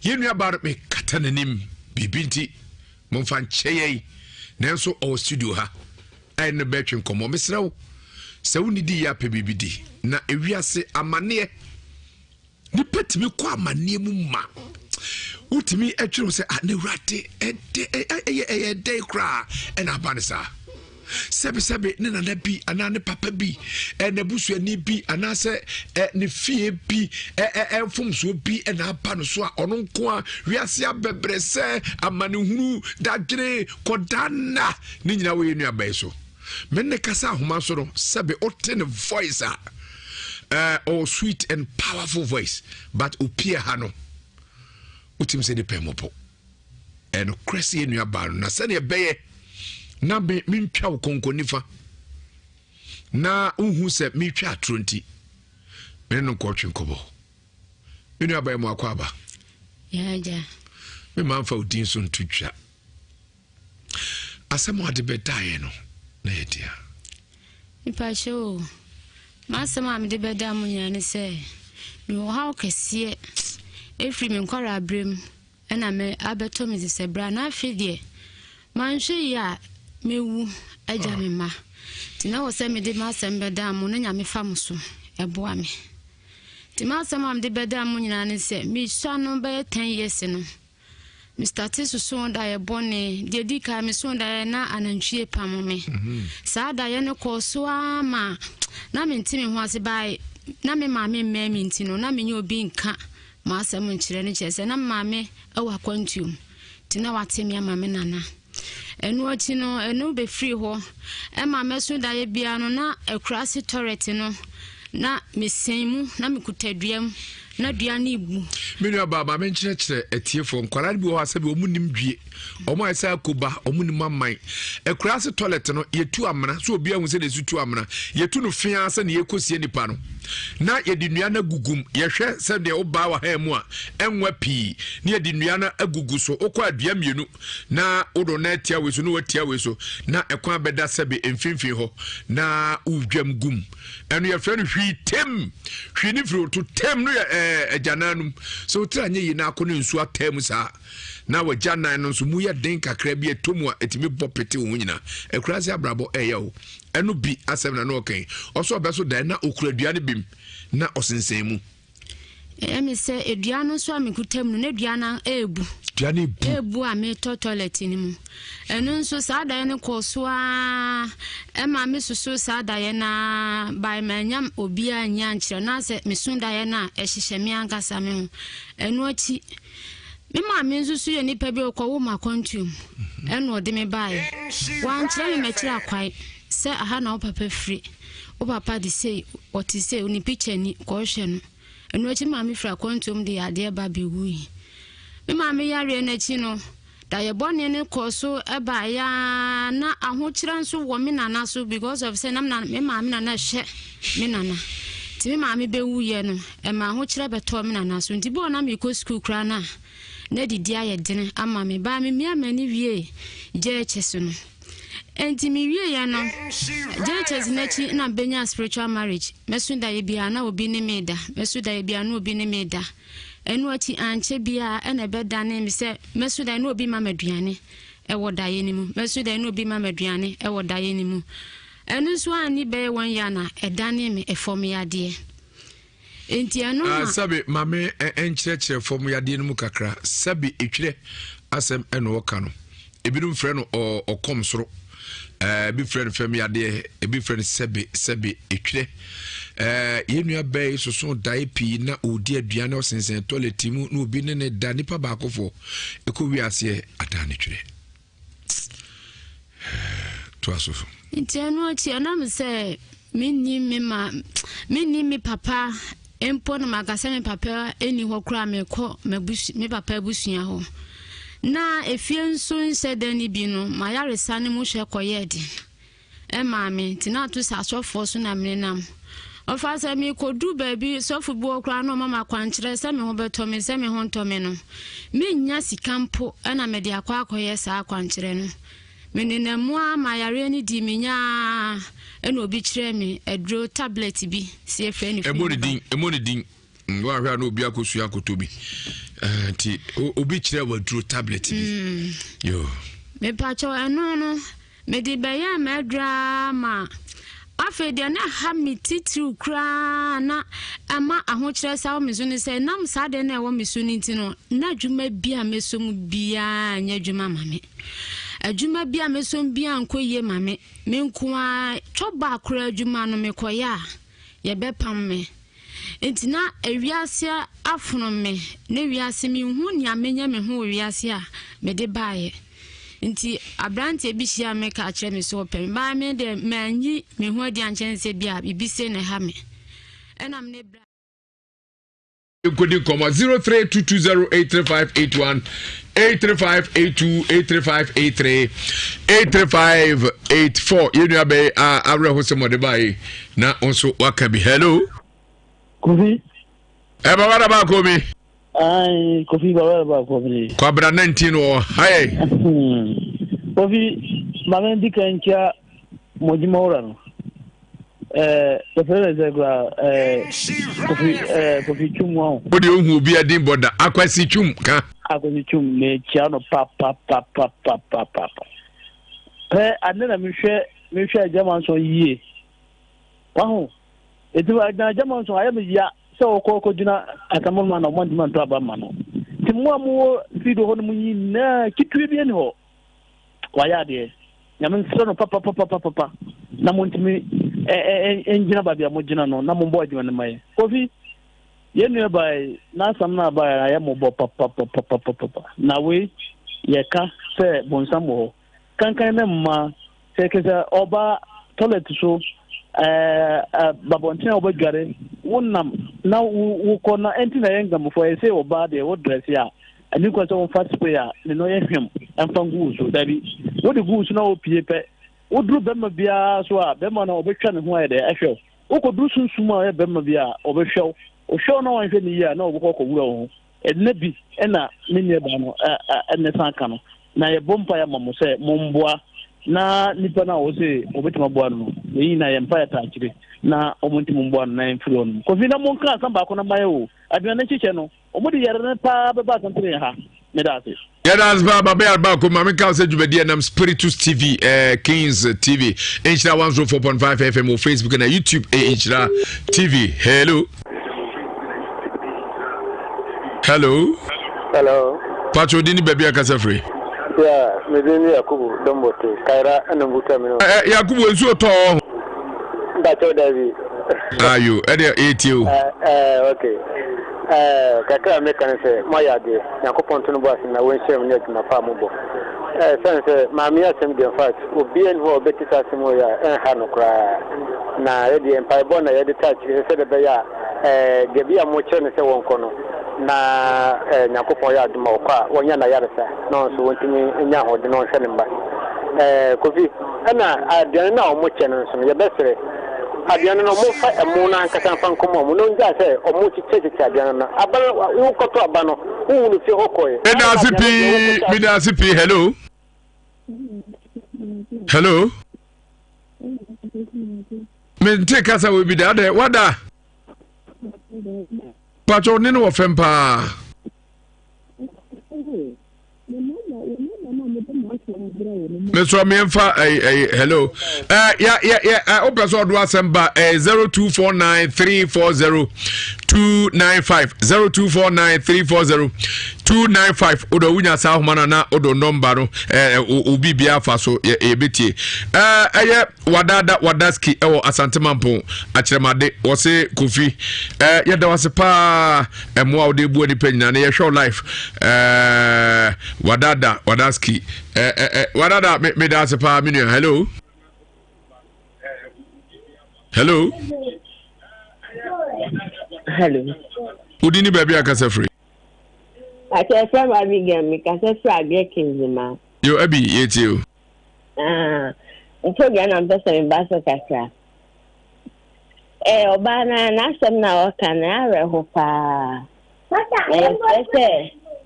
Yɛn nuabaa no mekata n'anim biribi nti momfa nkyɛ yɛn nanso ɔwɔ studio ha a ɛne bɛtwe nkɔmmɔ mesrɛ wo sɛ wonnidi yɛ apɛ biribi di na ewiase amanneɛ nipa tumi kɔ amanneɛ mu ma wotumi ɛtwere wo sɛ ah na awurade ɛdɛ ɛyɛ ɛyɛ dɛn koraa ɛna aba ne saa. Sɛbesɛbe ne nana bi anaa ne papa bi, n'abusuani bi anaasɛ ne fie bi mfomsoɔ bi na aba no so a ɔno nko a wiase abɛbrɛ sɛ amanehunu dadwene kɔdaa nna ne nyinaa wɔyɛ nuaba yi so. Me ne kasa ahoma so no sɛbe wote ne voice a ɔwɔ sweet and powerful voice but opie ha no wotim sɛ nipa mmɔbɔ. Ɛnokorɛ sɛ yɛn nuabaa no na sɛdeɛ ɛbɛyɛ na me mentwa wo kɔnkɔn nifa na wohu sɛ metwa atoro nti me ne no nkɔtwe nkɔmmɔ. Me nuabaa yi mu akɔ aba. Me ma mfa wo din so nto dwa. Asɛm a ɔde bɛdaeɛ no na yɛ dea. Mepakyɛ o, m'asɛm a mede bɛda mo nyinaa ne sɛ mewɔ haw kɛseɛ ɛfiri me nkwadaa berɛ mu Ɛna me abɛtɔ me sesɛ bra na afei deɛ manhwɛ yie a mɛwu agya me mma nti na wɔ sɛ mede m'asɛm bɛdaa mo na Nyame fa mo so ɛboa me nti m'asɛm a mede bɛdaa mo nyinaa ne sɛ mesua no bɛyɛ 10 years no me starte soso daeɛ bɔne deɛ di kan meso daeɛ na anantwie pamo me mhm. saa daeɛ no kɔɔ so ara ma na mente me ho ase bae na me maame mmɛn me nti no na menyɛ obi nka M'asɛm nkyerɛ no kyerɛ sɛ na me maame wɔ akwantuo mu nti na wate me ama me nana. Ɛno akyi no, ɛno bɛfiri hɔ ɛma mɛso daeɛ biara no na akuraase tɔrɛt no na mesɛn mu na mekuta dua mu na dua no rebu. Me nua baa ma menkyerɛkyerɛ atiefoɔ nkwadaa no bi wɔ hɔ a sɛbi wɔn nim dwie wɔn ayɛ sɛ akoba wɔn nim aman akuraase tɔlɛt no yɛtu amena so obi ahu sɛ na yɛsi tu amena yɛtu no fea sɛ na yɛkɔsie nipa no na yɛde nnua no agugum yɛhwɛ sɛ deɛ wobaa wɔ ha mu a ɛnwa pii na yɛde nnua no agugu so wokɔ adua mmienu na wodɔ na atia wei so na watia wei so na ɛkwan bɛda sɛbe mfimfini hɔ na wodwam gum ɛno yɛfrɛ no hwii tem hwii ne firi woto tem no yɛ ɛɛ agyanan nom sɛ wotiri anyɛ yie na akɔ ne nsuo ataa mu saa na wagya nan no nso mu yɛ den kakra bi ɛtɔ mu a ɛtumi bɔ pete wo ho nyinaa akura sɛ abrabɔ ɛyɛ o ɛno bi asɛm na na ɔkɛn ɔsɛ ɔbɛ so dan na okura dua no bim na ɔsensɛn mu. Ɛyɛ me sɛ dua no nso a mekuta mu no na dua no ɛrebu. Dua no ebu. Ɛrebu a metɔ toilet no mu. Ɛno nso saa daeɛ no kɔɔ so ara ɛma me soso saa daeɛ no ara by manya obiara nyi ankyerɛ na sɛ meso daeɛ no a ɛhyehyɛ me ankasa me ho. Ɛno akyi Me maame nso so yɛ nipa bi a ɔkɔwoo me akwantuo mu ɛna ɔde me baeɛ. Wankyerɛ me m'akyiri akwae sɛ aha na wo papa firi, wo papa de sei, ɔte sei, ne pikya ni, kɔhwɛ no. Ɛno akyi me maame firi akwantuo mu de yadeɛ ba bɛwui. Me maame yareɛ no akyi no, Daeɛ bɔne no kɔɔ so baeɛ ara na ahokyerɛ nso wɔ me nana so because of sɛ na me maame na na ɛhwɛ me nana. Nti me maame bɛwuiɛ no, ɛma ahokyerɛ bɛtɔɔ me nana so. Nti bɔɔ na mekɔ sukuu koraa no a, na didi ayɛ dene ama me. Baa memia m'ani wie JHS no. Nti mewieɛ no, JHS no akyi na mebɛnya spiritual marriage. Mɛso daeɛ biara na obi ne me da. Mɛso daeɛ biara na obi ne me da. Ɛno akyi, ankyɛ biara ɛna ɛbɛdanee me sɛ mɛso daeɛ na obi ma me aduane wɔ daeɛ no mu. Mɛso daeɛ na obi ma me aduane wɔ daeɛ no mu. Ɛno nso anni bɛyɛ one year na ɛdanee me ɛfam yadeɛ. Enti ɛno ah, ma. Sɛbe maame nkyerɛkyerɛ fam yadeɛ no mu kakra. Sɛbe etwerɛ asɛm ɛna ɔka no. Ebinom frɛ no ɔkɔm soro. Ebi frɛ no fam yadeɛ, ebi frɛ no sɛbe sɛbe etwerɛ. Yɛn nua bɛɛ yi soso dae pii na ɔredi aduane ɔsensɛn tɔlɛt mu na obi ne ne da nipa baakofoɔ ɛkɔ wiaseɛ adan ne twerɛ. Toa so. Nti ɛno akyi ɛnam sɛ menni me ma menni me papa mpo na maka sɛ me papa nni hɔ koraa mekɔ me papa abusua hɔ na efie nso nhyɛ da no bi no mayaresa no mu hwɛ kɔyɛɛ den ɛmaa me nti na ato sɛ asɔfoɔ so na menenam ɔfa sɛ mekɔdu baabi sɔfo bi wɔ koraa na ɔma me akwankyerɛ sɛ me ho bɛtɔ me sɛ me ho ntɔ me no mennya sika mpo ɛna mede akɔ akɔyɛ saa akwankyerɛ no Menenam mu ara ma yareɛ no dii me nya ara ɛna obi kyerɛɛ me aduro tablet bi sɛ yɛfrɛ no ɛmmɔ ne din ɛmmɔ ne din mm, woahwɛ a na obi akɔsua akɔtɔ bi eh, nti obi kyerɛ wɔ aduro tablet bi mm. yo mepakyɛw ɛno no mede bɛyɛɛ m'aduro ara ma Afei deɛ na ɛha me titiriw koraa na ɛma ahokyerɛ sa wɔ me so ne sɛ, ɛnam saa adeɛ no a ɛwɔ me so no nti no, na adwuma bi a mɛsɔ mu biara nyɛ adwuma ma me. Adwuma bi a mɛsɔm biara nkɔ yie ma me. Me nko ara, twɔba koraa adwuma no mekɔyɛ a, yɛbɛpam me. Nti na ewiase afono me, na wiase menhu nea menyɛ me ho wɔ wiase a mede baeɛ. Nti aberanteɛ bi hyiaa me ka kyerɛ me sɛ ɔpɛ me, baa me deɛ manyi me ho adi ankyerɛ no sɛ bi a biribi sei na ɛha me. Ɛna me ne bra. Nkodi nkɔmɔ 0322083581 83582 83583 83584 yɛn nua bɛyɛ a awerɛho sɛ mɔde baeɛ na nso waka bi hello. Kofi. Ɛ baba da baako mi. Ayi Kofi baba da baako mi. Kwabena 19 wɔ ha yɛ. Kofi maame di kan nkyia mo adwuma wura no. Ɛɛ yɛfrɛ no sɛ kura ɛɛ Kofi ɛɛ Kofi Twum wa o. O de ohun obi adin bɔ da Akwasi Twum ka. Akwasi Twum mekyia no papapapapapapa. Pɛ ade na mehwɛ mehwɛ agyamanso yie. Wahu eti na agyamanso ayɛ me ya sɛ ɔkɔ kɔgyina asamoah na ɔmo antumi anto aba ma no. Nti mo a mowɔ studio hɔ no mo nyinaa ketewa bi ani hɔ. Wayɛ adeɛ. Nyame nsrɛ no papapapapapa na montumi ngyina baabi a mogyina no na mombɔ adwuma no ma yɛ. Kofi, yɛn nua bae n'asɛm no abae ayɛ mobɔ papapapapapa. Na wei yɛka sɛ bonsam wɔ hɔ. Kankan ne mma sɛ kɛsɛ ɔba toilet so ɛɛ babɔnten a wɔbɛdware wonam na wokɔ na ɛnti na yɛn nkramofoɔ yɛ sɛ ɔbaa deɛ wo dress a ɛni kwan sɛ wɔmfa spray a ne no yɛ hwam ɛmfa ngu wo so dabi wode gu wo so na wopie pɛ woduru bɛrima biara so a bɛrima no ɔbɛtwa ne ho ayɛ dɛ ɛhwɛ wo wokɔduru sunsum a ɔyɛ bɛrima bi a ɔbɛhwɛ wo ɔhwɛ wo na wanhwɛ ne yie a na ɔbɛkɔ kɔwura wo ho Ɛnnɛ bi na me nuabaa no ne san ka no, na yɛbɔ mpaeɛ ama mo sɛ momboa na nipa no a wɔse wɔbɛtumi aboa no no, yɛn nyinaa yɛn mpaeɛ taa akyire na wɔn ntumi mboa no na yɛmfiri hɔ nom. Kofi na monka asɛm baako na mayɛ o, aduane nhyehyɛ no, wɔde yare no paa bɛba asantene yɛn ha. Meda ase. Yɛda ase paa Baba Yar Baako ma menka sɛ dwumadi ɛnam Spiritus TV eh, Kings TV Nhyira 104.5 FM wɔ Facebook na YouTube eh, Nhyira TV. Hello. Hello. Hello. Patro di ni baabi akasa firi. Yeah, me din ni Yakubu Dombote. Kaira ɛna mbuta mi no. Eh, eh Yakubu nsuo tɔɔ hɔ. Mpakyɛw dabi. Ayo, ɛdeɛ ɛtie o. Eh, eh, okay. Eh, kakra a meka ne sɛ, moayɛ adeɛ. Nyankopɔn nto no bo ase na wɔnhyira mo ne adwuma pa a mobɔ. Eh, sane sɛ maame yi asɛm deɛ, in fact, obiara nni hɔ a ɔbɛte saa asɛm wei a ɛnha no koraa. Na yɛdeɛ mpaebɔ na yɛde taa akyire sɛ sɛdeɛ ɛbɛyɛ a eh, deɛ bi a mokyerɛ no sɛ wɔnkɔ no, na eh, Nyankopɔn yɛ adom a ɔkɔ a, wɔnya n'ayaresa na ɔno nso wɔntumi nya ahoɔden na ɔnhwɛ ne mma. Eh, Kofi, ɛna aduane no a wɔkyɛ no nso no, yɛbɛsrɛ. Aduane no, wɔmfa ɛmo no ankasa mfa nkɔma wɔn, na wɔngyaa sɛ wɔkyekyɛkyekyɛ aduane no. Aba no, wokɔtɔ aba no, wohu no fie hɔ kɔe. Meda ase pii, meda ase pii. Hello. Hello. Mente kasa wɔ bi da adɛ wada. Patro ne no wɔ fam paa. Mesrɛ meɛmfa ɛyi ɛyi hello ɛɛ ya ya ya ɛ wopɛ sɛ ɔdo asɛm ba ɛɛ 0249340295 0249340295 wodɔ wonya saa ahoma no na wodɔ nɔmba no ɛɛ obi biara fa so yɛ yɛbɛtie ɛɛ ɛyɛ Wadada Wadaski ɛwɔ Asante Mampong akyerɛmade wɔse Kofi ɛɛ yɛda wase paa ɛmoa a wode bua nipa nyinaa na yɛhwɛ wo life ɛɛ Wadada Wadaski ɛɛ ɛɛ Wadada me meda ase paa me nua hello hello hello wodi ni baabi akasa firi Akyɛ fɛ ma Abigail mi kasa firi Agric Nzema. Yo Abi yɛtie o. Ah, program na mpɛ sɛ meba so kakra. Eh, ɔbaa no n'asɛm na ɔka no awerɛho paa. Na yɛsrɛ sɛ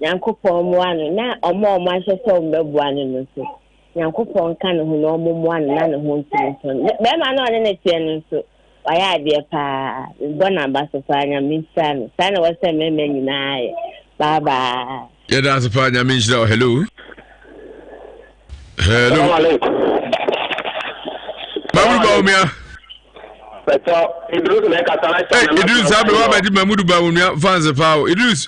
Nyankopɔn mmoa no na ɔmo a ɔmo ahyɛ sɛ ɔmo bɛboa no no nso Nyankopɔn nka ne ho na ɔmo mmoa no na ne ho ntumi ntɔ no. Bɛrima no a ɔne ne teɛ no nso wayɛ adeɛ paa. Mebɔ n'aba so paa Nyame nhyira no. Saa na ɛwɔ sɛ mmarima nyinaa yɛ. Bye bye. Yɛda ase paa Nyame nhyira wo. Hello. Hello. Mamudu Bawumia. Pẹ̀tọ́ Idris na ẹ̀ka sara ṣe. Idris abẹ wa bẹ di Mamudu Bawumia fans paa o. Idris.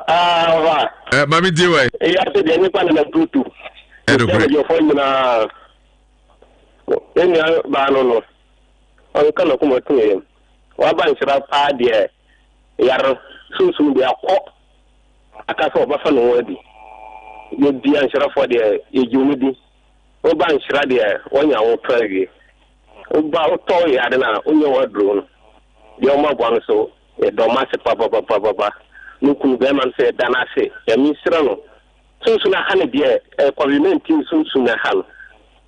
Aa Ẹ maame tie wa yi. Eyi ase deɛ nipa nana tutu. Ɛnokorɛ. Mekyia badwafoɔ nyinaa. Yɛn nua baa no no, ɔnka n'akoma to yam. Waba nhyira paa deɛ yare sunsum deɛ akɔ aka sɛ ɔbɛfa ne ho adi. Yɛbia nhyirafoɔ deɛ yɛgye wɔn di. Woba nhyira deɛ woanya wo tɔ awie. Woba wotɔ yare no a wonya wo aduro no. Deɛ wɔn aboa no so yɛda wɔn ase papapapapa. Ne kunu bɛrima no sɛ yɛda no ase. Nyame nhyira no. Sunsum aha no deɛ ɛyɛ covid 19 sunsum na ɛha no.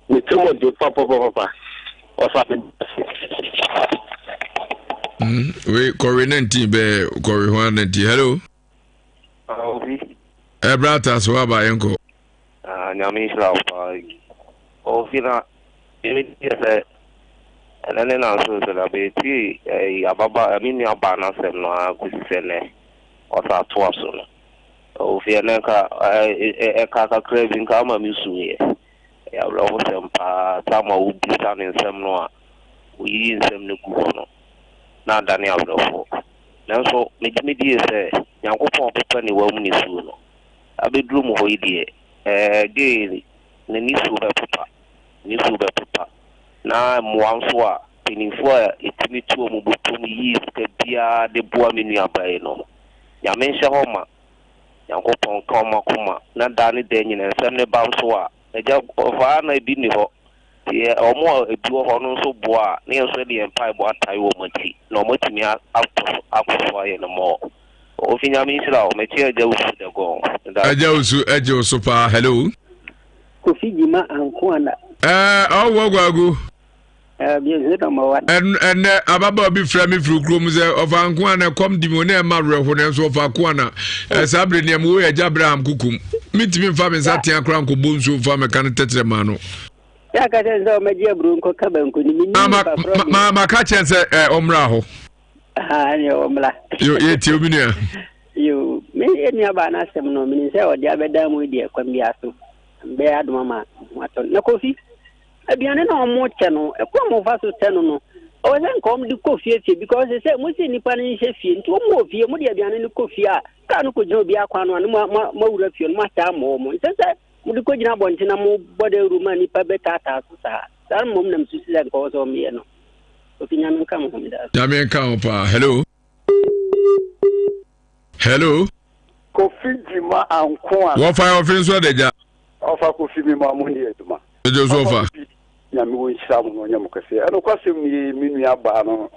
Ne tirim ɔde papapapapa. Ɔfa me ase. Mm, we covid 19 bɛɛ covid ho 19. Hello. Obi. Ɛbrɛ ata so aba yɛnkɔ. Ah, Nyame nhyira wo paa. Ofi na me deɛ sɛ ɛnɛ ne nanso nso na bɛtie ɛyi ababa me nua baa n'asɛm no ara kɔsi sɛ nɛ ɔsa atoa so no. Ofi ɛnɛ nka ɛka kakra bi nka ama me su yɛ. Ɛyɛ awerɛhosɛm paa saa ma wobisa ne nsɛm no a oyiyi nsɛm no gu hɔ no na adane awerɛhoɔ. Nanso megye me die sɛ Nyankopɔn pepa ne wam nisuo no. Abɛduru mo hɔ yi deɛ, ɛɛ gay ne nisuo bɛpopa, nisuo bɛpopa. Na mmoa nso a mpanimfoɔ a ɛtumi to wɔn bɔtɔm yi sika biara de boa me nuabaa yi no, Nyame nhyɛ hɔ ma. Nyankopɔn nka wɔn akoma na daa ne daa nyina nsɛm no ba nso a, agya ɔfaa na ebi nni hɔ. Nti wɔn a ebi wɔ hɔ no nso boa a, na yɛn nso de yɛn mpaebɔ atae wɔn akyi na wɔatumi akɔ so akɔ so ayɛ no mɔɔ. Ofi Nyame nhyira wo. Mete Agya Wusu the gɔn. Meda Agya Wusu agye wo so paa. Hello. Kofi Gyima anko ana. Ɛɛ ɔwɔ gwagu. Ɛɛ bi nso na ma wa. Ɛnɛ ababaawa bi frɛ me firi kurom sɛ ɔfa nko ana ɛkɔm di mi ne ɛma werɛho nanso ɔfa ko ana ɛsaa bere nea mewɔ yɛ agya Abraham kukum mentumi mfa me nsa tea koraa nkɔbɔ nsuo mfa mɛka no tɛkyerɛ ma no. Yɛ aka kyerɛ sɛ ɔmɛgye aburo nkɔka banku no menni nipa korɔ deɛ. Maka kyerɛ sɛ ɔmmra hɔ. Ɛneɛ ɔmmra. Yo yɛtie obi nua. Yo me nua baa no asɛm no menim sɛ ɔde abɛdan mu deɛ kwan biara so bɛyɛ adom ama ho atɔ na Kofi aduane na ɔmo kyɛ no ɛkwan ɔmo fa so kyɛ no no ɔwɔ sɛ nka ɔmo de kɔ fie fie because sɛ mo si nipa no nhyɛ fie nti ɔmo wɔ fie mo de aduane no kɔ fie a kaa no kɔ gyina obi akwan no a ne mo mo awura fie no mo akyɛ ama ɔmo nsɛ sɛ mo de kɔ gyina abɔnten na mo bɔ dawuro ma nipa bɛtaataa so saa saa mmom na mesusu sɛ nka ɔwɔ sɛ ɔmo yɛ no ofi nyame nka mo ho meda nyame nka ho paa hello hello Kofi Gyima Ankoa. Wɔfa yɛ ɔfe nso adagya. Ɔfa Kofi mi ma mo ne adwuma. Ɛgye so ɔfa. Nyame wɔ nhyira mo na ɔnyɛ mo kɛseɛ. Ɛnokwasɛm nie me nua baa no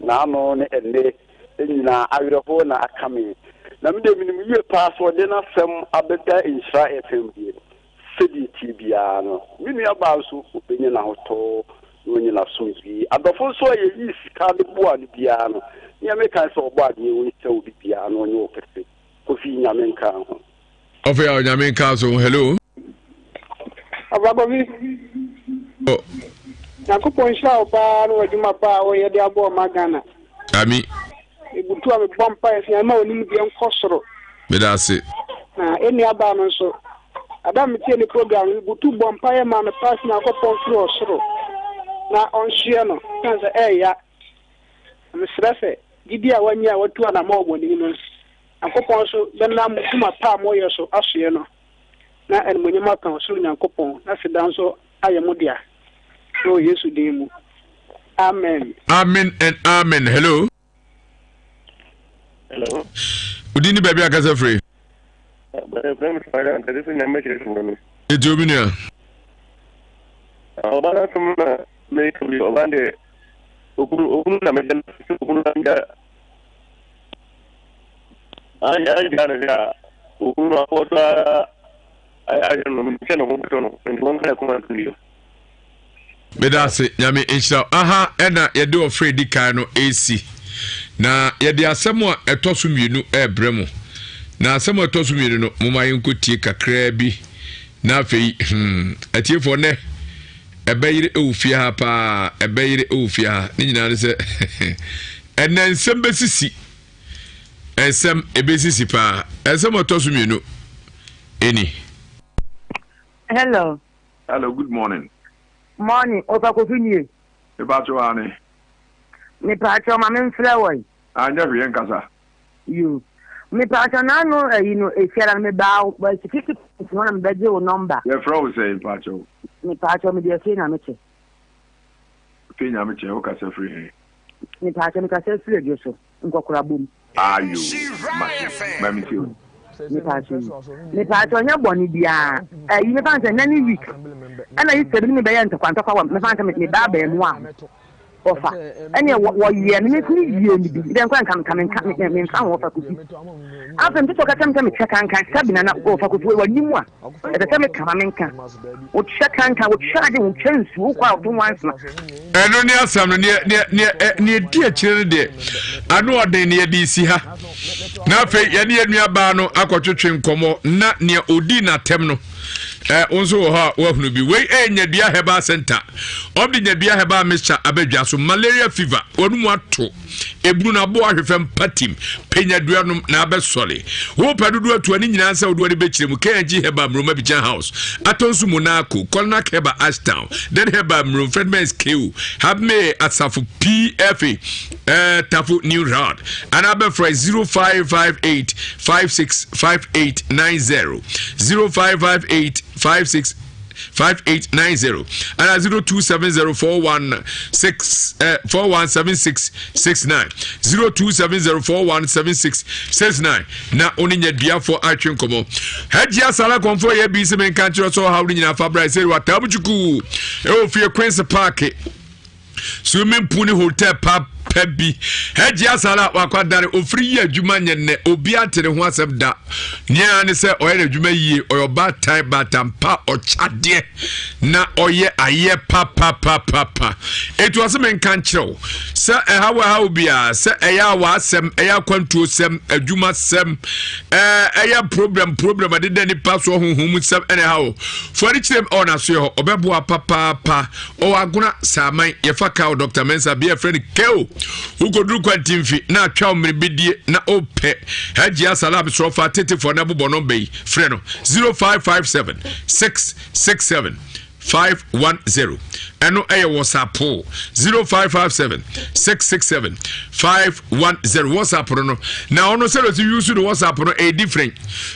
n'ano ne ɛnnɛ nyinaa awerɛhoɔ na aka me. Na me deɛ menim yie paa sɛ ɔde n'asɛm abɛda Nhyira FM deɛ sɛdeɛ ɛteɛ biara no me nua baa nso ɔbɛnya n'ahotɔ na wanya n'asomdwie. Adɔfo nso a yɛyii sika de boaa no biara no nea meka ne sɛ ɔbɔ adeɛ ɔnhyira obi biara na ɔnyɛ wo kɛse. Kofi Nyame nka ho. Ɔfɛ a Onyame nka so hello. Ɔba Kofi. Oh. Nyankopɔn nhyira wo paa ne w'adwuma paa a woyɛ de aboa ɔma Ghana. Ami. Mebutu a mebɔ mpaeɛ sɛ Nyame ma w'animdeɛ nkɔ soro. Meda ase. Na ɛnua baa no nso, ada metie ne program no, mebutu bɔ mpaeɛ ma no paa sɛ Nyankopɔn firi ɔsoro na ɔnsoɛ no, ɛsiane sɛ ɛɛya. Na mesrɛ sɛ gyidie a wanya a watu anamɔ wɔ mo anim no, Nyankopɔn nso bɛnam mo dwuma pa a moyɛ so asoɛ no, na animuonyam aka ɔsoro Nyankopɔn, na seda nso ayɛ mo dea, wɔ Yesu din mu. Amen. Amen and amen. Hello. Hello. Odi ni baabi akasa firi. Eti obi nua. Ɔba na som na meka bi ɔba deɛ okunu okunu na mɛgya no sɛ okunu na ngya angya no hwɛ a okunu no akɔ so ara ayɛ no sɛ ne ho bɛtɔ no nti wɔnka ne koma nto bio. Meda ase nyame nhyira wo. Aha ɛna yɛde ɔfrɛ di kan no ɛresi na yɛde asɛm a ɛtɔ so mmienu ɛrebrɛ mo na asɛm a ɛtɔ so mmienu no moma yɛnkɔ tie kakraa bi na afei hmm, atiefoɔ nɛ ɛbɛyere ɛwɔ fie ha paa ɛbɛyere ɛwɔ fie ha ne nyinaa ne sɛ ɛnɛ nsɛm bɛsisi nsɛm ɛbɛsisi paa ɛnsɛm a ɛtɔ so mmienu ɛni Hello. Hello, good morning. Morning, Ofa Kofi nie. Mepakyɛw aane. Mepakyɛw ma me mfrɛ wɔ yi. Anyɛ hwee yɛnkasa. Yoo. Mepaakyɛw n'ano ayi no efiara no mebaa wo security point hɔ na mebɛgye wo number. Yɛfrɛ wo sɛn mpaakyɛw? Mepaakyɛw mede afie Nyamekyɛ. Afie Nyamekyɛ, wo kasa firi he? Mepaakyɛw mekasa firi Adwo so, Nkɔkorabom. Ayo, mate, ma mentie wo. Mepaakyɛw yi. Mepaakyɛw nyɛ bɔne biara. Ayi mefa no sɛ nnɛ ne week ɛna yi sɛ bi ne me bɛyɛ ntɔkwa ntɔkwa wɔ mefa no sɛ me ba abɛɛmoa ho. Wɔfa ɛneɛ wɔ wɔyɛɛ me me nso me yie no bi dɛ nkora nka nka menka me menfa ho wɔfa kofi afei mete sɛ ɔka kyerɛ me sɛ mekyɛ kankan sɛbi nana wɔfa kofi wɔ anim a ɛsɛ sɛ meka ma menka wokyɛ kankan wokyɛ ade wokyɛ nsuo wokɔ a woto nwansena. Ɛno ne asɛm no neɛ neɛ neɛ neɛ di akyire no deɛ ano ɔden ne yɛde si ha na afei yɛne yɛn nuabaa no akɔtwetwe nkɔmmɔ na nea ɔdii n'atɛm no Eh, wo nso wɔ hɔ a woahunu bi. Wei ɛyɛ Nyadua Herbal Center. Ɔm de Nyadua Herbal Mixture abɛdwa so. Malaria fever, wɔn mu ato. Ebunu na aboa ahwe fam patim. Pɛ nyadua nom na abɛsɔre. Wopɛ dodo atu ani nyinaa sɛ wode w'ani bɛkyerɛ mu. KNG Herbal Muroma Abidjan House. Atonsu Monaco, Colnac Herbal Ashtown, Den Herbal Murom, Fredmans KO, Habme Asafo PFA, eh, Tafo New Road. Ana bɛfrɛ 0558 565890. 0558 56 5890 ana 0270 416 eh, 417669 0270 417669 na wo ne nyaduafoɔ atwe nkɔmmɔ hajia sala kɔmfoɔ yɛ bi sɛ menka nkyerɛ sɛ ɔhaw no nyinaa fa bra sɛ wataa mu twukuu ɛwɔ fie Queens Park Swimming pool ne hotel papa bi. Hajji Asala wakwadare ofiri yɛ adwuma nyɛ nnɛ obi ante ne ho asɛm da. Nea ne sɛ ɔyɛ n'adwuma yie ɔyɛ ɔbaatan baatan pa ɔkyadeɛ na ɔyɛ ayɛ papapapapa. Etu ɔsɛ menka nkyerɛ wo sɛ ɛha wɔ ɛha obiara sɛ ɛyɛ awa asɛm ɛyɛ akwantuo sɛm adwuma sɛm ɛyɛ problem problem ɛdeda nipa so ɔhohom sɛm ɛna ɛha wo. Fo ani kyerɛ m ɔwɔ n'asoɛ hɔ ɔbɛboa papaapa. Ɔwɔ agona saaman yɛfa kaa Dr. Mensa bia yɛfrɛ no keo wokɔduru kwantimfi na atwa wo mmerebɛdie na wopɛ Hajia Salam sorɔfa tetefoɔ na bobɔ nɔmba yi frɛ no 0557 667 510 ɛno ɛyɛ WhatsApp 0557 667 510 WhatsApp no no na ɔno sɛ ɔsi use no WhatsApp no ɛyɛ different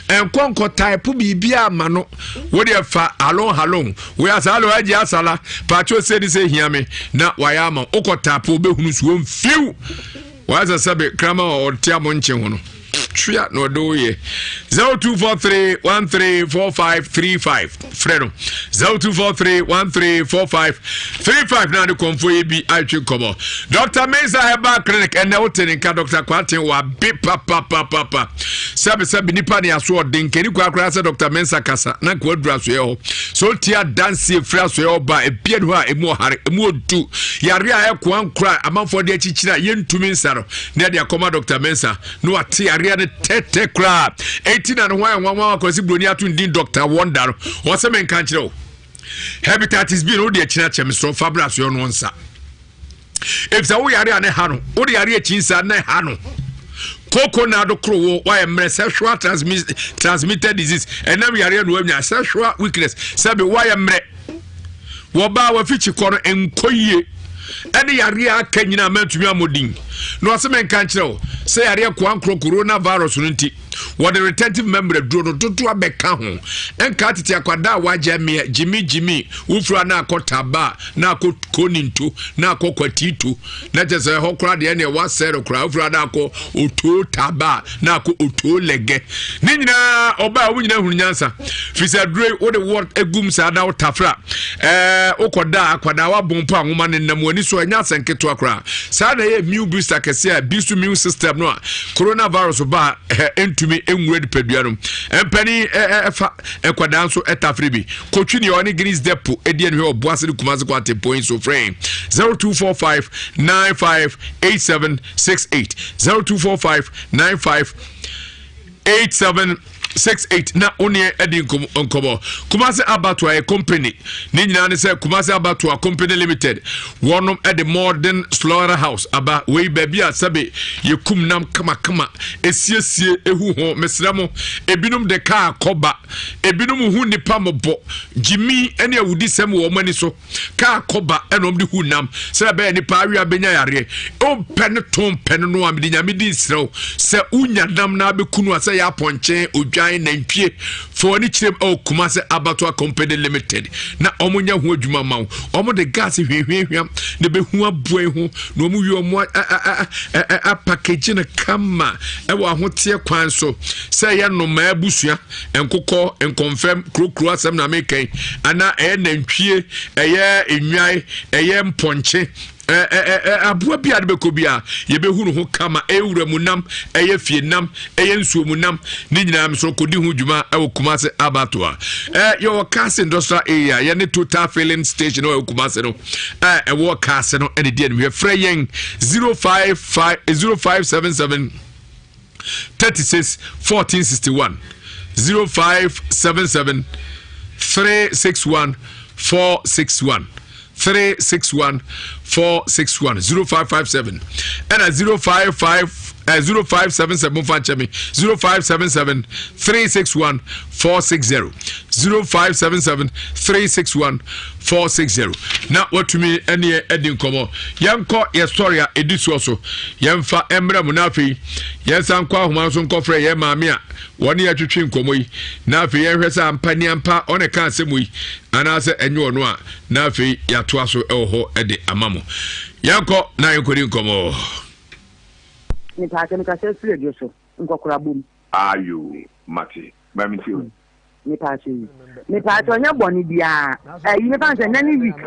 ɛnkɔ nkɔ type biribi ama no wodeɛ fa halon halon Wei asala o agye asala paatwo sɛ ni sɛ hia me na wayɛ ama wokɔ taapo wobɛhunu so wɔmfiw wayɛ sɛ sɛbe krama a ɔte amo nkye ho no twea na ɔde woyɛ 0243 134535 frɛ no 0243 134535 na ne kɔmfoɔ yɛ bi atwe nkɔmmɔ Dr. Mensah Herbal Clinic ɛnɛ wote ne nka Dr. Kwarteng wabe papapapapa sɛbesɛbe nipa ne aso ɔden nkani kwa koraa sɛ Dr. Mensah kasa na nka waduru asoɛ hɔ so wotie adanseɛ firi asoɛ hɔ ba ebia ne hɔ a ɛmu ɔhare ɛmu ɔdu yare a ɛkoa nkora amanfoɔ de akyikyiri a yɛntumi nsa no na ɛde akɔma Dr. Mensah na wate yareɛ no tɛtɛ koraa ɛnti na ne ho ayɛ nwanwa akwasi buroni ato ndin Dr. Wonder no ɔsɛ menka nkyerɛ wo hepatitis B no wode akyina kyɛm so fa bra asoɛ no nsa efisɛ wo yare a ne ha no wode yare akyi nsa na ɛha no koko na ado koro wo wayɛ mmerɛ sexual transmitted disease ɛnam yareɛ na wanya sexual weakness sɛbi wayɛ mmerɛ wɔbaa wafikyi kɔ no nkɔ yie ɛne yareɛ aka nyinaa mantumi amɔdin na ɔsɛ menka nkyerɛ wo sɛ yareɛ koa nkorɔ coronavirus no nti wɔde retentive memory aduro no dodoɔ abɛka ho ɛnka tete akwadaa a wagya mmeɛ gyimi gyimi wofura na akɔ taba na akɔ koninto na akɔ kwatito na kyɛ sɛ ɛhɔ koraa deɛ neɛ wasɛe no koraa wofura na akɔ otoo taba na akɔ otoo lɛgɛ ne nyinaa ɔbaa wɔn nyinaa hunu nyansa firi sɛ aduro yi wode wɔ egum saa na wotafra ɛɛ wokɔda akwadaa wabɔn mpo a nwoma ne nam w'ani so ɛnyɛ asɛn ketewa koraa saa na ɛyɛ immune booster kɛse a bi so immune system no a coronavirus ba a ɛntumi nwura nipadua no mpanin ɛfa nkwadaa nso ɛtafere bi kotwi nea ɔne Guinness Depot ɛdi ɛnu hɛ ɔboase ne Kumasi kɔ atempɔn so frɛn 0245 95 8768 0245 95 87. 68 na wo neɛ adi nkɔmmɔ. Kumase Abatoa yɛ company ne nyinaa ne sɛ Kumase Abatoa Company Limited wɔnom de modern slaughter house aba wei baabi a sɛbe yɛkum nam kamakama esiesie ehu ho. Mesrɛ mo, ebinom de kaa kɔba, ebinom hu nipa mɔbɔ gyimi ne awudisɛm wɔ wɔn ani so. Kaa kɔba ɛna wɔn de hu nam sɛ ɛbɛyɛ nipa awia bɛnya yareɛ. Ɔmpɛ no to mpɛ no no a mede nyame di nsrɛ wo sɛ wonya nam na abɛku no a sɛ yɛ apɔnkye, odwan, nantwie, fa w'ani kyerɛ mu ɛwɔ Kumase Abatoa Company Limited na wɔn nyɛ ho adwuma ma wo. Wɔn de gas hwehwehwam na ɛbɛhu aboa yi ho na wɔn wie wɔn apakagye no kama ɛwɔ ahoteɛ kwan so sɛ ɛyɛ nnomaa abusua, nkokɔ, nkɔmfɛm, kurokuro asɛm na meka yi, anaa ɛyɛ nantwie, ɛyɛ nnwan, ɛyɛ mpɔnkye, aboa bi a de bɛkɔ bi a yɛbɛhu no ho kama. Ɛyɛ wura mu nam, ɛyɛ fie nam, ɛyɛ nsuo mu nam, ne nyinaa nso kɔdi ho dwuma ɛwɔ Kumase abatoa. Yɛwɔ Kaase industrial area, yɛne Total filling station ɛwɔ Kumase no, ɛwɔ Kaase no ɛne di anim. Yɛfrɛ yɛn 055 0577 36 1461, 0577 361 461, 361 461, 0557 ɛna 055 0577 momfa nkyɛ me, 0577 361 460, 0577 361 460 na watumi ɛneɛ adi nkɔmmɔ. Yɛnkɔ yɛ sɔre a ɛdi soɔ so, yɛmfa mmerɛ mu na afei yɛnsan nkɔ ahoma nso nkɔfrɛ yɛn maame a wɔne yɛtwetwe nkɔmmɔ yi na afei yɛnhwɛ sɛ ampa ni ampa ɔne ka asɛm yi anaasɛ ɛnyɛ ɔno a, na afei yɛatoa so ɛwɔ hɔ de ama mo. Yɛnkɔ na yɛnkɔdi nkɔmmɔ. Mepaakyɛ mekasa firi adwo so nkɔkora bom. Ayo mate ma me tie o. Mepaakyɛ yi mepaakyɛ ɔnyɛ bɔne biara ɛyi mefa no sɛ nnɛ ne week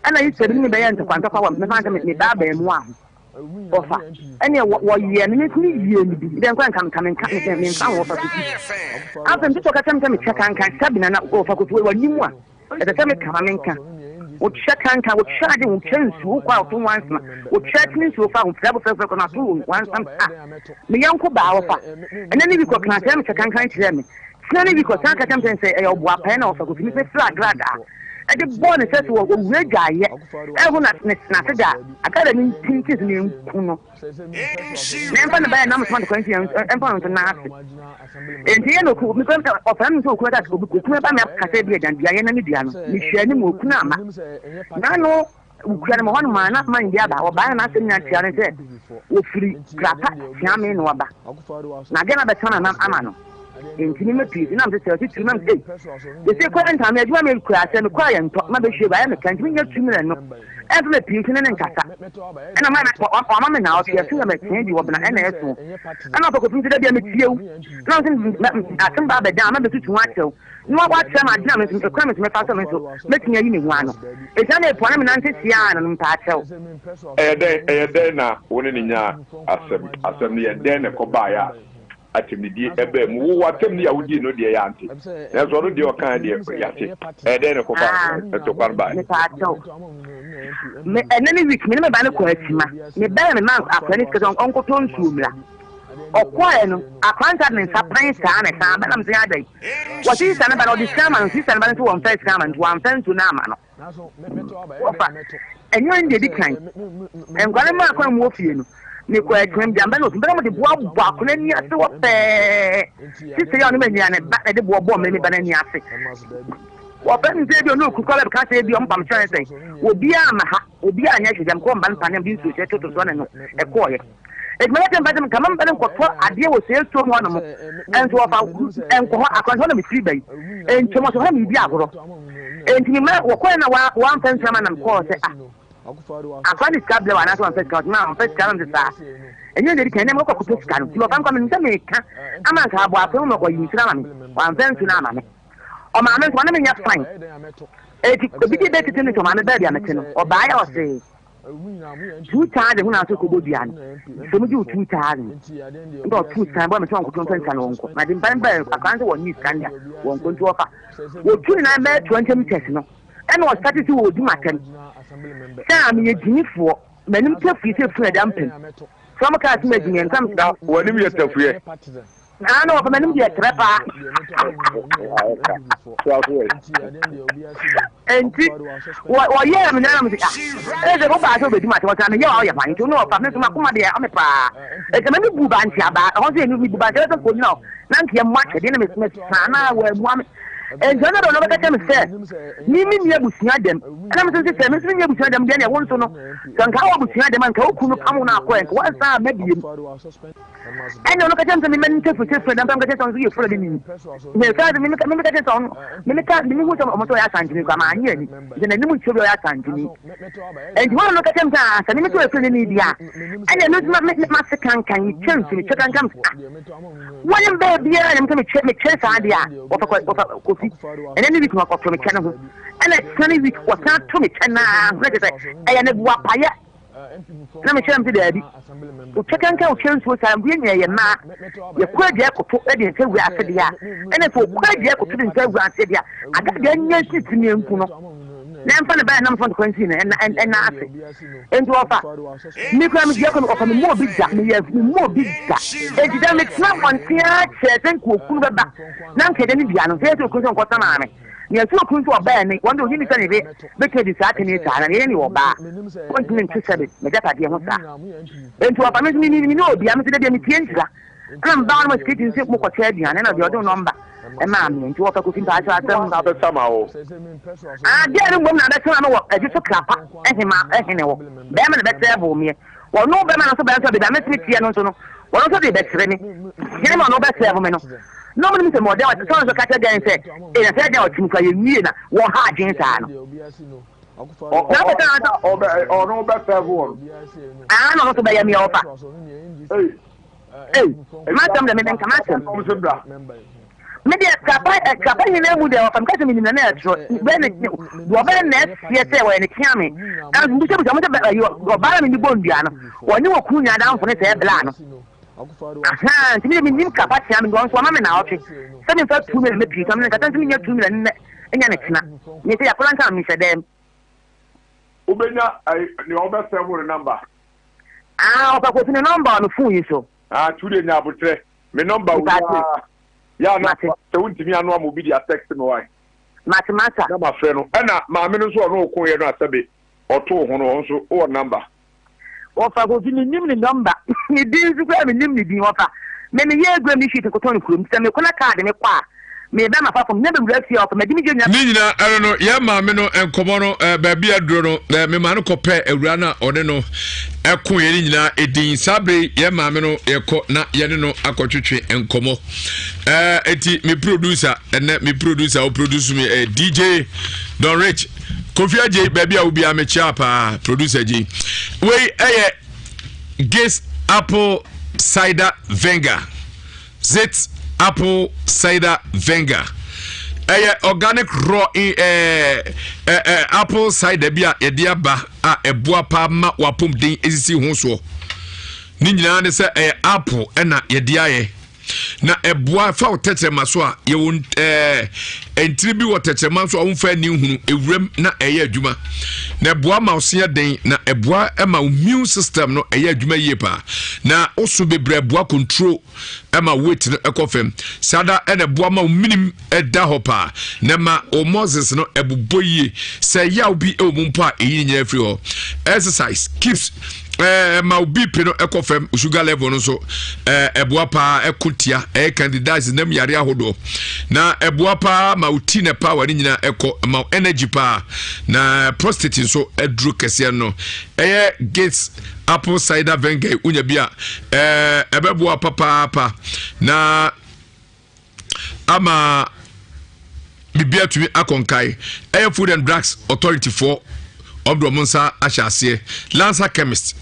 ɛna yi sɛ bi ne me bɛyɛ ntɔkwa ntɔkwa wɔ mefa no sɛ me ba abɛɛmoa ho ɔfa ɛneɛ wɔyɛ me me yie no bi dɛ nkɔ nka nka menka menfa ho ɔfa kofi afei mete sɛ ɔka kyerɛ me sɛ mekyɛ kankan sɛbi na ɔfa kofi wɔ anim a Ɛsɛ sɛ meka ma menka. Wotwa kanka, wotwa ade, wotwa nsuo, wokɔ a woto nwansena, wotwa akyini nsuo fa ho, prɛko prɛko prɛko na ato wo nwansena a. Me yɔnko baa wɔfa. Ɛnɛ ne bi kɔ kena sɛ mekyɛ kankan kyerɛɛ me. Kyena ne bi kɔ san ka kyerɛ me sɛ ɛyɛ ɔboapae na ɔfa kofi me sɛ firi agradaa ɛde bɔɔ ne sɛ so wɔ owura dwaayɛ ɛho na n'ase da agradaa ne ntintin so ne nku no. Na ɛmfa ne ba yɛ nam soma de kwan si ɛmfa no nso n'ase. Enti yɛ na oku mekɔ ɔfrɛ me sɛ okunu aka obi okunu ba me akasa bi agyan dua yɛ na me dua no mehwɛ anim okunu ama na no wokura no ma hɔ no ma na man bi aba ɔbaa na n'asɛm nyinaa tia ne sɛ wɔfiri krapa tia me na waba na adeɛ na bɛtɔn na ama no. Enti me mɛpie nti na mese sɛ ɔse tu na mese ei sese kɔ ntaa me adwuma me kura sɛ mekɔ ayɛ ntɔ ma bɛhwie gu ayɛ me ka nti menyɛ tu mmerɛ no ɛmfa mɛpie nti ne ne nkasa ɛna ma ɔma me na ɔte ɛso yɛ mɛtee bi wɔ bena ɛna ɛso ɛna ɔpɛ kɔpem sɛ da bia metie wo na ɔse asɛm ba abɛdan ma bɛtutu ho akyerɛw na wakyerɛ me adwene a me nso ɛkwan me nso mɛfa so me nso mɛtumi ayi me ho ano ɛsia na ɛpoa na menante siaa no no mpaa kyɛw. Ɛyɛ dɛn ɛyɛ dɛn na wo ne no nyaa asɛm asɛm no yɛ dɛn na ɛkɔbaeɛ a atɛmdidie ɛbaa mu? Wo w'atɛm ne a wodii no deɛ yɛante, nanso ɔno deɛ ɔkaeɛ deɛ yɛate. Ɛyɛ dɛn na ɛkɔfaa Ah, ntɔkwa no baeɛ? mepaakyɛw. Me ɛnɛ ne week me ne me ba no kɔ akyima. Me ba yɛ me ma akora ne sika sɛ ɔnkɔtɔ nsuo mmra. Ɔkɔɛ no, akora no sa de ne nsa pan saa na ɛsan ba na mesɛ adɛn. Wɔse sista no ba no ɔde sika ama no, sista no ba no nso wɔmfa sika ama no nti wamfa nsuo no ama no. Wɔfa, ɛnyɛ ɔno deɛ ɛdi kan. Nkwadaa no maa kwan mu wɔ fie no, mekɔ adwuma mu gyamba na ofi bɛrɛ mo de boa bɔ akwadaa ani ase wɔ pɛɛ. Sisi yɛ ɔno ma nua ne ba na de boɔ bɔ me me ba n'ani ase. Wɔfɛ no sɛ ebi ɔno oku kɔ bɛka sɛ ebi ɔmo pam kyerɛ sɛ obiara ma ha, obiara nyɛ hwee gyam kɔ mba no paneɛ bi nsuo hyɛ toto soɔ ne no ɛkɔɔyɛ. Edwuma no mpɛ sɛ nka mɛmba no nkɔtɔ adeɛ wɔ see suom hɔ nom nso wɔfa nkɔ hɔ akwantu hɔ na mefiri ba yi ntwam ɔsɛ hɔ na medi agorɔ enti me ma wɔkɔɛ na wɔamfa nsuo ama na mekɔɔ sɛ ah akora ne sika blɛ wɔ anaasɛ wɔmfa sika ɔsɛ ma wɔmfa sika no saa ɛnyɛ deɛ ɛdi kan ɛnɛ mekɔ kɔtɔ sika no nti wɔfa nkɔ me sɛ meka ama nka aboa akwan mu ɔyi nsuo no ama me wɔamfa nsuo no ama me ɔmaame nso ɔne menyɛ fine eti obi de bɛtete no sɛ ɔmaame baabi a mete no ɔbaeɛ ɔsee 2000 ho na so kɔbɔ dua no sɛ mo gye wo 2000 nti ɔtu sika bɔ me sɛ ɔnkɔtɔ mfa sika no wɔnkɔ na de mpa mpa akora sɛ wɔnye sika no a wɔnkɔ nti wɔfa wɔtu ne nan bɛyɛ 20 meters no ɛna ɔsate sɛ wɔdi m'atɛm sɛ a meyɛ gyimifoɔ m'anim tafui sɛ funu ɛda mpam sɛ ɔmo kaa sɛ magyimi ɛnka w'anim yɛ tafuɛ. Naa na wɔfa m'anim deɛ trɛ paa. Enti wɔyɛɛ me nana me sɛ ah ɛyɛ sɛ wobaa sɛ wobɛdi m'atɛm ɔsɛ meyɛ wa woyɛ hwan nti wo ne ɔfa me nso m'akoma deɛ ɔme paa ɛsɛ m'ani bu bankye abaa ɛhɔ nso yɛ mebu bankye ɛsɛ nkɔnyina hɔ na nkeɛ mmɔ atwɛdeɛ na mesoma saa na wɔamua me nti ɔno deɛ ɔno bɛka kyerɛ me sɛ me menni abusua dɛm ɛna me nso sɛ me nso menni abusua dɛm deɛ ne ɛwo nso no sɛ nka wɔ abusua dɛm a nka wo kunu pam wo no akɔ ɛ nka wansan amma biem ɛna ɔno ka kyerɛ me sɛ mema no ntafutafura na mka kyerɛ sɛ ɔno nso yɛ fura ne ni na ɛsaa de meka kyerɛ sɛ ɔno meka mehu sɛ ɔmo sɛ ɔyɛ asanteni koraa maanyɛ ani sɛ n'anim nkyerɛ bi ɔyɛ asanteni nti wɔn no ka kyerɛ me sɛ ah sɛ meme sɛ ɔyɛ fura ne ni bi a ɛna ɛno nso mase kankan mekyɛ nsu mekyɛ kankan ah wɔne bɛɛ biara na mesɛ mekyɛ mekyɛ saa deɛ a wɔfa wɔfa kofi ɛnɛ ne week no ɔto mekyɛ no ho ɛna kyɛ ne week wɔsan to mekyɛ naa na kyerɛ sɛ ɛyɛ ne boapayɛ Na mekyerɛ no sɛ, Daabi, otwa kankan otwa nsuo saa mpo, yɛn nyinaa yɛ mmaa, yɛkɔ adua koto de nsa wura ase deɛ a, ɛna sɛ ɔkɔ adua koto de nsa wura ase deɛ a, ada deɛ anya nsi ti ne nku no, na ɛmfa ne ba ɛnam so ntɔkwa nsi no ɛna ase. Enti ɔfa, me kura me dua kɔ ɔfa me mu obi da, meyɛ me mu obi da. Enti da metena abɔnten ara kyerɛ sɛ nka okunu bɛba na nka ɛda ne dua no, sɛ yɛ sɛ okunu sɛ nkɔsa maame. Nea ɛsɛ okunu sɛ ɔbaa ni, wɔn de onyi ni sɛ ne yere betumi adi saa atɛnni saa, na nea ɛyɛ ne ɔbaa, ontumi nte sɛbe m'agyapadeɛ ho saa. Enti ɔfa me nso me me ne obia, me nso da bia metie nhyira. Ɛna mebaa hɔ no ma security nso mokɔkyɛ aduane, ɛna deɛ ɔde nɔmba ɛmaa me, nti wɔfa Kofi mpakyɛw asɛm. Na abɛsama wo. Ah, deɛ no mmom na abɛsama me wɔ adwo so krapa hema hene hɔ, bɛrima na bɛsɛɛvoo meɛ. Ɔno bɛrima no nso bɛrima nso baabi a mɛtumi teɛ no nso no, ɔno nso de bɛkyerɛ me. Hene ma ɔno bɛsɛɛvo me no. Na ɔmo nim sɛ mewɔ dɛn ɔte sɛ ɔno nso ka kyerɛ dɛn sɛ, ee na sɛ dɛn ɔte mu kora yɛnwie na wɔha adwene saa no. Na ɔbɛka na sɛ ɔno bɛsɛɛvo wɔn. Ah, na ɔno nso bɛyɛ me ɔfa. Ei, m'asɛm deɛ meme nka m'asɛm. Me deɛ krapa ɛ krapa nyinaa mu deɛ ɔfa meka sɛ menim na na ɛtoro bɛyɛ ne deɛ ɔbɛyɛ na ɛseɛ sɛ wɔyɛ ne tea me ɛnso mbisabisa mo sɛ bɛ ɛyi ɔbaa na mene bɔ ndua no wɔne wɔ kunu nyinaa danfo ne sɛ ɛbla no ahaa nti me deɛ menim krapa tea me deɛ ɔnso ɔma me na ɔtwe sɛ memfa tu me na mɛpii sɛ me nkasa nso menya tu me na nnɛ nya ne tena me sɛ yɛakɔla nka mehyɛ dɛm. Wobɛnya nea ɔbɛsɛn wo ne namba. Ah ɔfa kofi ne nɔmba wɔ me fon yi so. Ah tu deɛ nya abotrɛ me nɔmba wo yaa yaa na sɛ wontumi ano ama obi de atɛxt me wae. Mate masa. Na mafrɛ no ɛna maame no nso ɔno ɔko yɛ no asɛbe ɔtoo ho no ɔno nso wowɔ nɔmba. Wɔfa kofi me nim ne nɔmba ne din nso koraa me nim ne din wɔfa me me yɛ adwuma me sheet nkotɔn no kurom sɛ mekɔ na kaa de me kɔ a Me ba ma fa fam na bɛwura fie a ɔpɛ madi me gye nya. Ne nyinaa ɛno no yɛn maame no nkɔmɔ no ɛɛ baabi aduro no ɛɛ me maame no kɔpɛ awura no a ɔne no ɛko yɛn nyinaa edin saa bere yɛn maame no yɛkɔ na yɛne no akɔtwetwe nkɔmɔ ɛɛ eti me producer ɛnɛ me producer o produce mi ɛɛ DJ Don Rich Kofi Agye baabi a obi a mekyia paa producer gye wei ɛyɛ Gates apple cider vinegar. Zit apple cider vinegar ɛyɛ organic raw eh, eh, eh, apple cider bi a yɛde aba a ɛboa paa ma wapɔmuden esisi ho soɔ ne nyinaa ne sɛ ɛyɛ apple ɛna yɛde ayɛ na ɛboa fa wo tɛkyerɛma so a yɛwɔ ɛɛ ntiri bi wɔ tɛkyerɛma so a wɔmfa ani nhunu ewuram na ɛyɛ adwuma na ɛboa ma ɔse den na ɛboa ma immune system no ɛyɛ adwuma yie paa na woso bebree ɛboa control ɛma weight no ɛkɔ fam saa da ɛna ɛboa ma ominim ɛda hɔ paa na ɛma o muscles no ɛbobɔ yie sɛ yaw bi ɛwɔ mu mpo a ɛyi nyinaa firi hɔ exercise keeps ɛɛ ma wo bp no ɛkɔ fam sugar level no nso ɛɛ ɛboa paa ɛko tia ɛyɛ candidiasis nam yare ahodoɔ na ɛboa paa ma wo ti na power ne nyinaa ɛkɔ ma wo energy paa na prostate nso ɛduro kɛseɛ no ɛyɛ gates apple cider vinegar wonya bi a ɛɛ ɛbɛboa papaapa na ama biribi atumi akɔ nkae ɛyɛ food and drugs authority foɔ wɔn de wɔn nsa ahyɛ aseɛ lansa chemist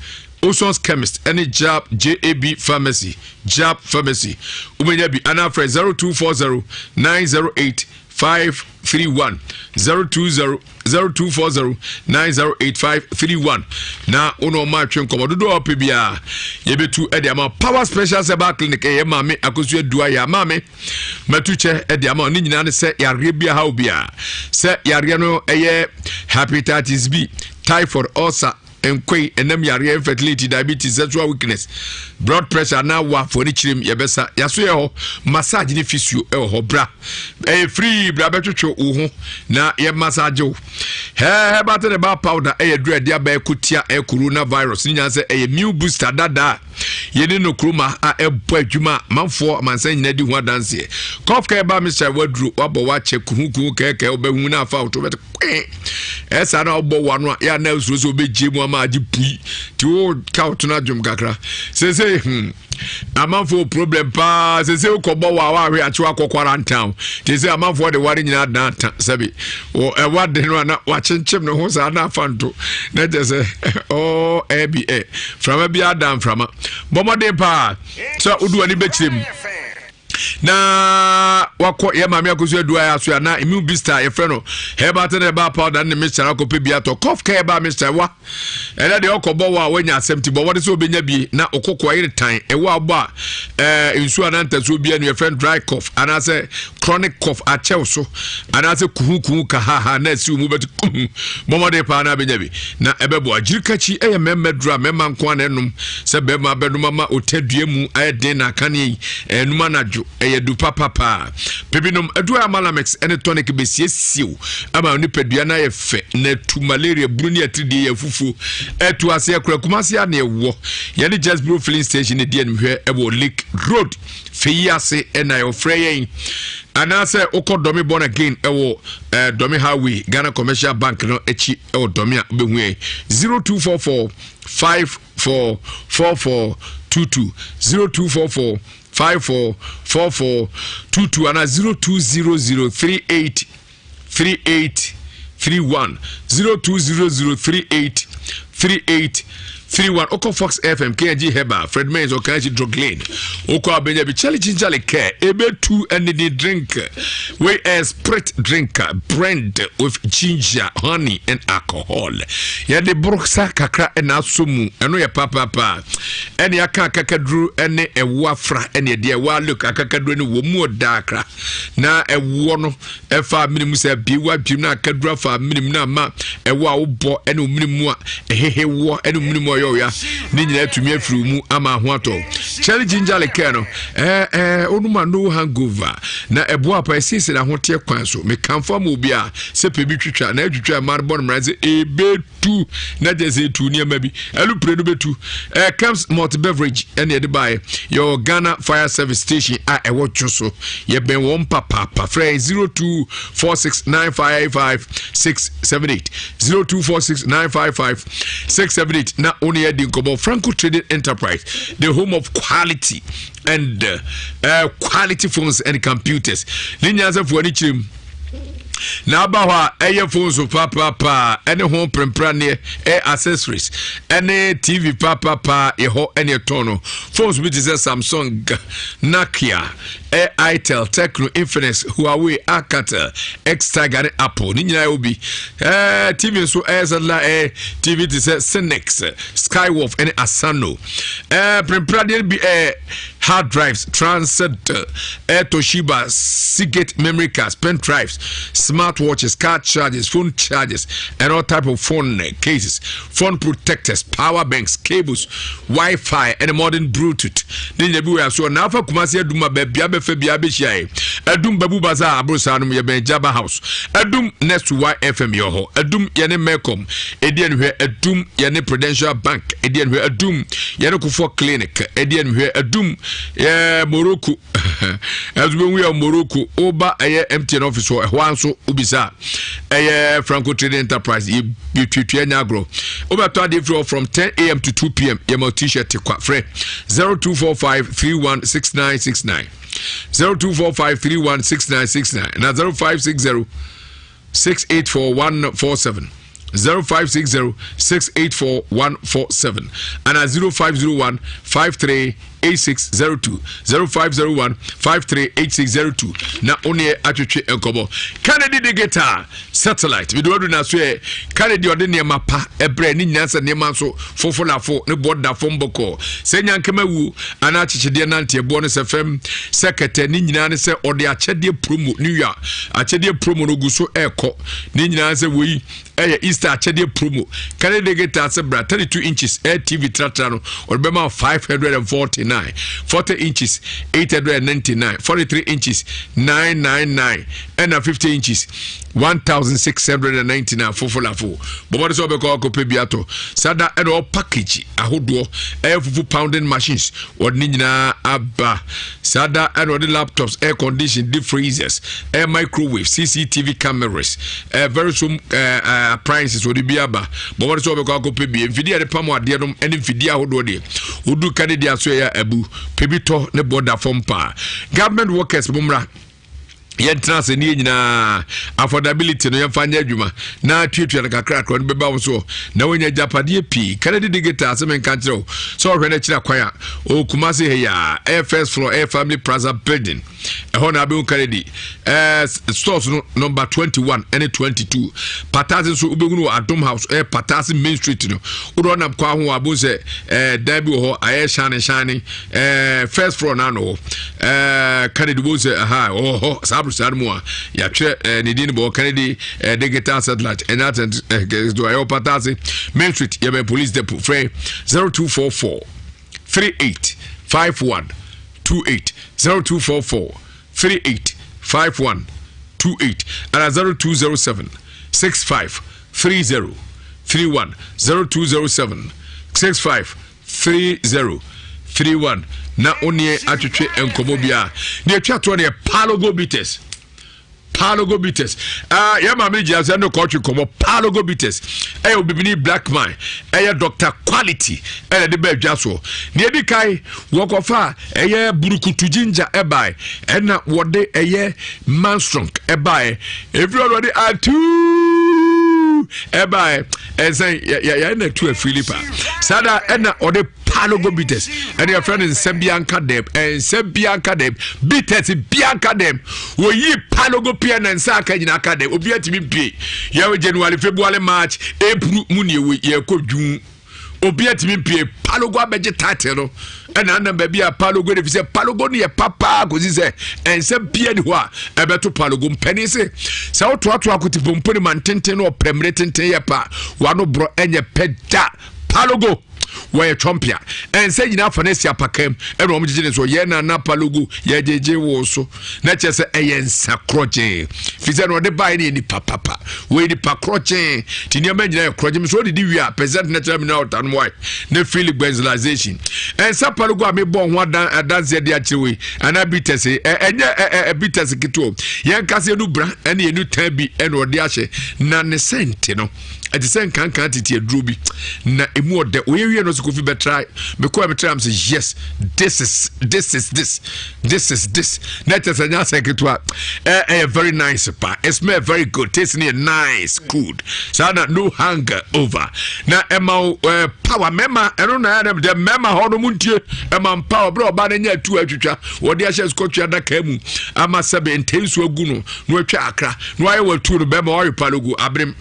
osons chemist ɛne jab jab pharmacy jab pharmacy wobɛnya bi anaa frɛ 0240 908 531 020 0240 908531 na wo na ɔma atwe nkɔmmɔ dodoɔ a ɔpɛ biara yɛbɛtu de ama power special herbal clinic ɛyɛ maame akosua dua yɛ maame matu kyɛ de ama ne nyinaa ne sɛ yareɛ bi aha obiara sɛ yareɛ no ɛyɛ hepatitis B typhoid ulcer. Nkoe, ɛnam yareɛ, infertility, diabetes, sexual weakness, blood pressure anaa wa fo ani kyerɛ mu yɛbɛsa. Yɛaso yɛ hɔ, massage ne physio ɛwɔ hɔ. Bra, ɛyɛ free, bra bɛtwetwe wo ho na yɛ massage wo. Hɛɛ, herbal ne ba powder ɛyɛ duro ɛde aba ɛko tia ɛyɛ coronavirus ne nyinaa sɛ ɛyɛ immune booster dada yɛne no kuroma a ɛbɔ adwuma manfoɔ amansan nyinaa di ho adanseɛ. Cough care ba mixture waduro wabɔ wakyɛ kuhukuhu kɛɛkɛɛ wobɛhu na afa woto bɛte kwee ɛsaa na wobɔ wano a yɛ ana usuro sɛ wobɛgye mu ama agye pui nti wo ka woto no adwom kakra sese amanfoɔ problem paa sese wokɔbɔ wɔ a woahwe akye wakɔ quarantine te sɛ amanfoɔ de ware nyinaa dan ta sɛbi wɔ ɛwa de no a na wakyenkyem ne ho saa na afa nto na kyɛ sɛ ɔɔ ɛbi ɛ frama bi ada mframa bɔ mmɔden paa sɛ wode w'ani bɛkyerɛ mu na wakɔ yɛ maame akoso adu ayɛ aso a na immune booster yɛfrɛ no herbal tene herbal powder ne mixture akɔpɛ bi atɔ cough care herbal mixture wa ɛnɛ deɛ ɔkɔbɔ wɔ a wanya asɛm ti bɔ wɔde sɛ ɔbɛnya bie na ɔkɔkɔ ayere tan ɛwɔ abɔ a ɛɛ nsuo anaa ntasuo bi ɛnu yɛfrɛ no dry cough anaasɛ chronic cough akyɛw so anaasɛ kuhukuhu kahaha na ɛsi mu bɛte kuhu bɔmmɔden paa na abɛnya bi na ɛbɛboa. Gyirikakyi ɛyɛ mmarima duro a mmarima nko a na ɛnom sɛ bɛrima bɛnom ama ɔtadua mu ayɛ den na akaneɛ yi ɛnum anadwo ɛyɛ du papapaa pebinom aduro a malamix ɛne tonic bɛsiesie ama nipadua no ayɛ fɛ na tu malaria bunu ne atiridie yɛ afufuo ɛtu aseɛ kora Kumase a na ɛwɔ yɛne Just Bro filling station ne di animhwɛ ɛwɔ Lake Road fɛyi ase ɛna ɛwɔfrɛ yɛn anaasɛ wokɔ Dɔme Born Again ɛwɔ eh, Dɔme Highway, Ghana Commercial Bank no akyi ɛwɔ Dɔme a wobɛhu yɛn 0244 5444 22, 0244 5444 22 anaa 0200 38 38 31, 0200 38 38 31. Okɔ Fox FM, KNG Herbal, Fred Mains, Ɔkanhyi Droglane, okɔ abɛnya bi. Charlie Ginger Care ebetu ɛne ne drink wei ɛyɛ spirit drink blend with ginger, honey and alcohol. Yɛde borosa kakra ɛna asɔ mu, ɛno yɛ papaapa. Ɛne aka akakaduro ɛne ɛwo afra ɛne ɛdeɛ ɛwɔ alok akakaduro ne wɔ mu ɔdaakra na ɛwoɔ no ɛfa amene mu sɛ abie w'adwenem na akaduru afa amene mu na ama ɛwɔ a wobɔ ɛne omene mu a ɛhehe woɔ ɛne omene mu a ɔyɛ ɔya ne nyinaa atumi afiri wo mu ama ho atɔ. Cherry ginger liqueur no ɛɛ ɛɛ onum a no hangover na ɛboa pa ɛsiesie na ahoteɛ kwan so. Mekamfo ama obi a sɛ pɛ bi twitwa na atwitwa ɛma no bɔ no mmara sɛ ebe tu na kyerɛ sɛ etu nneɛma bi ɛlupire no bɛtu. Ɛɛ Camps malt beverage ɛna yɛde baeɛ. Yɛwɔ Ghana Fire Service station a ɛwɔ Dwo so, yɛbɛn wɔn papaapa. Frɛ 0246955678, 0246955678 na wo ne yɛdi nkɔmmɔ. Franco Trading Enterprise, the home of quality and quality phones and computers. Ne nyinaa sɛ foɔ ani kyerɛ mu na aba hɔ a ɛyɛ phone so papaapa ɛne ho prempraneɛ, ɛyɛ accessories ɛne TV papaapa yɛ hɔ ɛne ɛtɔn no. Phones bi te sɛ Samsung, Nokia, ɛyɛ Itel, Tecno, Infinix, Huawei, Alcatel, Xtiger ne Apple ne nyinaa yɛ obi. TV nso ɛyɛ satellite, ɛyɛ TV te sɛ Synex, Skywolf ɛne Asano. Prempraneɛ bi ɛyɛ hard drives, Transit, Air, Toshiba, Seagate memory cards, pen drives, smartwatches, car chargers, phone chargers, and all type of phone cases, phone protectors, power banks, cables, Wi-Fi, and modern Bluetooth. Ne nyina bi wɔ asoɔ na afa Kumase Adum a baabi abɛfɛ bi abɛhyia yɛ Adum Babu Bazaar aborosaa nom yɛbɛn Jaba House Adum next to YFM yɛ hɔ. Adum yɛne Melcom ɛdi anuhwɛ. Adum yɛne Prudential Bank ɛdi anuhwɛ. Adum yɛne Kofoɔ Clinic ɛdi anuhwɛ. Adum yɛ Morocco ɛnso bɛhu yɛ Morocco woba ɛyɛ MTN office hɔ ɛhɔ nso wobisa ɛyɛ Franco Trading Enterprise yɛtuatua nya agorɔ. Wobɛtɔ adeɛ firi hɔ from 10 am to 2 pm. Yɛma t-shirt kwa. Frɛ 0245 316969, 0245 316969 na 0560 684147, 0560 684147 ana 0501 53. 8602 0501 538602 na wo ne atwetwe nkɔmmɔ. Kennedy Digital Satellite mede wadu na so yɛ Kennedy ɔde nneɛma pa ɛbrɛ ne nyinaa sɛ nneɛma nso fofolafo ne boɔ da fam bɔkɔɔ sɛ nyankama wuo anaa akyekyedeɛ nante ɛboɔ no sɛ fam sɛ kɛtɛ ne nyinaa ne sɛ ɔde akyɛdeɛ promo New Year akyɛdeɛ promo no gu so ɛrekɔ ne nyinaa sɛ wei ɛyɛ Easter akyɛdeɛ promo Kennedy Digital sɛ bra 32 inches air TV tratra no ɔde bɛma 549 40 inches 899 43 inches 999 ɛna 50 inches 1699 fofolafo bɔbɔde sɛ ɔbɛkɔ akɔpɛ bi atɔ saa da ɛna ɔ package ahodoɔ ɛyɛ fufu pounding machines wɔde ne nyinaa aba saa da ɛna ɔde laptops air condition deep freezers air microwave cctv cameras ɛɛ very some ɛɛ ɛɛ appliances wɔde bi aba bɔbɔde sɛ ɔbɛkɔ akɔpɛ bi mfidie a yɛde pam adeɛ nom ɛne mfidie ahodoɔ deɛ wodu ka ne deɛ aso ɛyɛ abu pɛ bi tɔ ne bɔ da fam paa government workers mo mmra yɛntena ase ne yɛ nyinaa affordability no yɛmfa nyɛ adwuma na tuatua no kakrakra no bɛba wo soɔ na woanya agyapadeɛ pii Kennedy Digital sɛ menka nkyerɛ wo sɛ ɔhwɛ no akyiri akwan a ɔkuma se hɛ yɛa ɛyɛ first floor ɛyɛ family plaza building ɛhɔ na abɛhu Kennedy ɛɛ stores no number 21 ɛne 22 Patase nso wobɛhunu wɔ Adom House ɛyɛ Patase main street no wode ɔnam kwa ho wɔ abɛhu sɛ ɛɛ dan bi wɔ hɔ ayɛ shane shane ɛɛ first floor na ano hɔ ɛɛ Kennedy wo sɛ aha ɔwɔ hɔ saa aborosaa no mu a yɛatwerɛ ɛɛ ne din bɔ Kennedy ɛɛ digital satellite ɛnyɛ atɛn ɛɛ ɛyɛ ɔpata ase main street yɛbɛn police depot frɛ 0244 38 51 28 0244 38 51 28 ɛna 0207 65 30 31 0207 65 3031 na woneɛ atwetwe nkɔmmɔ biara deɛ atwa toɔ deɛ palogo bitters palogo bitters uh, yɛ maame gyina sɛ ne kɔtwe nkɔmmɔ palogo bitters ɛyɛ obibini black man ɛyɛ doctor quality ɛna de bɛɛ dwa soɔ deɛ ɛdi kan wɔkɔfa ɛyɛ burukutu ginger ɛbae ɛna wɔde ɛyɛ manstrong ɛbae ɛfiri ɔno wɔde atuu ɛbae ɛsɛn yɛyɛ na tu afiri pa saa da ɛna ɔde palogo bitters ɛna yɛfrɛ no nsɛm bi anka dɛm nsɛm bi anka dɛm bitters bi anka dɛm wɔyi palogo pia na nsa aka nyina aka dɛm obi atumi mpie yɛwɔ january february march april mu ne yɛwɔ yɛkɔ june obi atumi mpie palogo abɛgye title no ɛna anam baabi a palogo no fi sɛ palogo no yɛ papaa kɔsi sɛ ɛnsɛ bia ni hɔ a ɛbɛto palogo mpanin se sɛ wotoatoa akotipompo ne ma ntenten no ɔpɛ mmere tenten yɛ pa wano borɔ ɛnyɛ pɛ da palogo wɔyɛ twɔmpea ɛnsɛ nyinaa fa no asi apakam ɛna wɔn gyegye ne so yɛ nana palogo yɛgyegye wo so na kyerɛ sɛ ɛyɛ nsa korɔgyee fi sɛ na ɔde baeɛ no yɛ nipa papa wɔyɛ nipa korɔgyee nti nneɛma nyinaa yɛ korɔgye so ɔdidi wie a president natural mineral water no wae ne fili gbenzelization ɛnsa palogo a mebɔ ho adan adanseɛ de akyerɛ wei anaa bitters ɛnyɛ ɛ bitters ketewa yɛn kasa yɛnu bra ɛne yɛnu tan bi ɛna ɔde ahyɛ na ne sɛnte no ɛte sɛ nkankan tete aduro bi na emu ɔdɛ oyɛ wie no sɛ kofi bɛtra mekɔ a bɛtra am sɛ yes this is this is this this is this na ɛkyɛ sɛ nyɛ asɛ ketewa ɛyɛ very nice pa it smell very good taste no yɛ nice good saa na no hunger over na ɛma wo ɛɛ power mɛma ɛno na ɛyɛ dɛ mɛma hɔ no mu ntie ɛma mpa ɔbrɛ ɔbaa no nyɛ atu atwitwa wɔde ahyɛ sukɔtwe adaka mu ama sɛbe ntɛnsuo agu no na watwa akra na wayɛ watu no bɛma wayɛ palogo aberem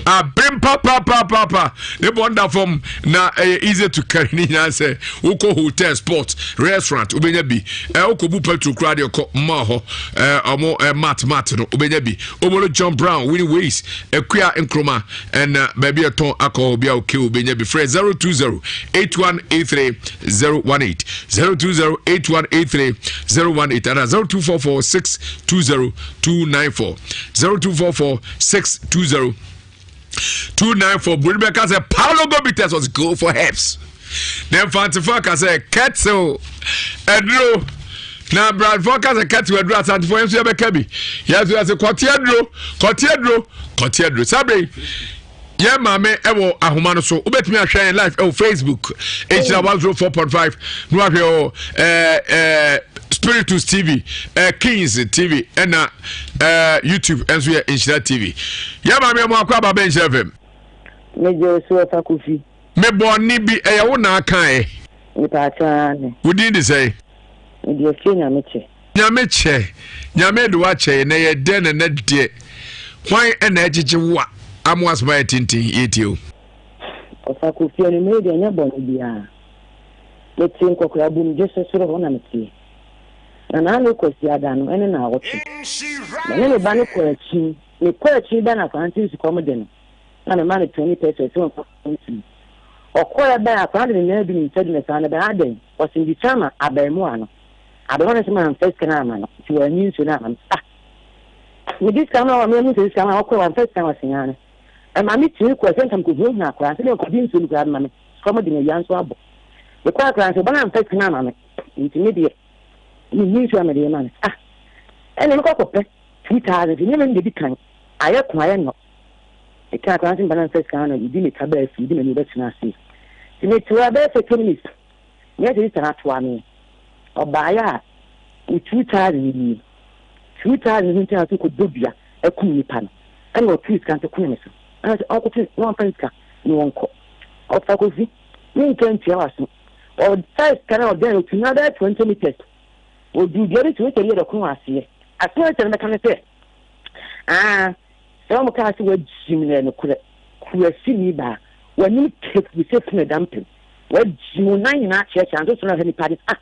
Abem papapapaapa ne bɔ nda fam na ɛyɛ easy to carry ne nyinaa sɛ wokɔ hotel sport restaurant wobɛnya bi ɛ wokɔ bu petrol koraa deɛ kɔ mma hɔ ɛ ɔmo ɛ mat mat no wobɛnya bi obolo John Brown winning ways akua nkroma ɛna baabi ɛtɔn alcohol bi a okay wobɛnya bi frɛ 020 8183 018 020 8183 018 ana 0244 620 294 0244 620 294 buroni bɛka sɛ paolo gobites was go for herbs na mfantefo aka sɛ kettle aduro na bradfoɔ ka sɛ kettle aduro asantefoɔ yɛn nso yɛbɛka bi yɛn nso yɛsɛ kɔte aduro kɔte aduro kɔte aduro sábẹ́ yɛn maame ɛwɔ ahoma no so wobɛtumi ahwɛ yɛn live ɛwɔ facebook ɛhyira 104.5 na wahwɛ wɔ ɛɛ ɛɛ spiritus tv ɛɛ kings tv ɛna ɛɛ youtube ɛnso yɛ nhyira tv yɛn maame ɛmo akɔ aba bɛ nhyira fam. Megye wo so ɔfa kofi. Mebɔ ne bi ɛyɛ wo na aka ɛ. Mepaakyɛw aane. Wo din de sɛn? Mede Afie Nyame kyɛ. Nyame kyɛ, Nyame de wo akyɛ yɛ na yɛ dɛn na nɛ deɛ hwan ɛna ɛgyegye wo a ama w'asɛm ayɛ tenten yɛtie o. Ɔfa Kofi anwummere deɛ ɛnyɛ bɔne biara. Mete nkɔkora bum gye so soro hɔ na meteɛ. Na naano Kwasiada no ɛne naawɔtwe. Me ne me ba no kɔɔ akyin. Mekɔɔ akyin bɛn akwadaa nti nsukɔm de no. Na mema no 20 pesewas sɛ ɔmfa nsu. Ɔkɔeɛ bɛn akwadaa de ne nan adu ne nsa du na saa no bɛn adɛn? Ɔse mede sika ama abarimaa no. Abarimaa no nso mamfa sika no amma no nti wanyi nsuo no amma me. Ah! Mede sika ma wo a meahu sɛ sika ma ɔkɔeɛ wamfa sika no ɔse aane. Ɛma me tumi kɔɛ sɛ nka mekɔhunahuna akwadaa no sɛ deɛ ɔnkɔgye nsuo no koraa bɛma me. Sukɔm de me awia nso abɔ. Mekɔɔ akwadaa no sɛ ɔba no amfa sika no amma me nti me deɛ menni nsuo a mede rema no. Ah! Ɛnneɛ mekɔ akɔpɛ 2000 nti nneɛma no deɛ ɛdi kan ayɛ ko ayɛ nnɔ. Mekaa koraa sɛ meba na mfa sika no medi mmirika baa fie de m'ani bɛtena ase. Nti mete hɔ bɛyɛ 30 minutes na ɛsɛ sista no atoa me. Ɔbaeɛ a wo 2000 nie. 2000 ho nti na so kɔbɔ dua akum nipa no. Ɛna ɔtoo sika nso kɔn me so. Ɛna sɛ ɔnkɔto na ɔmfa ne sika na ɔnkɔ. Ɔfa Kofi menka ntua w'aso. Ɔfa sika no a ɔdɛn ɔtu no bɛyɛ 20 meters. Ɔduu dua bi so sɛ bi yɛ dɔkono wɔ aseɛ. Asɛm a sista no bɛka ne sɛ ah Sɛ wɔkaa sɛ woagyim no, ɛyɛ nokorɛ. Kurasini baa, w'anim tafuru sɛ funu ɛda mpem. Woagyim, wo nan nyinaa akyeakyea, nso so na hwɛ nipa de, ah!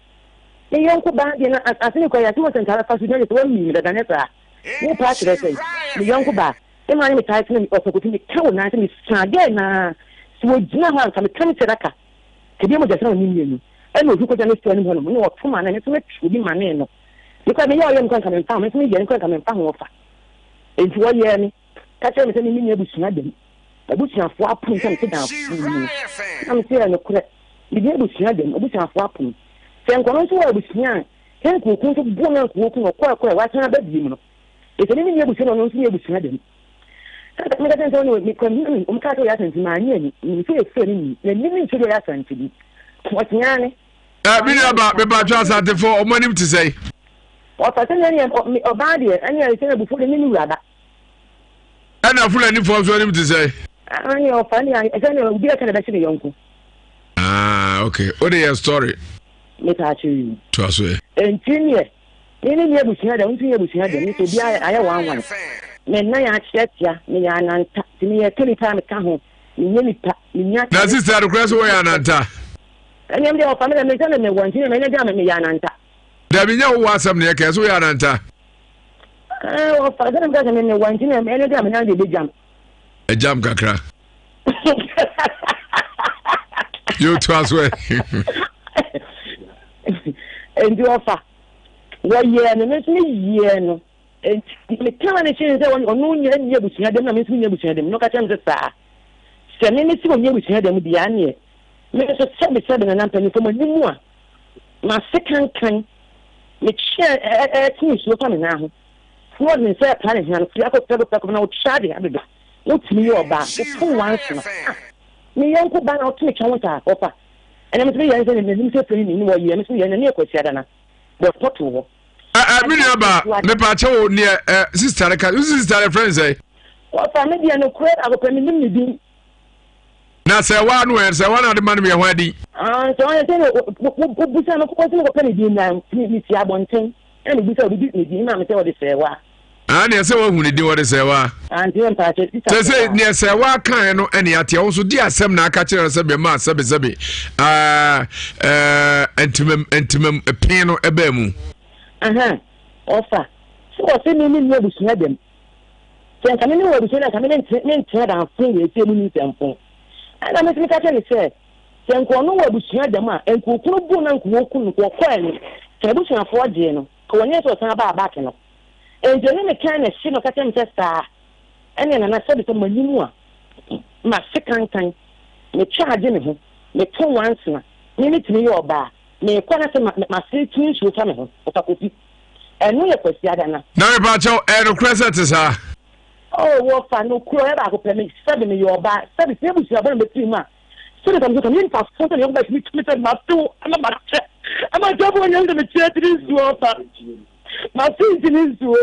Me yɔnko baa deɛ na asase ne kura yɛ ase wɔ sɛ nka bɛfa so gyina deɛ sɛ woamii me dada nyɛ saa. Worepɛ akyerɛ sɛn? Me yɔnko baa, me maa ne me tae tena mi ɔsɔkofi meka wo nan sɛ mesua dɛn naa sɛ wɔgyina hɔ a nka meka me sadaka kɛdeɛ mogya sɛ ɔne mmienu ɛna obi kɔgya ne sɛ anim hɔnom ne ɔto ma ne me nso metwe obi manee no mekɔ meyɛ ɔyɛ me kɔ nka memfa ho me nso meyɛ ne kɔ nka memfa ho ɔfa Enti wɔyɛɛ me, ka kyerɛɛ me sɛ me menni abusua da mu. M'abusuafoɔ apom sɛ mete dan funu mu no. Na mese ɛyɛ nokorɛ, menni abusua da mu, m'abusuafoɔ apom. Sɛ nka ɔno nso wɔ abusua a, sɛ nka ɔku nso bo no a nka ɔku no, ɔkɔɛ kɔɛ, wasan aba bio no. Enti me menni abusua na ɔno nso nni abusua da mu. Meka kyerɛ no sɛ ɔne me kɔ me wɔn kaa sɛ ɔyɛ asanteni, mannye anni. Menim sɛ ɔyɛ Fulani ni, n'anim nkyerɛ deɛ ɔyɛ asanteni. Ɔse aane. Eh, me nua ba mepatwa asantefo ɔmo anim te sɛn. Ɔfa sɛ nea ɔbaa deɛ ɛne ɛsɛ na bufuo de ne ne wura ba. Ɛna fulanifoɔ nso anim te sɛn. Ɛne ɔfa ne ɛsɛ ne obi ɛka na ɛbɛhyɛ ne yɔnko. Ah okay o de yɛ story. Mepatwa yi. To aso ɛ. Nti neɛ me ne ne abusua dɛm nso yɛ abusua dɛm nso obi ayɛ wɔn anwan. Me nan akyeakyea meyɛ ananta nti meyɛ ka nipa a meka ho menyɛ nipa menya. Na sista adekorɛ so wɔyɛ ananta. Ɛnneɛ deɛ ɔfa me na me sɛ me mewɔ nti na mɛnyɛ deɛ me meyɛ ananta. Dabi nyɛ wowɔ asɛm na yɛka ɛsɛ woyɛ ananta. Ɛɛ ɔfa sɛ meka sɛ me mewɔ nti na ɛnyɛ deɛ me nan deɛ ɛbɛgyam. Ɛgyam kakra. Yóò to aso ɛ. Nti ɔfa wɔyɛɛ no me nso meyɛɛ no nti mekaa ne kyerɛ sɛ ɔno nyɛ nni abusua dɛm na me nso menni abusua dɛm na ɔka kyerɛ me sɛ saa sɛ me mese ɔnni abusua dɛm deɛ aneɛ Me nso, sɛbesɛbe nana mpanyimfo, mo anim a m'ase kankan, mekyea ɛɛte nsuo fa me nan ho, na ɔde ne nsa repra ne hwene ano, prɛko prɛko prɛko na ɔtwa ade abeba. Wotumi yɛ ɔbaa, woto nwansena. Ah, me yɔnko baa na wotumi twa ho saa, ɔfa. Ɛnna me nso meyɛɛ sɛ n'anim sɛ firi ne ne wɔyɛɛ me nso meyɛɛ na ne yɛ Kwasiada na bɔtɔ too hɔ. Ɛ me nua ba, mepa kyɛ wo neɛ ɛ sista no ka, wo sista no frɛ ne sɛ? Ɔfa me deɛ nokorɛ akɔpɛ menim ne din. Na sɛ waa no ɛ sɛ waa na ade ma no yɛ ho adi. Ah, sɛ ɔyɛ sɛ wobusa no kɔkɔ sɛ mekɔpɛ ne din na mesi abɔnten na mebusa obi ne din ma me sɛ wɔde sɛ waa. Ah, neɛ sɛ woahu ne din wɔde sɛ waa. Ah, nti yɛ mpaakyɛ sisa sɛ sɛ neɛ sɛ waa kaeɛ no ɛne ateɛ wo nso di asɛm na aka kyerɛ no sɛ bɛma sɛbesɛbe ntimam ntimam pee no ɛbaa mu. Aha, ɔfa sɛ wɔse me ne nni abusua dɛm. Sɛ nka me ne wɔ abusua no a, nka me mentena danfo wɔ efie mu nyinsɛnfo. Ɛnna me nso meka kyerɛɛ no sɛ, sɛ nka ɔno wɔ abusua dɛm a, nka okunu bu no na nka wɔku no, nka ɔkɔɛ no, sɛ n'abusuafoɔ gyee no, nka wɔnyɛɛ sɛ ɔsan baa back no. Enti ɛno mekaa no hye na ɔka kyerɛɛ me sɛ saa, ɛnneɛ Nana sɛbe sɛ m'anim a, m'ase kankan, metwa agye me ho, meto nwansena, me metumi yɛ ɔbaa, meekɔ na sɛ m'ase retu nsuo fa me ho, ɔfa Kofi. Ɛno yɛ Kwasiada na. Na mepa kyɛw, ɛyɛ nokorɛ sɛ ɛte saa? Oh, wɔfa, nokorɛ, ɔyɛ baako pɛ, me, sɛbe meyɛ ɔbaa, sɛbe sɛ abusua bɔne bɛfiri mu a, sɛbe sɛ meso ka, meyɛ nipa fo sɛ meyɔnko bɛtumi tumi sɛ mafew ama makyɛ, ama nkurɔfoɔ nyɛ sɛ mekyɛ tiri nsuo ɔfa, mafe ntini nsuo.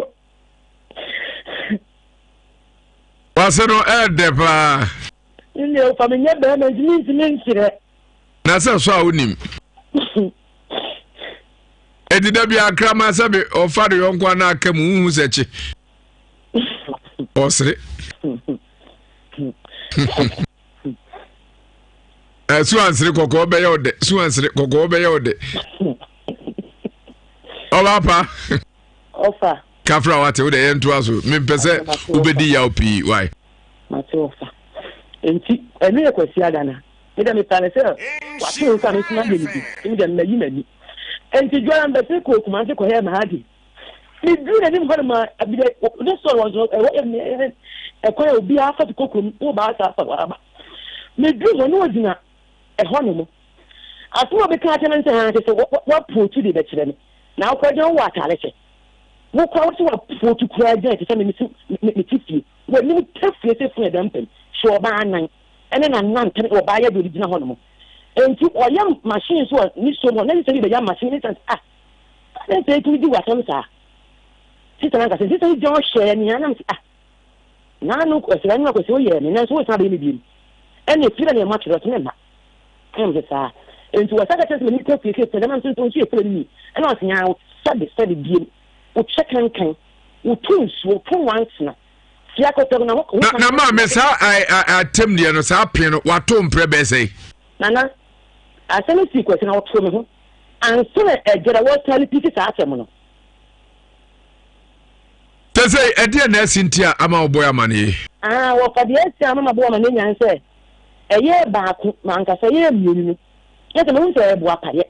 Wase no ɛɛdɛ paa. Nne ɔfa menyɛ bɛrima nti mentumi nkyerɛ. Na sɛ so a wonim. Eti da bi akrama sɛ bi ɔfa de yɔnko ana aka mu wohu sɛ kye. Ɔsere. Eh, su ansere kɔkɔɔ bɛyɛ ɔdɛ. Su ansere kɔkɔɔ bɛyɛ ɔdɛ. Ɔba pa. Ɔfa. Kafra wate wo deɛ yɛntoa so. Mempɛ sɛ wobɛdi yaw pii. Why? Mate ɔfa. Enti ɛno yɛ Kwasiada no a, me deɛ mepɛ no sɛ wato nsa me nso mayɛ no bi, nti me deɛ mayi m'ani. Enti Dwoara mbɛsene kɔɔ Kumase kɔyɛɛ m'ade. Meduru n'anim hɔ nom a, abidɛ ne sɔre wɔn so ɛhɔ yɛ ɛkwan a obiara fa so kɔ kurom, wo baa saa fa waba. Meduru hɔ na ɔgyina ɛhɔ nom. Asɛm a ɔbɛka akyerɛ me ne sɛ, haa kyerɛ sɛ woapootu de bɛkyerɛ me. Na wokora gyina wowɔ ataare hyɛ. Wokora wo sɛ woapootu koraa gyina te sɛ me mete fie. W'anim tafue sɛ funu a ɛda mpa mu. Hwɛ ɔbaa nan ne n'anantam ne ɔbaa yɛ deɛ ɔde gyina hɔnom. Enti ɔyɛ machine so wɔ ne som hɔ na sista bi bɛyam machine ne sista ah adɛn sɛ ɛtumi di w'asɛm saa. Sista no ankasa sista no gyina hɔ hwɛɛ me a na mese ah naano ɛsɛ ɛno akɔsi woyɛɛ me nanso wosan bɛyɛ me biem. Ɛne firi na nneɛma kyerɛ ɔsɛ me mma. Ɛna mese saa. Enti wɔsan ka kyerɛ sɛ m'ani tafue sɛ funu ɛda mpa mu nso yɛ funu ni. Ɛna ɔse aa sɛbe sɛbe biem wokyɛ kankan. Wotu nsuo, wotu nwansena, tia kɔtɔk na wo. Na na maame saa atem deɛ no saa pee no wato mprɛ bɛɛ sɛe. Nana, asɛm no sii Kwasi na ɔtoo me ho ansa na Agyara wɔresan repeat saa asɛm no. Sɛsɛi ɛdeɛn na asi nti a ama wobɔ amaneɛ yi? Ah, wɔfa deɛ asi ama mabɔ amaneɛ nyinaa ne sɛ ɛyɛɛ baako, mankasa ɛyɛɛ mmienu no, na sɛ mahu sɛ ɛyɛ boapayɛ.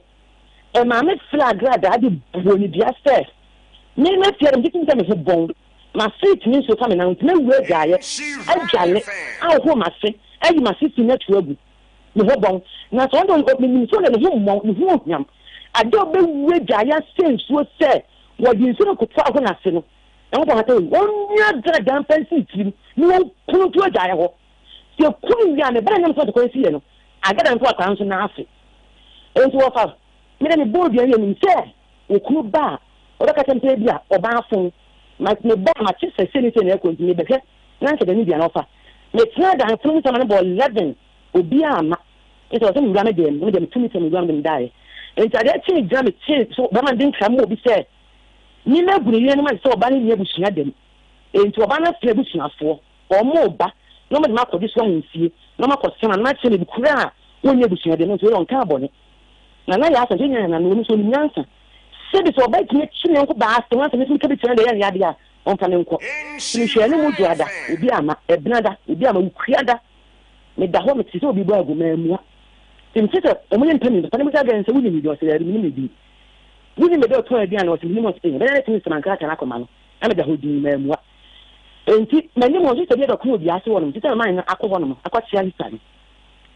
Ɛmaa me frɛɛ agradaa de bɔɔ no dua sɛ, Me mafie no, megye tom sɛ me ho bɔn. M'ase retumi nsuo fa me nan ho nti mɛwura adwaeɛ, adwale, ahohoro m'ase, ayi m'ase fi no atu agu. Me ho bɔn. Na sɛ ɔno deɛ, menim sɛ ɔno deɛ ne ho mmɔn, ne ho ohwam. Ade a ɔbɛwura adwaeɛ asɛ nsuo sɛ wɔde nsuo no koto ahohoro n'ase no, Nyankopɔn hata wei, ɔnwia agradaa mfa nsi ne tirim na wɔnku no nto adwaeɛ hɔ. Sɛ yɛku no wie a, me ba no nam sɛ ɔde kwan siiɛ no, agradaa mfa akwadaa no nso nan ase. Enti wɔfa me dɛ mebɔɔ dua no nim sɛ okunu ba a ɔbɛka kyerɛ me sɛ ebia ɔbaa fon. Ma meba a mate sɛ sei ne sei na ɛrekɔ nti mebɛhwɛ na anka deɛ ne dua no ɔfa. Metenaa dan pono mu saa ma no bɔɔ 11 obiara amma. Nti ɔsɛ mewura me dan mu na me deɛ metu me kyɛ mewura me dan mu daeɛ. Enti adeɛ kyee gyina metee so bɛrima no de nkra ma obi sɛ me magu ne yere anim ase sɛ ɔbaa no nni abusua da mu. Enti ɔbaa no afrɛ abusuafoɔ. Wɔreba na wɔde me akɔgye so ahemfie na wɔakɔsra me na makyerɛ me kuro a wɔnni abusua deɛ, nanso wei deɛ ɔnkaa bɔne. Nana yɛ asɛm, sɛ yɛn nana no, ɔno nso ɔnim nyansa. Sɛbi sɛ ɔbaa tumi kye ne yɔnko baa asɛm ansa me nso meka bi kyerɛ no deɛ ɛyɛ ne ya deɛ a, ɔmfa me nkɔ. Nti mehwɛɛ no mu Dwoada, obi amma, Ɛbenada, obi amma, Wukuada, meda hɔ mete sɛ obi bɔ agu, mammua. Nti mete sɛ wɔyɛ nnipa mmienu, papa no bisa girl no sɛ wonim ne din, ɔse daabi mennim ne din. Wonim baabi a ɔtɔn aduane, ɔse mennim, ɔse ee, ɛbɛyɛ dɛ tumi sɛ mankrataa no akɔma no. Na meda hɔ dinn, mammua. Enti m'anim hɔ, sista bi abɛko wɔ dua ase hɔnom, nti sɛ mema no akɔ hɔnom akɔkyea sista no.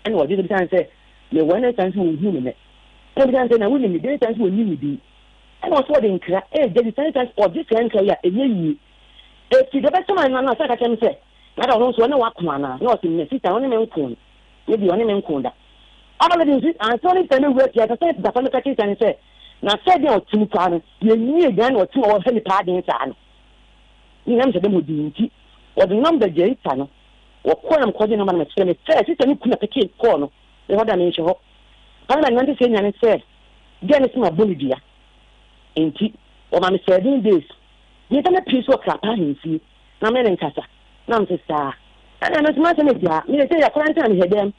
Ɛnna ɔgye sɛ bisa no sɛ, Mewɔ he? Na sista no se ɔnhuu me nnɛ. Ɛnna ɔbisa no sɛ, Na wonim me din? Na sista no se ɔnnim me din. Ɛnna ɔse ɔde nkra regya sista no, sista no se ɔgye saa nkra yi a, ɛnyɛ yie. Enti deɛ ɔbɛsoma no no, ɔsan ka kyerɛ me sɛ, Na da ɔno nso ɔne wo ako anaa? Na ɔse, Me sista no, ɔne me nko. Me deɛ, ɔne me nko da. Ɔno de nso, ansa ɔne sista no bɛwura fie, ɛsɛ sɛ papa no ka kyerɛ sista no sɛ, Na sɛdeɛ ɔte mu koraa no, yɛnni aduane na ɔte mu a ɔha nnipa adwene saa no. Ne nyinaa mesɛ dɛm hɔ dii nti, wɔde nɔmba gyae sista no. Wɔkɔɔ na mekɔgye nɔmba no mekyerɛ me sɛ sista no kunu na pekee kɔɔ no me hɔ da menhwɛ hɔ. Papa no ma nante sɛ nya ne sɛ gɛɛ no sɛ mabɔ no dua. Nti, wɔma me 7 days. Memfa me pii so wɔ Krapa ahemfie na me ne no nkasa. Na mese saa. Ɛna me nso m'asɛm agyaa. Me sɛ yɛkora ntina mehwɛ dɛm.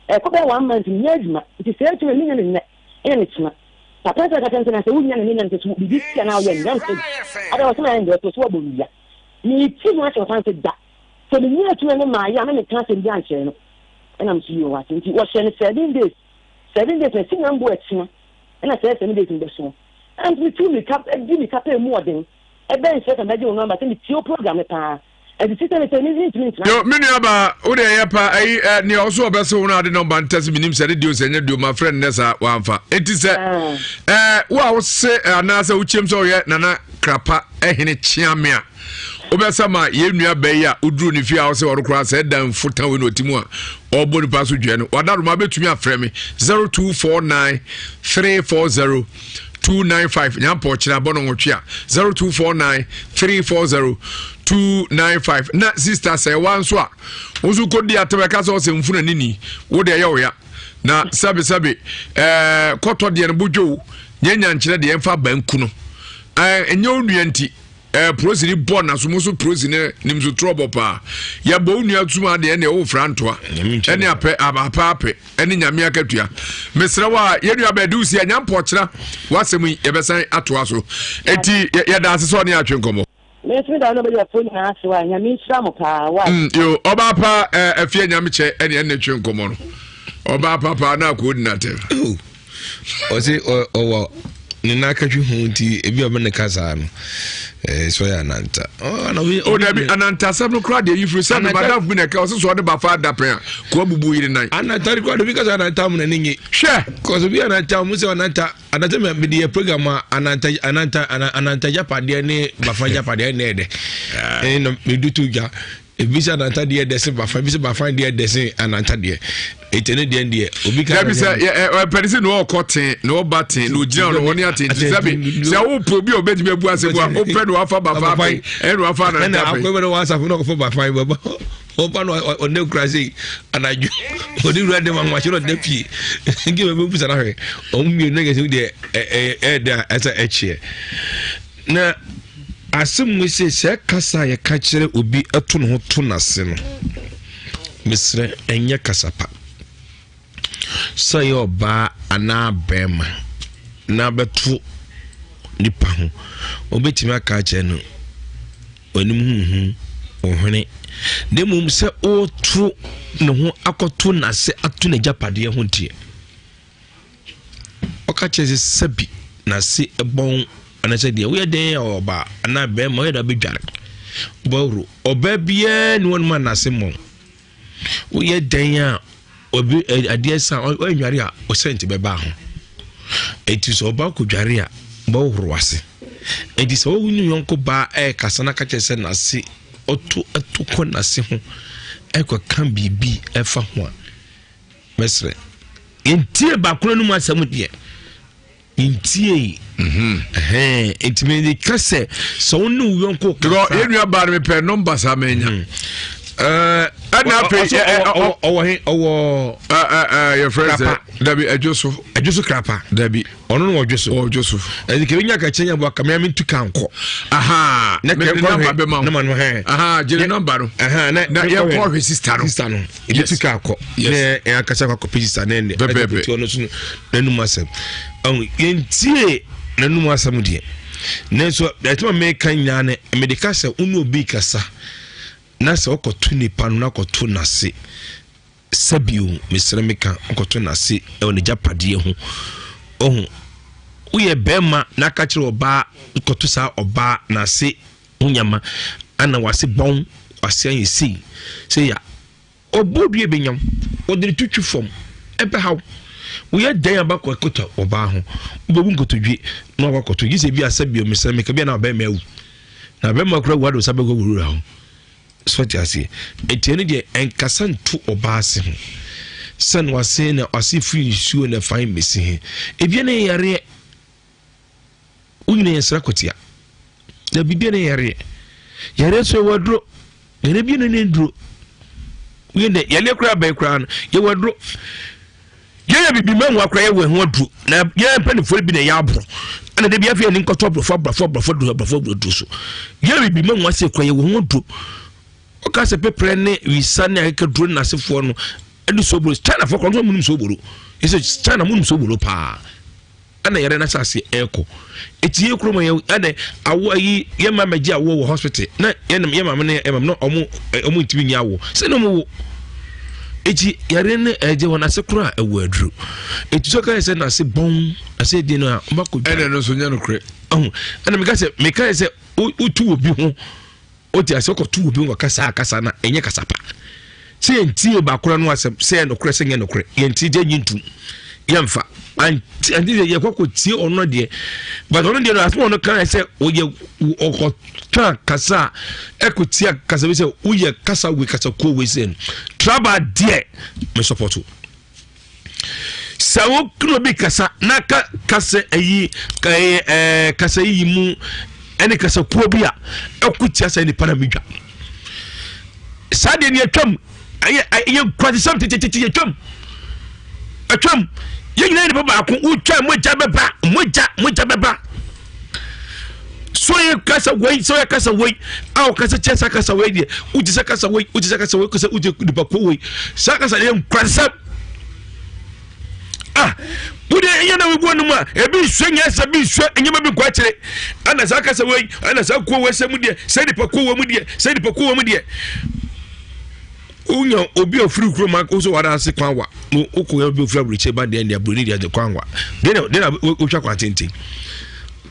Ɛkɔ bɛyɛ one month menyɛ adwuma. Nti sɛ atumi a menya no nnɛ ɛna ne kyena. Papa nso ka kyerɛ me sɛ na sɛ wonya no nnɛ nya no sɛ so biribi si anaa ɔyɛ nnɛ mese ada ɔsɛ mayɛ ndɛ ɔsɛ wabɔ wia. Meti ho akyɛ papa nso da. Sɛ menya atumi ne maayɛ a na meka asɛm bi ankyerɛ no. Ɛna mese yoo wate. Nti wɔhyɛ no 7 days. 7 days na si nyambo akyina ɛna sɛ 7 days no bɛso. Ɛna nso metu mirika di mirika pɛ mu ɔden. Ɛbɛn sɛ sɛ mɛgye wo nɔmba sɛ metie wo program no paa. Ɛnti sista no sɛ mentumi ntena. Yo, me nua ba, wo deɛ yɛ pa ayi ɛ nea ɔso ɔbɛse wo no ade nɔmba ntɛ sɛ menim sɛ ne deɛ sɛ nyɛ deɛ ma frɛ no nɛ saa wamfa. Enti sɛ ɛ wo a wose anaasɛ wokyerɛm sɛ woyɛ nana krapa ɛhene kyea me a wobɛsa ma yɛn nua bɛ yi a woduru ne fie a wosɛ ɔno koraa sɛ ɛdan mfota wei na ɔte mu a ɔbɔ nipa so dwɛ no wadaroma bɛtumi afrɛ me 0249 340 295 nyampɔ kyerɛ abɔ no nwɔtwe a 0249 340 295 na sister sɛ wa nso a wo nso kɔdi atɛm ɛka sɛ ɔsɛ mfunu anini wo deɛ ɛyɛ wo ya. Na sɛbe sɛbe ɛɛ kɔtɔ deɛ no bodwo nyɛ nyankyerɛ deɛ ɛmfa banku no. Ɛɛ ɛnyɛ onua nti ɛɛ polisi ni bɔ na so mo so polisi ne nim so torɔ bɔ paa. Yɛbɔ onua suma deɛ ɛne ɛwɔ fra ntoa. Ɛne apɛ apɛ apɛ ɛne nyame akatua. Mesrɛ wo a yɛn nua bɛɛ de si anya mpɔkyerɛ wasɛm yi yɛbɛsan atoa so. Eti yɛda ase sɛ ɔne atwe nkɔmmɔ. Me nso meda wo ne ɔbɛdwafoɔ nyinaa ase wa nyame nhyira mo paa wa. Mm, yo ɔbaa pa eh, afie nyame kyɛ ɛne ɛne twe nkɔmmɔ no ɔbaa pa paa na akɔɔ di natɛm. Oh, ɔse ɔwɔ ne nan akatwi ho nti ebi a ɔbɛ ne ka saa no ɛɛ sɔ yɛ ananta. O dabi ananta asɛm no koraa deɛ yi firi sɛ madam bi na ɛka ɔse sɛ ɔde bafa adapɛn a koa bubu yere nan. Ananta de koraa de obi ka sɛ ananta mu na ne nye. Hwɛ. Kɔsɔ bi ananta mu sɛ ananta. Ananta mɛ mede yɛ program a ananta ananta ananta japadeɛ ne bafa japadeɛ ɛnna ɛdɛ ɛna medu to dwa ebi sɛ ananta deɛ ɛdɛ se bafa ebi sɛ bafa deɛ ɛdɛ se ananta deɛ ete ne deɛ deɛ obi ka. Dabi sɛ ɛ ɛ pɛni sɛ na ɔkɔ ten na ɔba ten na ogyina hɔ na ɔne aten ti sɛbi sɛ ɔpɛ obi a ɔbɛtumi abu ase bu a ɔpɛ na wafa bafa apɛ ɛna wafa ananta apɛ. Ɛna akɔyɛ na wasafo na ɔkɔfɔ bafa yi baba. Ɔba no ɔnɛ kura sei anadwo ɔde wura dɛm ahomakye na ɔda fie nti bɛbɛ busa no ahwɛ ɔmo mmienu na kɛse deɛ ɛɛdɛ a ɛsɛ ɛkyeɛ na asɛm mu sɛ sɛ kasa a yɛka kyerɛ obi ɛto ne ho to n'ase no mesrɛ ɛnyɛ kasa pa sɛ yɛ ɔbaa anaa bɛrima na bɛto nipa ho obɛtumi aka akyerɛ no w'anim ho nhu wo hwene, na mmom sɛ ɔreto ne ho akɔto n'ase ato n'agyapadeɛ ho deɛ, ɔka kyerɛ sɛ sɛbi n'ase bɔn anaasɛ deɛ woyɛ dɛn a ɔbaa anaa bɛrima woyɛ dɛ abɛdware bɔhoro ɔbaa biara ne wɔnom a n'ase mmɔn Woyɛ dɛn a obi adeɛ sa ɔnware a ɔsɛnti bɛba ho. Eti sɛ ɔba kɔdware a bɛhohoro ase. Eti sɛ wo ne yɔnko baa ɛrekasa na ka kyerɛ sɛ n'ase ɔto ɛto kɔ n'ase ho ɛkɔka biribi ɛfa ho a mɛsrɛ yɛntie baako no mu asɛm deɛ ntiei mhm. nti mede ka sɛ sɛ wo ne wo yɔnko kasa yɛn nua baa no mepɛ nɔmba saa manya mhm. ɛna afei ɔwɔ he ɔwɔ yɛfrɛ sɛ dabi ɛdwo so ɛdwo so krapa dabi ɔno no ɔdwo so ɔdwo so ɛdi kebe nya kakyɛ nya bɔ akamea mi ntu kan kɔ aha ne nɔmba bɛ ma wo aha gyere nɔmba no na yɛkɔ hwɛ sista no sista no ebi tu kaa kɔ na yɛn ankasa kɔ akɔpɛ sista na ɛnɛ ɛde ɔno so n'anum asɛm ɔn yɛntie n'anum asɛm deɛ nanso ɛtuma mɛka nyinaa no mɛde ka sɛ ɔne obi kasa na sɛ ɔkɔto nipa no na akɔto n'ase sɛbio mesrɛ meka ɔkɔto n'ase ɛwɔ n'agyapadeɛ ho ɔho woyɛ bɛrima na aka kyerɛ ɔbaa kɔto saa ɔbaa n'ase Ho nyama ana wase bɔn wase ayɛ sei sei a ɔbɔ dua bɛnyam ɔde ne to twi fam ɛbɛhaw woyɛ dɛn aba kɔ kɔtɔ ɔbaa ho wobɛbu nkotodwe na wakɔ akɔtɔ gye sɛ bi asɛ bio mesrɛ meka bi a na ɔbɛrima awu na bɛrima kora wu ade wo bɛkɔ wura ho so te aseɛ ɛnti ɛno deɛ ɛnkasa nto ɔbaa ase ho sɛ na wase na wase firi nsuo na ɛfa mmɛsi he ebia na ɛyareɛ Wo nyina yɛ nsra kwatia. Na biribi ne yareɛ. Yareɛ nso yɛwɔ aduro. Yareɛ bi ne ne aduro. Woyɛ dɛ yareɛ koraa bɛn koraa no yɛwɔ aduro. Yɛyɛ bibi ma nwa koraa yɛwɔ ɛho aduro. Na yɛn mpanimfoɔ bi na ɛyɛ aboro. Ɛna de bi afei yɛn nkɔtɔ aborɔfo aborɔfo aborɔfo aduro aborɔfo aduro so. Yɛyɛ bibi ma nwa se koraa yɛwɔ ho aduro. Ɔka sɛ peprɛ ne wisa ne akekaduro ne n'asefoɔ no ɛde sobolo. China foɔ koraa nso wɔn nim sobolo. Yɛsɛ China mo nim sobolo paa. ɛna yɛrɛ n'asase ɛkɔ eti yɛ kurom yɛ ɛna awo ayi yɛ mma mɛgye awo wɔ hospital na yɛ yɛ maame ne yɛ maame na ɔmo ɔmo ntumi nyi awo sɛ na ɔmo wo eti yɛrɛ ne ɛgye wɔn ase koro a ɛwɔ aduro eti sɛ ɔka yɛ sɛ n'ase bɔn ase di no a ɔmo akɔ dwa ɛna ɛno nso nyɛ no korɛ ɔho ɛna meka sɛ meka yɛ sɛ wotu wɔ bi ho. Wote ase wokɔto obi ho kasa a kasa na ɛnyɛ kasa pa. Sɛ yɛntie baakora no asɛm sɛ ɛyɛ nokorɛ sɛ nyɛ nokorɛ yɛntie gye nyi ntum yɛmfa ante ante sɛ yɛkɔ kɔtie ɔno deɛ but ɔno deɛ no asɛm ɔno kan sɛ ɔyɛ ɔkɔka kasa a ɛkɔtia kasa bi sɛ woyɛ kasa wei kasa kuo wei sɛ no traba deɛ me support sɛ wo kunu bi kasa na ka kasa ayi ɛɛ ɛɛ kasa yi mu ɛne kasa kuo bi a ɛko tia sɛ nipa na mi dwa saa deɛ ni atwam ɛyɛ ɛyɛ nkurasesɛm tetetete atwam. Atwam. Yɛn nyinaa nipa baako. Wotwa mogya bɛba. Mogya mogya bɛba. So yɛ kasa wei so yɛ kasa wei a ɔkasa kyɛ sa kasa wei deɛ wogye sɛ kasa wei wogye sɛ kasa wei kasa wogye nipa ko wei saa kasa deɛ nkurasɛm ah wode ɛyɛ na wogu anum a ebi nsua nyansa bi nsua nneɛma bi nkɔ akyire ɛna saa kasa wei ɛna saa kuo wei sɛ mu deɛ sɛ nipa kuo wei mu deɛ sɛ nipa kuo wei mu deɛ wonya obi a ofiri kurom a wosɛ wada ase kwan wa na wokɔ yɛ obi ofiri aburokyire ba deɛ deɛ buroni deɛ kwan wa deɛ na deɛ na wotwa kwan tenten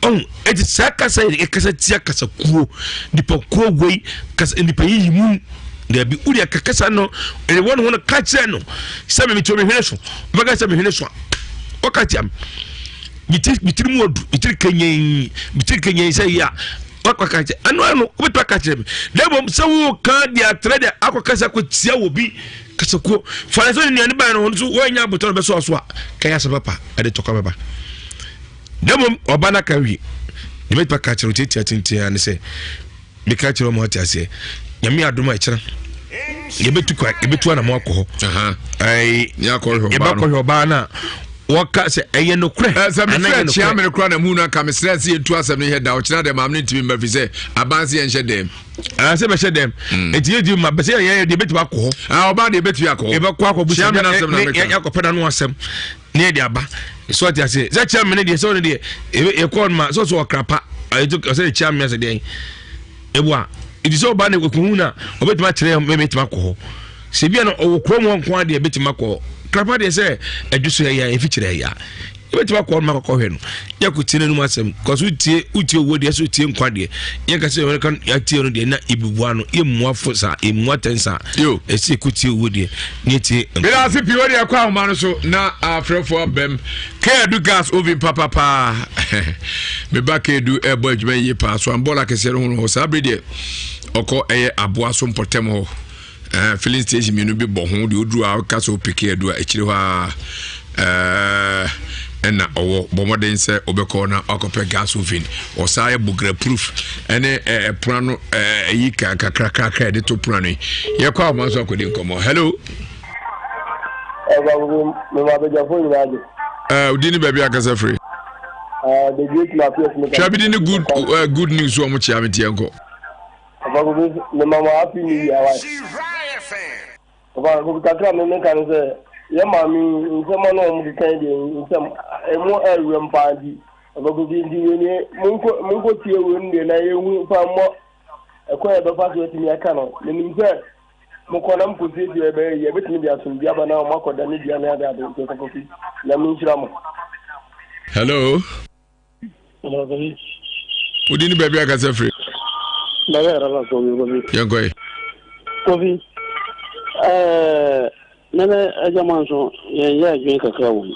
ɔn eti saa kasa yɛ kasa tia kasa kuo nipa kuo wei kasa nipa yiyi mu dabi wodi aka kasa no ɛde wɔn ho no ka kyerɛ no sɛ mi ti mi hwene so ɔbɛka sɛ mi hwene so a ɔka tia mi mi tiri mu ɔdu mi tiri kenyen mi tiri kenyen sɛ yia wakɔ ka kyerɛ ɛno ano wobɛtumi aka kyerɛ me na mmom sɛ woka deɛ atrɛ deɛ akɔ kasa kɔ tia wɔ bi kasakuo fa ne sɛ ne nuane ban no ho nso woanya abotɔ no bɛsɔ so a kɛyɛ asɛ papa ɛde tɔkwa bɛba na mmom ɔba no aka wie deɛ mɛtumi aka kyerɛ wo tiatia tenten ne sɛ meka kyerɛ wɔn ate aseɛ nyame adom a ɛkyerɛ yɛbɛtu kwa yɛbɛtu anamɔ akɔ hɔ yɛbɛkɔhwɛ ɔbaa no a wɔka sɛ ɛyɛ nokorɛ sɛ mefrɛ kyea me no kora na mu no anka mesrɛ sɛ yɛntu asɛm no yɛ da ɔkyena dɛ maame no ntumi mma fi sɛ aban sɛ yɛnhyɛ dɛm sɛ bɛhyɛ dɛm hmm. ɛnti yɛntumi ma bɛsɛ yɛyɛ deɛ bɛtumi akɔ hɔ ɔbaa deɛ bɛtumi akɔ hɔ yɛbɛkɔ akɔ busa yɛakɔpɛ no ano asɛm ne yɛde aba so ate aseɛ sɛ kyea me no deɛ sɛ ɔno deɛ yɛkɔɔ no ma sɛ ɔsɛ ɔkra pa ɔsɛ kyea me asɛ deɛn Ebu a, nti sɛ ɔba no ɛkɔhu no a, ɔbɛtumi akyerɛ mɛ mɛtumi akɔ hɔ. Sɛ bia no ɔwɔ kurom hɔ nko adeɛ bɛtumi akɔ hɔ. Krapa deɛ sɛ ɛdwo so ɛyɛ ɛfi kyerɛ ɛyɛ a, yɛbɛtumi akɔ hɔ no makɔkɔ hwɛ no. Yɛkɔ tie n'anum asɛm. Kɔso wotie wotie owuo deɛ sɛ wotie nkwa deɛ. Yɛnka sɛ yɛka yɛatie no deɛ na yɛbubua no yɛmmua fo saa yɛmmua tɛn saa. Yo. Ɛsɛ yɛkɔ tie owuo deɛ na yɛtie nkwa. Meda ase pii wɔ deɛ ɛkɔ ahoma no so na afrɛfoɔ abam. Keedu gas oven papapaa me ba Keedu ɛbɔ adwuma yie paa so ambɔla kɛseɛ no ho no hɔ saa bere deɛ ɔkɔ ɛyɛ aboa so mpɔtam hɔ eh, filling station mmienu bi bɔ ho deɛ ɔduru a ɔka sɛ ɔpɛ Keedu a akyire hɔ a eh, ɛna ɔwɔ bɔ mmɔden sɛ ɔbɛkɔ na wakɔpɛ gas oven ɔsaa yɛ bogra proof ɛne ɛpono ano ɛyi kakrakrakra ɛde to pono ano yi yɛkɔ ahoma so akɔdi nkɔmmɔ hello Ɛɛ mema abadwafoɔ nyinaa gye. Ɛɛ odi ne baabi akasa firi. Ɛɛ the great Matthias mi. Twa bi di ne good uh, good news wɔn kyia mi tiɛ nkɔ. Papa kobi mema mo happy new year wa. Papa kobi kakra mi mi ka ne sɛ yɛ maame nsɛm a na wɔn keka yi deɛ nsɛm emu ɛwɛm paa nti papa kobi nti wei nie monkɔ monkɔ tie wei no deɛ na yɛhu fa mmɔ ɛkwan yɛ bɛfa so atumi aka no menim sɛ Mokɔ na mokɔsiesie a ɛbɛyɛ yie, ɛbɛtumi de asomdwoeɛ aba na moakɔda ne dua ne adeade nti Ɔsɔfo Kofi, Nyame nhyira mo. Hello. Hello, Kofi. Wodi ne baabi akasa firi. Baabi akasa Kofi Kofi. Yɛn kɔ yi. Kofi, ɛɛ nene agya manso yɛn yɛ adwene kakra wɔ mu.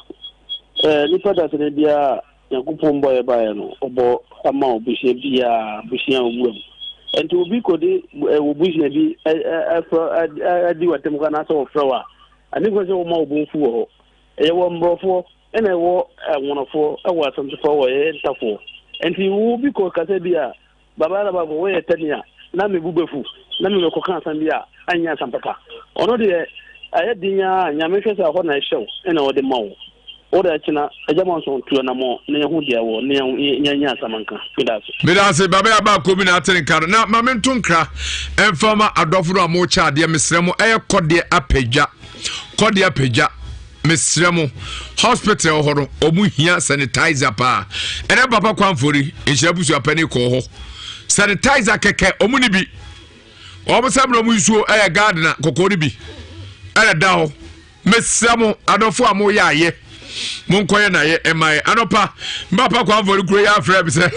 Ɛɛ nipa dasani biara Nyankopɔn bɔeɛ baeɛ no, ɔbɔ ama obusua biara, abusua a owura mu. Nti obi kɔdi wo busua bi ɛfrɛ adi w'atam kɔ anaasɛ wɔfrɛ wo a, ɛne kwan sɛ wɔma wo bo mfu wɔ hɔ. Ɛyɛ wɔ mmorɔfoɔ ɛna ɛwɔ nwonofoɔ, ɛwɔ asantefoɔ, ɛwɔ ɛyɛ ntafoɔ. Nti wo bi kɔ kasa bi a, Baba yɛ baako woyɛ tani a na me bo bɛfu na me bɛkɔka asɛm bi a anyɛ asɛm papa. Ɔno deɛ ayɛ den ara Nyame hwɛ sɛ ɛhɔ na ɛhyɛ wo ɛna ɔde ma wo. Wo deɛ kyena Agya Manson tu anamɔ na yɛhu deɛ ɛwɔ na yɛnyɛ asɛm nka. Meda ase. Meda ase Baba yɛ baako bi na ate nka no na ma mento nkra ɛmfa ma adɔfo no a mokyɛ adeɛ mesrɛ mo ɛyɛ kɔdeɛ apagya kɔdeɛ apagya Mesrɛ mo, hospital hɔ no, ɔmo hia sanitizer paa. Ɛnɛ papa kwanfori, nhyira busua pɛni kɔɔ hɔ. Sanitizer kɛkɛ, ɔmo ni bi. Ɔmo sɛ mmerɛ ɔmo nsuo ɛyɛ garden kɔkɔɔ no bi. Ɛna da hɔ. Mesrɛ mo, adɔfo a mo yɛ ayɛ. Monkɔyɛ na yɛ ɛma yɛ. Anɔpa, papa kwanfori kuro yɛ afrɛ mi sɛ,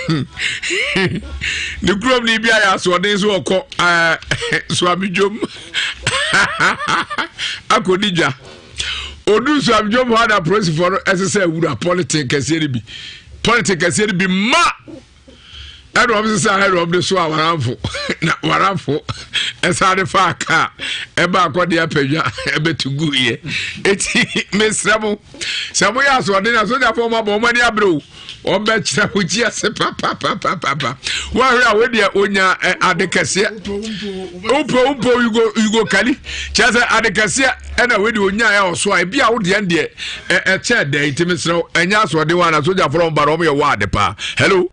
ne kurom ni bi ayɛ asoɔden so ɔkɔ ɛɛ soamidwom akɔdi dwa. Odu Suamdwom hɔ na apolisifoɔ no ɛsɛ sɛ awura pɔlitin kɛseɛ no bi pɔlitin kɛseɛ no bi ma Ɛna wɔn sesa ɛna wɔn de so awaranfo na waranfo ɛsan de fa kaa ɛba akɔde apɛdwa ɛbɛtu gu yɛ eti mesrɛ mo sɛ mo yɛ asoɔden na sogyafoɔ mo abɔ wɔn ani abere o wɔn bɛ kyerɛ mo gyi ase papapapapa wɔn ahwɛ a wɔn deɛ onya ɛ ade kɛseɛ wopɛ wopɛ you go you go kali kyerɛ sɛ ade kɛseɛ ɛna wɔn deɛ onya ɛ ɔso a ebi a wɔdeɛ deɛ ɛ ɛkyɛ dɛ eti mesrɛ ɛnyɛ asoɔden wɔn na sogyafoɔ wɔn ba wɔn yɛ wɔ ade paa hello.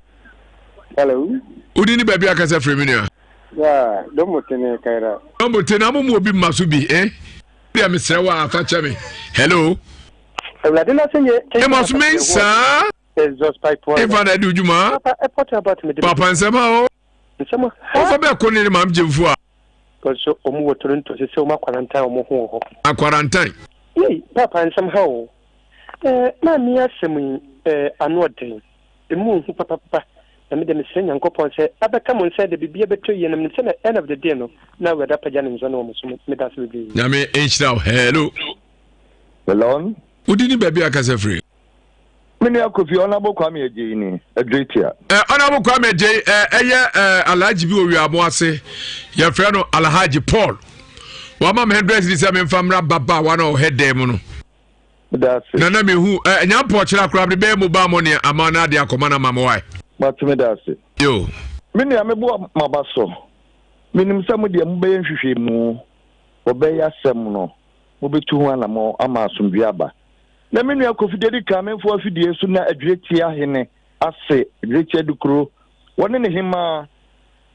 Hello. Wodi ni baabi akasa firi mi nua. Yeah, domo tene kaira. Domo tene amu mu obi mma so bi eh. Bia mesrɛ wo a fa kyɛ me. Hello. Awurade na sɛ nyɛ. Emos Mensah. Efa na ɛdi dwuma. Papa nsɛm a o. Nsɛm ha. Ɔfa bɛ ko ne ne maam gyemfo a. Because wɔn wɔ Toronto sɛ sɛ wɔn akwarantan wɔn ho wɔ hɔ. Akwarantan. Yei papa nsɛm ha o. Ɛɛ maame asɛm yi ɛɛ ano ɔden. Emu nhu papapapa. Na me deɛ mesrɛ Nyankopɔn sɛ abɛka mo nsa de biribiara bɛtɔ yie na menim sɛ na end of the day no na Awurade apagya ne nsa no wɔ mo so. Medase bebree. Nyame nhyira wo. Hello. Hello. Wodi ni baabi akasa firi? Me nua Kofi Honourable Kwame Adjei ni, Adwetia. Eh, Honourable Kwame Adjei, eh, ɛyɛ eh, Alhaji bi wɔ Wiamo ase. Yɛfrɛ no Alhaji Paul. Wama me 100 cedis sɛ memfa mmra babaawa na ɔhɛ dan mu no. Nana mehu eh, nya mpɔkyerɛ koraa mede bɛyɛ mobile money ama no ade akɔma no ama me wae. Mate meda ase. Yo. Me nua meboa maba so. Menim sɛ mo deɛ mobɛyɛ nhwehwɛmu wɔbɛyɛ asɛm no mobɛtu ho anamɔ ama asomdwoeɛ aba. Na me nua Kofi deɛ di kan memfa w'afidie so na Adwiretia hene ase Adwiretia Dukuro wɔne ne hemaa.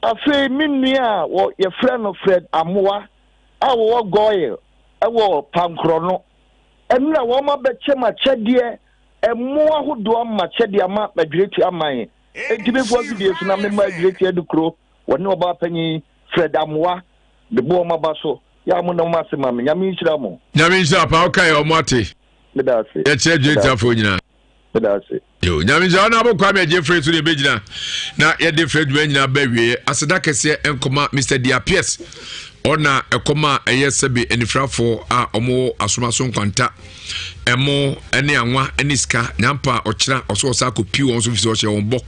Afei me nua a wɔ yɛfrɛ no Fred Amoa a wɔwɔ Goil wɔ Pankorɔno Ɛno na wɔn abɛkyɛ mu akyɛdeɛ, ɛmo ahodoɔ ama kyɛdeɛ ama Adwireti aman. Enti me mfoa fidie so na mema Adwireti Adukuro, wɔne ɔbaa panyin Fred Amoah de bɔ wɔn aba so. Yɛ a mo na mo ase ma me. Nyame nhyira mo. Nyame nhyira paa wokae ɔmo ate. Meda ase. Yɛkyerɛ Adwiretiafoɔ nyinaa. Meda ase. Yo, Nyame nhyira ɔno abo Kwame agye frɛ so ne ɛbɛgyina na yɛde frɛ adwuma nyinaa ba awieɛ. Aseda kɛseɛ nkɔma Mr. Diapies ɔna ɛkɔma ɛyɛ sɛbe anifirafoɔ a ɔmo asomaso nkwanta ɛmo ɛne anwa ɛne sika nyampa ɔkyena ɔso ɔsa akɔpi wɔn so fi sɛ ɔhyɛ wɔn bɔ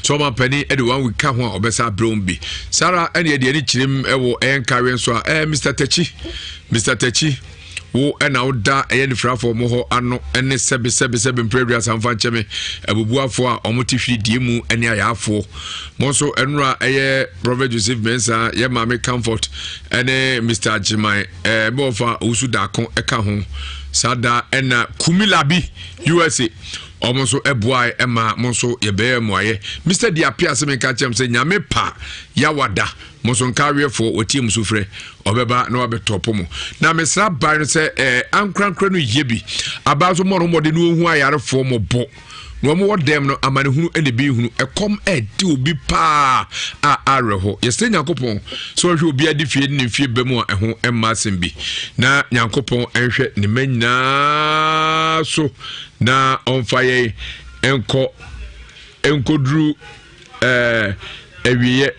sɛ ɔma panin ɛde wɔn week ka ho a ɔbɛsa abrɛ wɔn bi sara ɛne ɛde ɛne kyerɛm ɛwɔ ɛyɛ nkareɛ nso a ɛɛ Mr. Tachi Mr. Tachi Wo na woda ɛyɛ nifirafoɔ mo hɔ ano ne sɛbe sɛbe sɛbe mprɛ aduasa mfa nkyɛ me abubuafoɔ a wɔn te hwiri die mu ne ayaafoɔ. Mo nso ɛnora ɛyɛ Prophet Joseph Mensah, yɛ maame Comfort ɛne Mr. Agyeman ɛɛ bɛwɔfa Owusu Daako ɛka ho. Saa da ɛna Kumi Labi USA wɔn nso ɛboae ɛma mo nso yɛbɛyɛ mmoayɛ. Mr. Diapia sɛ menka kyerɛ m sɛ nyame pa yawada Mo nso nkaweɛfoɔ, wɔtie mo sufrɛ, ɔbɛba na wabɛtɔpo mo. Na mesrɛ aban no sɛ eh, ankorankora no yɛ bi. Aban nso mmɔ no mmɔden na wɔhu ayarefoɔ mmɔbɔ. Na wɔn wɔ dɛm no, amanehunu na ebi hunu. Ɛkɔm ɛde obi paa a awerɛhɔ. Yɛsrɛ Nyankopɔn sɛ ɔnhwɛ obi ade fie ne ne mfie ba mu a ɛho mma asɛm bi. Na Nyankopɔn nhwɛ ne mma nyinaa so na ɔmfa yɛn nkɔ nkɔduru ɛɛ awieɛ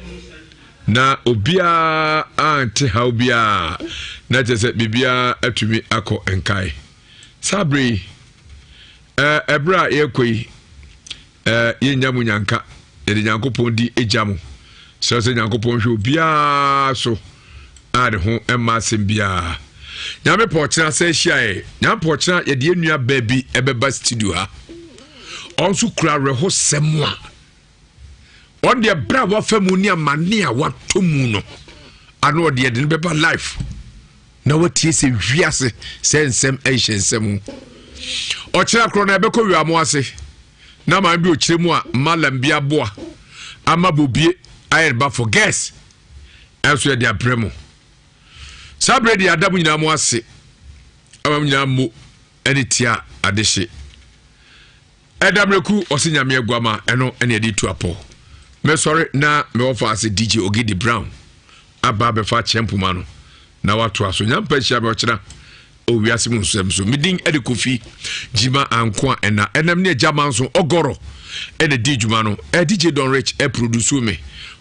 na obiara ante haw biara na kyerɛ sɛ biribiara atumi akɔ nkae saa berɛ yi ɛɛ ɛberɛ a yɛrekɔ yi ɛɛ yɛnnya mu nyanka yɛde nyankopɔn di agya mo sɛ sɛ nyankopɔn hwɛ obiara so a ne ho mma asɛm biara nyame pɛ ɔkyena sɛ ahyia yɛ nyame pɛ ɔkyena yɛde yɛn nua baa bi ɛbɛba studio ha ɔnso kura awerɛhosɛm a ɔno deɛ berɛ a wafa mu ne amane a watɔ mu no ano ɔde yɛde no bɛba life na watie sɛ wiase sɛ nsɛm ɛnhyɛ nsɛm ho ɔkyena korɔ no ɛbɛkɔ wiamo ase na maame bi ɔkyerɛ mu a malam bi aboa ama bobie ayɛ ne ba for girls ɛnso yɛde abrɛ mo saa berɛ deɛ ada mo nyinaa mo ase ama mo nyinaa mo ɛne tia adehye ɛda mmerɛku ɔse nyame aguama ɛno ɛne ɛde tu apɔ mɛsɔre na mewɔ fa ase dj ogidi brown aba abɛfa kyɛ mpoma no na watoa so nyampa ahyia me ɔkyena Wɔ wiase mu nsɛm so. Me din de Kofi Gyima Anko a ɛna ɛnam ne agya manso ɔgɔrɔ ɛna di dwuma no. Ɛ DJ Don Rich ɛ produce me.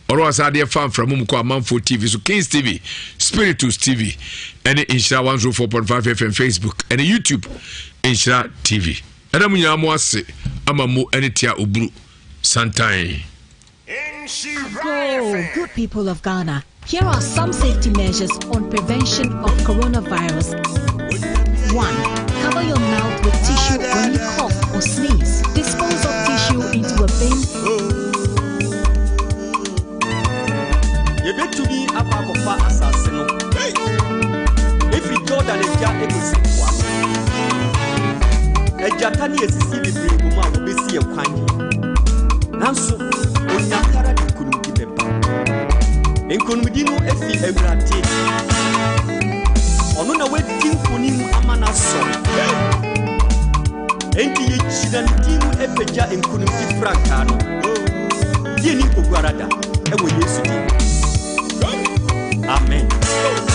Ɔno asa adeɛ fa mframa mu kɔ amanfoɔ TV so Kings TV, Spiritus TV ɛne Nhyira 104.5 FM Facebook ɛne YouTube Nhyira TV. Ɛna mo nyinaa mo ase ama mo ɛne tia oburu santan. Go, good people of Ghana. Here are some safety measures on prevention of coronavirus. 1. Cover your mouth with tissue when you cough or sneeze. Dispose of tissue into a bin. Yɛbɛtumi akɔ akɔfa asase no ɛfiri Jordan agya ɛkɔsi mpoano. Agyata ne asisi bebree wɔ mu a wɔbɛsi yɛn kwan deɛ, nanso Onyame ara de nkonimdi bɛba. Nkonimdi no fi Awurade. Ɔno na wadi nkonim ama n'asɔre. Enti yɛgyina ne din mu apagya nkonimdi frankaa no. Yɛnni nkogu ara da, ɛwɔ Yesu din mu. Amen.